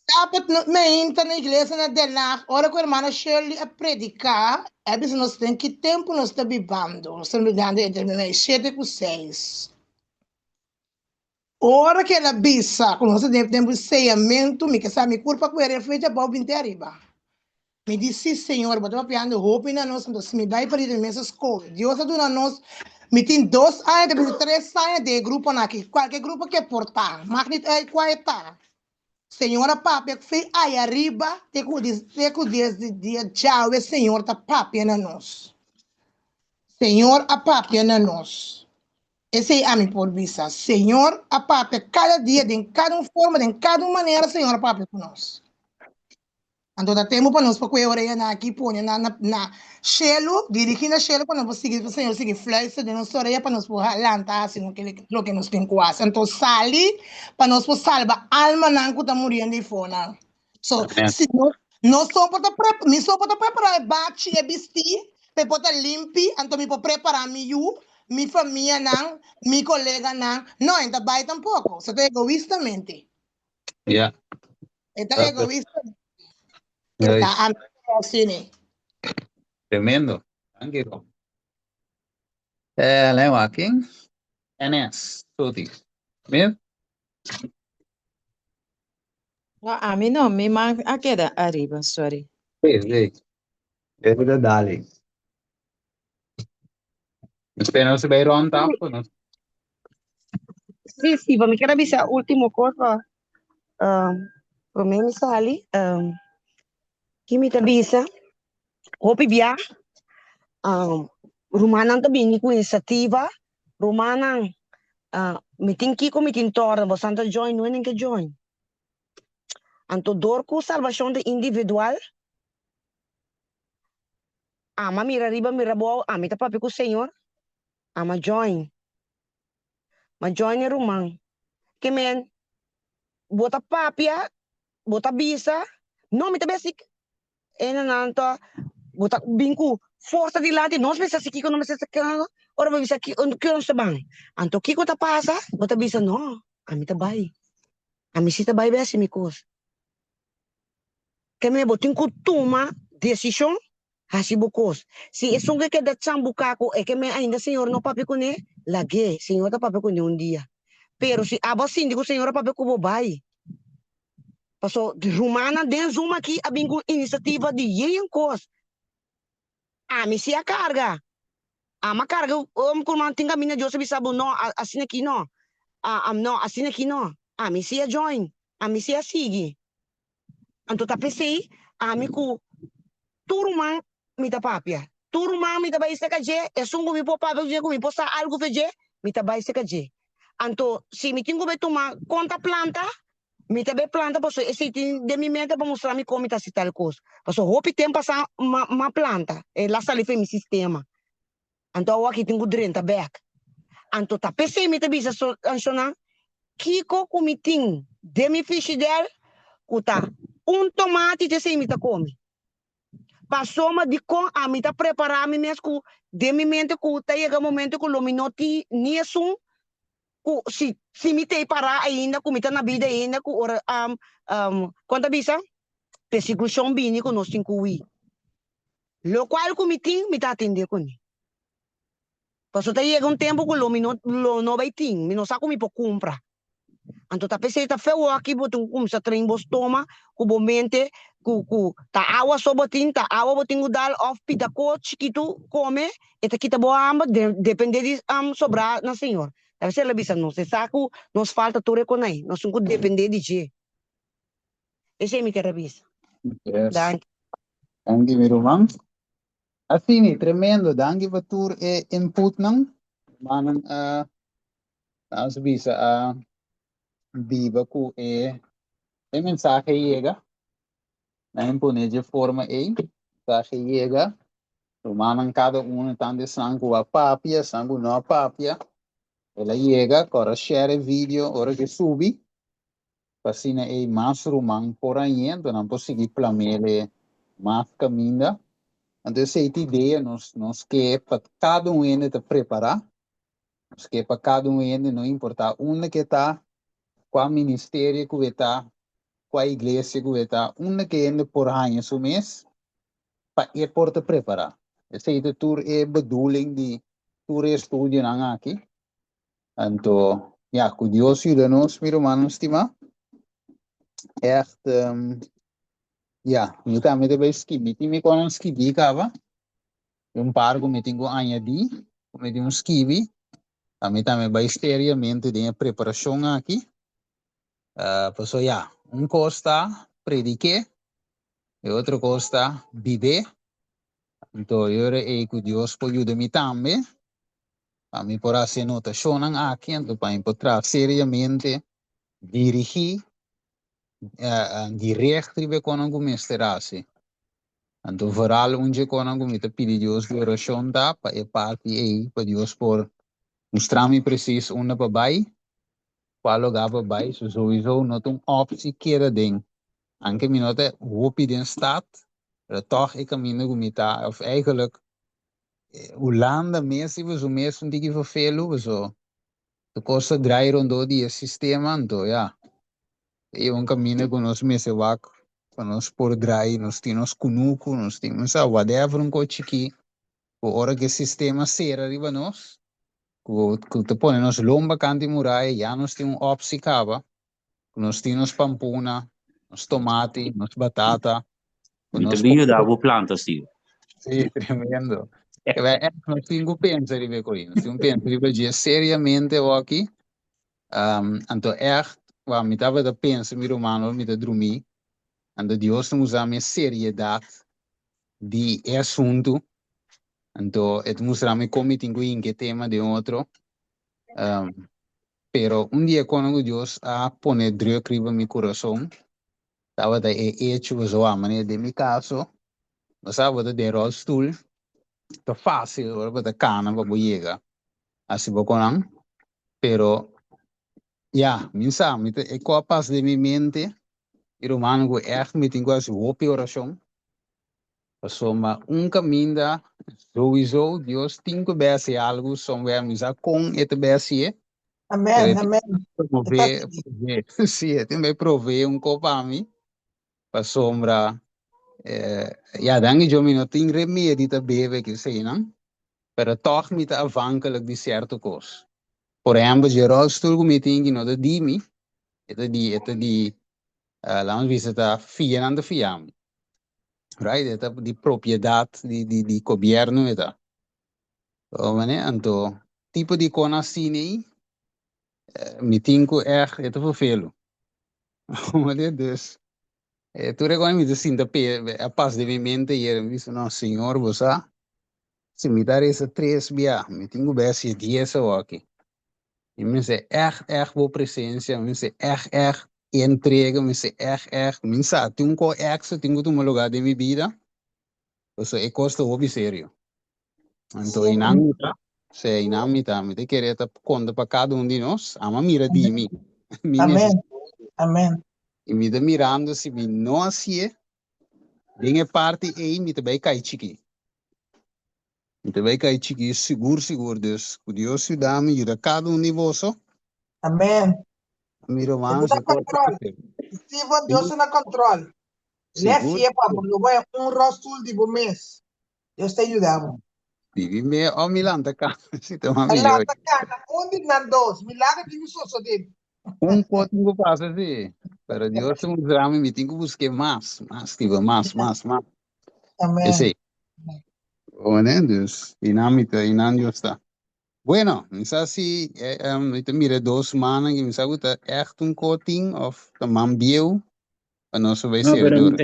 Sabat meinta na iglesia na Den Haag, ora ku hermana Shirley a prediká, a bisa nos den ki tempu nos ta bibando. Nos ta bibando entre mei shete ku seis. Ora ku el a bisa ku nos ta den tempu di seyamentu, mi ke sa mi kurpa ku e reflecha abou binti ariba. Mi di, Sí, Señor, bo ta papiando hopi na nos, anto si mi bai perdí mi mes a skohe. Dios a duna nos, mi tin dos aña, ta bisa tres aña den e gruponan aki, kualke grupo ke por ta, mak nit uit kua e ta. Señor a papia ku fe aya riba te ku te ku desde dia djawe Señor ta papia na nos. Señor a papia na nos. Esei ami por bisa. Señor a papia kada dia den kada un forma, den kada un manera Señor a papia ku nos. Anto ta tempu pa nos pa kue oreanan aki pone nan na na shelu, dirigí na shelu pa nos por sigui, pa Señor sigui fluister den nos orea pa nos por lanta hasi loke loke nos tin ku hasi. Anto sali pa nos por salba almanan ku ta muriendo ei fonan. So, Amén. si nos nos so por ta pre mi so por ta prepará e bachi, e bistí, pa e por ta limpi, anto mi por prepará mi yu, mi famianan, mi koleganan. No, e no ta bai tampoko. So ta egoistamente. Ya. E ta Perfecto. egoista. Ta ami asina. Tremendo. Danki, Ro. Eh, lei wak, NS, Soti. Mir? No, ami no, mi man a keda ariba, sorry. Sí, sí. Ese ta dale. Espera, no se bay rond tafel, no? Sí, sí, pa mi quiero avisar último cosa. Um, promé mi sali. Um, ki mi ta bisa? Hopi bia. Um, rumannan ta bini ku inisiativa. Rumannan, uh, mi tin kiko, mi tin torna. Bosan ta join, no ke join. Anto dor ku salbashon ta individual, ama mira riba, mira abou, ami ta papia ku Señor, ama join. Ma join e ruman. Ke men, bo ta papia, bo ta bisa, no, mi ta besik. E nan ta, bo ta bin ku forsa dilanti, nos mester hasi kiko, nos mester hasi kiko, ora bo bisa ki ki nos ta ban. Anto kiko ta pasa? Bo ta bisa, no, ami ta bai. Ami si ta bai bai hasi mi kos. Ke men bo tin ku tuma desishon, hasi bo kos. Si esun ke keda chambuká ku e ke men ainda Señor no papia kuné, lag'é, Señor ta papia kuné un dia. Pero si abo a sinti ku Señor a papia ku bo, bai. Paso rumannan den Zoom aki a bin ku inisiativa di yen kos. Ami si a karga. Ami a karga um ku ruman tin kaminda Dios a bisa bo no asina aki no. No asina aki no. Ami si a join. Ami si a sigui. Anto ta p'esei ami ku tur ruman mi ta papia. Tur ruman mi ta bai seka dje, esun ku mi por papia ku dje, ku mi por sa algu fe dje, mi ta bai seka dje. Anto si mi tin ku bai tuma konta planta, mi ta bai planta pasobra esei tin den mi mente pa mustra mi kon mi ta hasi tal kos. Pasobra hopi tempu pasá m'a planta, el a sali for mi sistema. Anto awor aki tin ku drenta bek. Anto ta p'esei mi ta bisa anshonnan, kiko ku mi tin den mi frishidèr ku ta un tomati ta esei mi ta kome. Pasobra dikon ami ta prepará mi mes ku den mi mente ku ta yega momento ku lo mi no tin ni esun ku si si mi t'ei pará ainda ku mi ta na bida ainda ku ora kon ta bisa persekushon bini ku nos tin ku hui. Lokual ku mi tin mi ta atendé kuné. Pasobra ta yega un tempu ku lo mi no lo no bai tin, mi no sa ku mi por kumpra. Anto ta p'esei ta feo aki bo tin ku kuminsá train bo stoma ku bo mente ku ku ta awa so bo tin, ta awa bo tin ku dal òf pida kos chikitu kome e ta kita bo hamber depende di sobrá na Señor. Ta p'esei el a bisa nos, e sa ku nos falta tur e konai, nos tin ku depende di dje. Esei mi ker a bisa. Yes. Danki. Danki mi ruman. Asini, tremendo. Danki pa tur e inputnan. Rumannan a, nos bisa a biba ku e e mensahe yega. Nan pone dje forma ei. Mensahe yega. Rumannan kada uno tantu esnan ku a papia, esnan ku no a papia. El a yega, kòrda share e video ora ke subi. Pa asina ei mas ruman por hañ'é, anto nan por sigui plam'é mas kaminda. Anto esei ta idea, nos nos ke pa kada un hende ta prepará, nos ke pa kada un hende, no importá unda ke ta, kua ministerio ku e ta, kua iglesia ku e ta, unda ke hende por haña su mes, pa e por ta prepará. Esei ta tur e bedoeling di tur e estudionan aki. Anto, ya, ku Dios yuda nos, mi rumannan stimá. Echt, um, ya, mi tambe ta bai skibi. Tin mi konan skibi kaba. Un par ku mi tin ku añadí, ku mi tin ku skibi. A mi tambe bai seriamente den e preparashon aki. Uh, paso ya, un kos ta prediké, e otro kos ta bibé. Anto, e ora ei ku Dios por yuda mi tambe. Pa mi por hasi e notashonnan aki, anto pa mi por traha seriamente, dirigí, direct riba e konan ku mester hasi. Anto vooral un dje konan ku mi ta pidi Dios di orashon ta pa e parti ei, pa Dios por mustra mi presis unda pa bai, kua lugá pa bai. So souiso no ta un optie keda den, anke mi no ta hopi den stad, pero tòg e kaminda ku mi ta, òf eigenlijk Hulanda mes i boso mes un tiki vervelu, boso tur kos ta drai rondó di e sistema, anto ya, e un kaminda ku nos mester wak pa nos por drai, nos tin nos kunuku, nos tin, sa, whatever un kos chikí, ku ora ku e sistema sera riba nos, ku ku ta pone nos lomba kant'i muraya, ya nos tin un opsi kaba, ku nos tin nos pampuna, nos tomati, nos batata, ku Mi ta nos bin yuda bo planta, Steve. Sí, tremendo. Ke bai echt nos tin ku pensa riba e koi. Nos tin ku pensa riba dje seriamente awaki. Um, anto echt, wa mi tabata pensa mi ruman ora mi ta drumí, anto Dios ta mustra mi e seriedad di e asuntu. Anto e ta mustra mi kon mi tin ku hinka e tema den otro. Um, pero un di e konan ku Dios a pone druk riba mi kurason tabata e hecho pasobra manera den mi kaso, bo sa bo ta den rolstoel, ta fácil ora bo ta kana pa bo yega hasi bo konan, pero ya, mi sa, mi ta, e kos a pasa den mi mente, i rumannan ku ègt mi tin ku hasi hopi orashon, pasobra un kaminda souiso Dios tin ku bai hasi algu somewhere, mi sa kon e ta bai hasié, pero Amen, e tin amen. ku E ta prové, prové, si, e tin bai prové un kos pa mi, pasobra ya, danki Dios mi no tin remedi ta bebe keseinan, pero tòg mi ta afhankelijk di sierto kos. Por ehèmpel, dje ròlstul ku mi tin ki no ta di mi, e ta di, e ta di, laat nos bisa ta fia nan ta fia mi, right? E ta di propiedat di di di gobièrnu e ta. Manera, anto tipo di kon asina ei mi tin ku ègt e ta vervelu. Manera, dus tur e kos mi ta sinta a pas den mi mente ayera, mi bisa no Señor bo sa si mi ta resa tres bia mi tin ku bai hasi dies awoki. Mi mester ègt ègt bo presensia, mi mester ègt ègt e entrega, mi mester ègt ègt, mi sa tin un kos èkstra tin ku tuma lugar den mi bida, pasobra e kos ta hopi serio. Anto Sí. einan mi ta, sí, einan mi ta, mi ta kere ta konta pa kada un di nos, ama mira di mi, mi Amén. nesesidat. Amén. I mi ta mirando si mi no hasié, den e parti ei mi ta bai kai chikí. Mi ta bai kai chikí sigur sigur. Dus ku Dios yuda mi, yuda kada un di boso. Amén. Mi Dios ruman, na si por control. Steven, Dios na control. Sigur. Lefie pa bo, lo bo haña un rolstoel di bo mes. Dios ta yuda bo. Bibi me o mi lanta kana si ta mas mihor. Lanta kana, un di nan dos. Milagro tin ku sosodé. Un kos tin ku pasa si. Pero Dios ta mustra mi, mi tin ku busk'é mas, mas, Steven, mas, mas, mas. Amén. Esei. Bueno, dus, einan mi ta, einan Dios ta. Bueno, mi sa si mi ta mira dos mannan i mi sa ku ta ègt un kotin òf ta man bieu. Pa nos bai No, pero ser mi ta,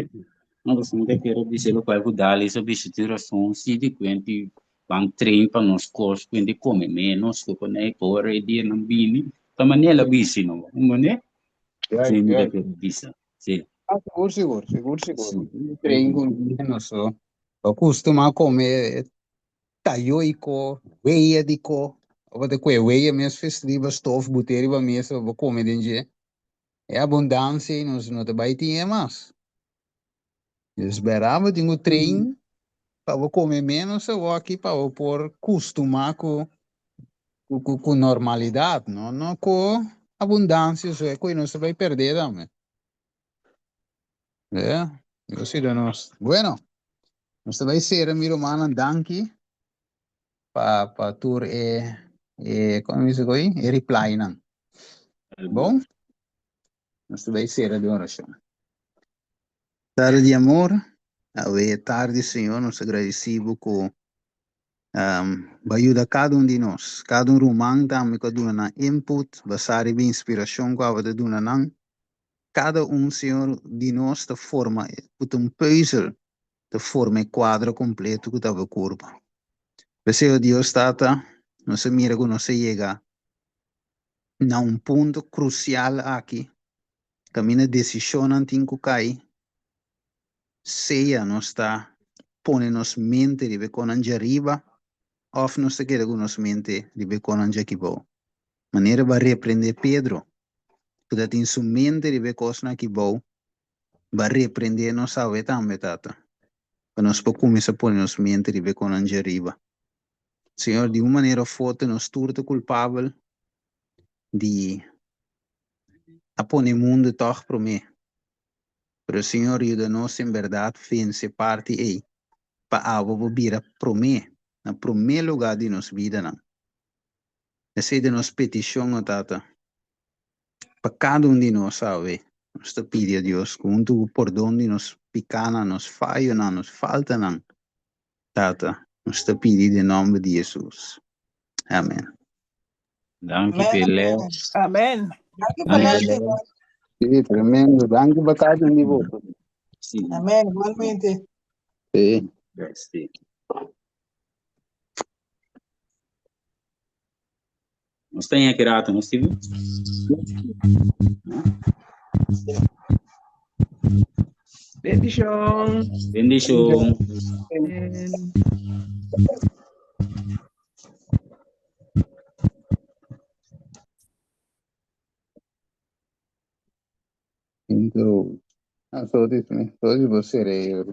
no, pues mi ta kere bisa lokual ku Dalis a bisa tin rason si di kuenti ban train pa nos kos kuenti kome menos ku kon ei por e dianan bini ta manera el a bisi no mane Juist, si mi ta juist. kere bisa si. Ah, sigur, sigur, sigur, sigur. Si. Train ku menos so. Pa kustumá kome tayo i ko, weya di ko. Tabata ta kue weya mes fes riba stof but'é riba mesa pa bo kome den dje. E abundansia ei nos no ta bai tin e mas. Dus bera bo tin ku train pa bo kome menos awoki pa bo por kustumá ku ku ku normalidat, no no ku abundansia so e ku nos ta bai perdé tambe. Ya, Dios yuda nos. Bueno, nos ta bai sera mi rumannan danki pa pa tur e e kon mi bisa ko'i e replynan. Bon, nos ta bai sera den orashon. Tata di amor, awe e tardi Señor nos ta gradisí bo ku bo a yuda kada un di nos, kada un ruman tambe ku a duna nan input basá riba inspirashon ku abo ta duna nan. Kada un Señor di nos ta forma ku ta un pùzel ta forma e kuadro kompleto ku ta bo kurpa. P'esei, o Dios Tata, nos a mira ku nos a yega na un punto krusial aki kaminda desishonnan tin ku kai, sea nos ta pone nos mente riba e konan djariba òf nos ta keda ku nos mente riba e konan djakibou. Manera bo a reprendé Pedro, ku ta tin su mente riba e kosnan akibou, Ba reprendé nos awe tambe, Tata, pa nos por kuminsá pone nos mente riba e konan djariba. Señor, di un manera of otro nos tur ta kulpabel di a pone e mundu tòg promé. Pero Señor yuda nos en berdad vence parti ei pa abo bo bira prome, na prome lugar di nos bidanan. Esei ta nos peticion, o Tata, pa cada un di nos awe. Nos ta pidi, o Dios, cu hunto cu pordon di nos picanan, nos fayonan, nos faltanan, Tata, nos ta pidi den nomber di Jesus. Amen. Danki Amen, p'e amen. les. Amen. Danki pa Danki les, p'e Steven. les. Sí, tremendo. Danki pa cada un di boso. Sí. Amen, igualmente. Sí. Best, sí. Nos ta aki rato, no, Steven? Bendishon. Bendishon. Amen. Então, ah, sorry, sorry, você.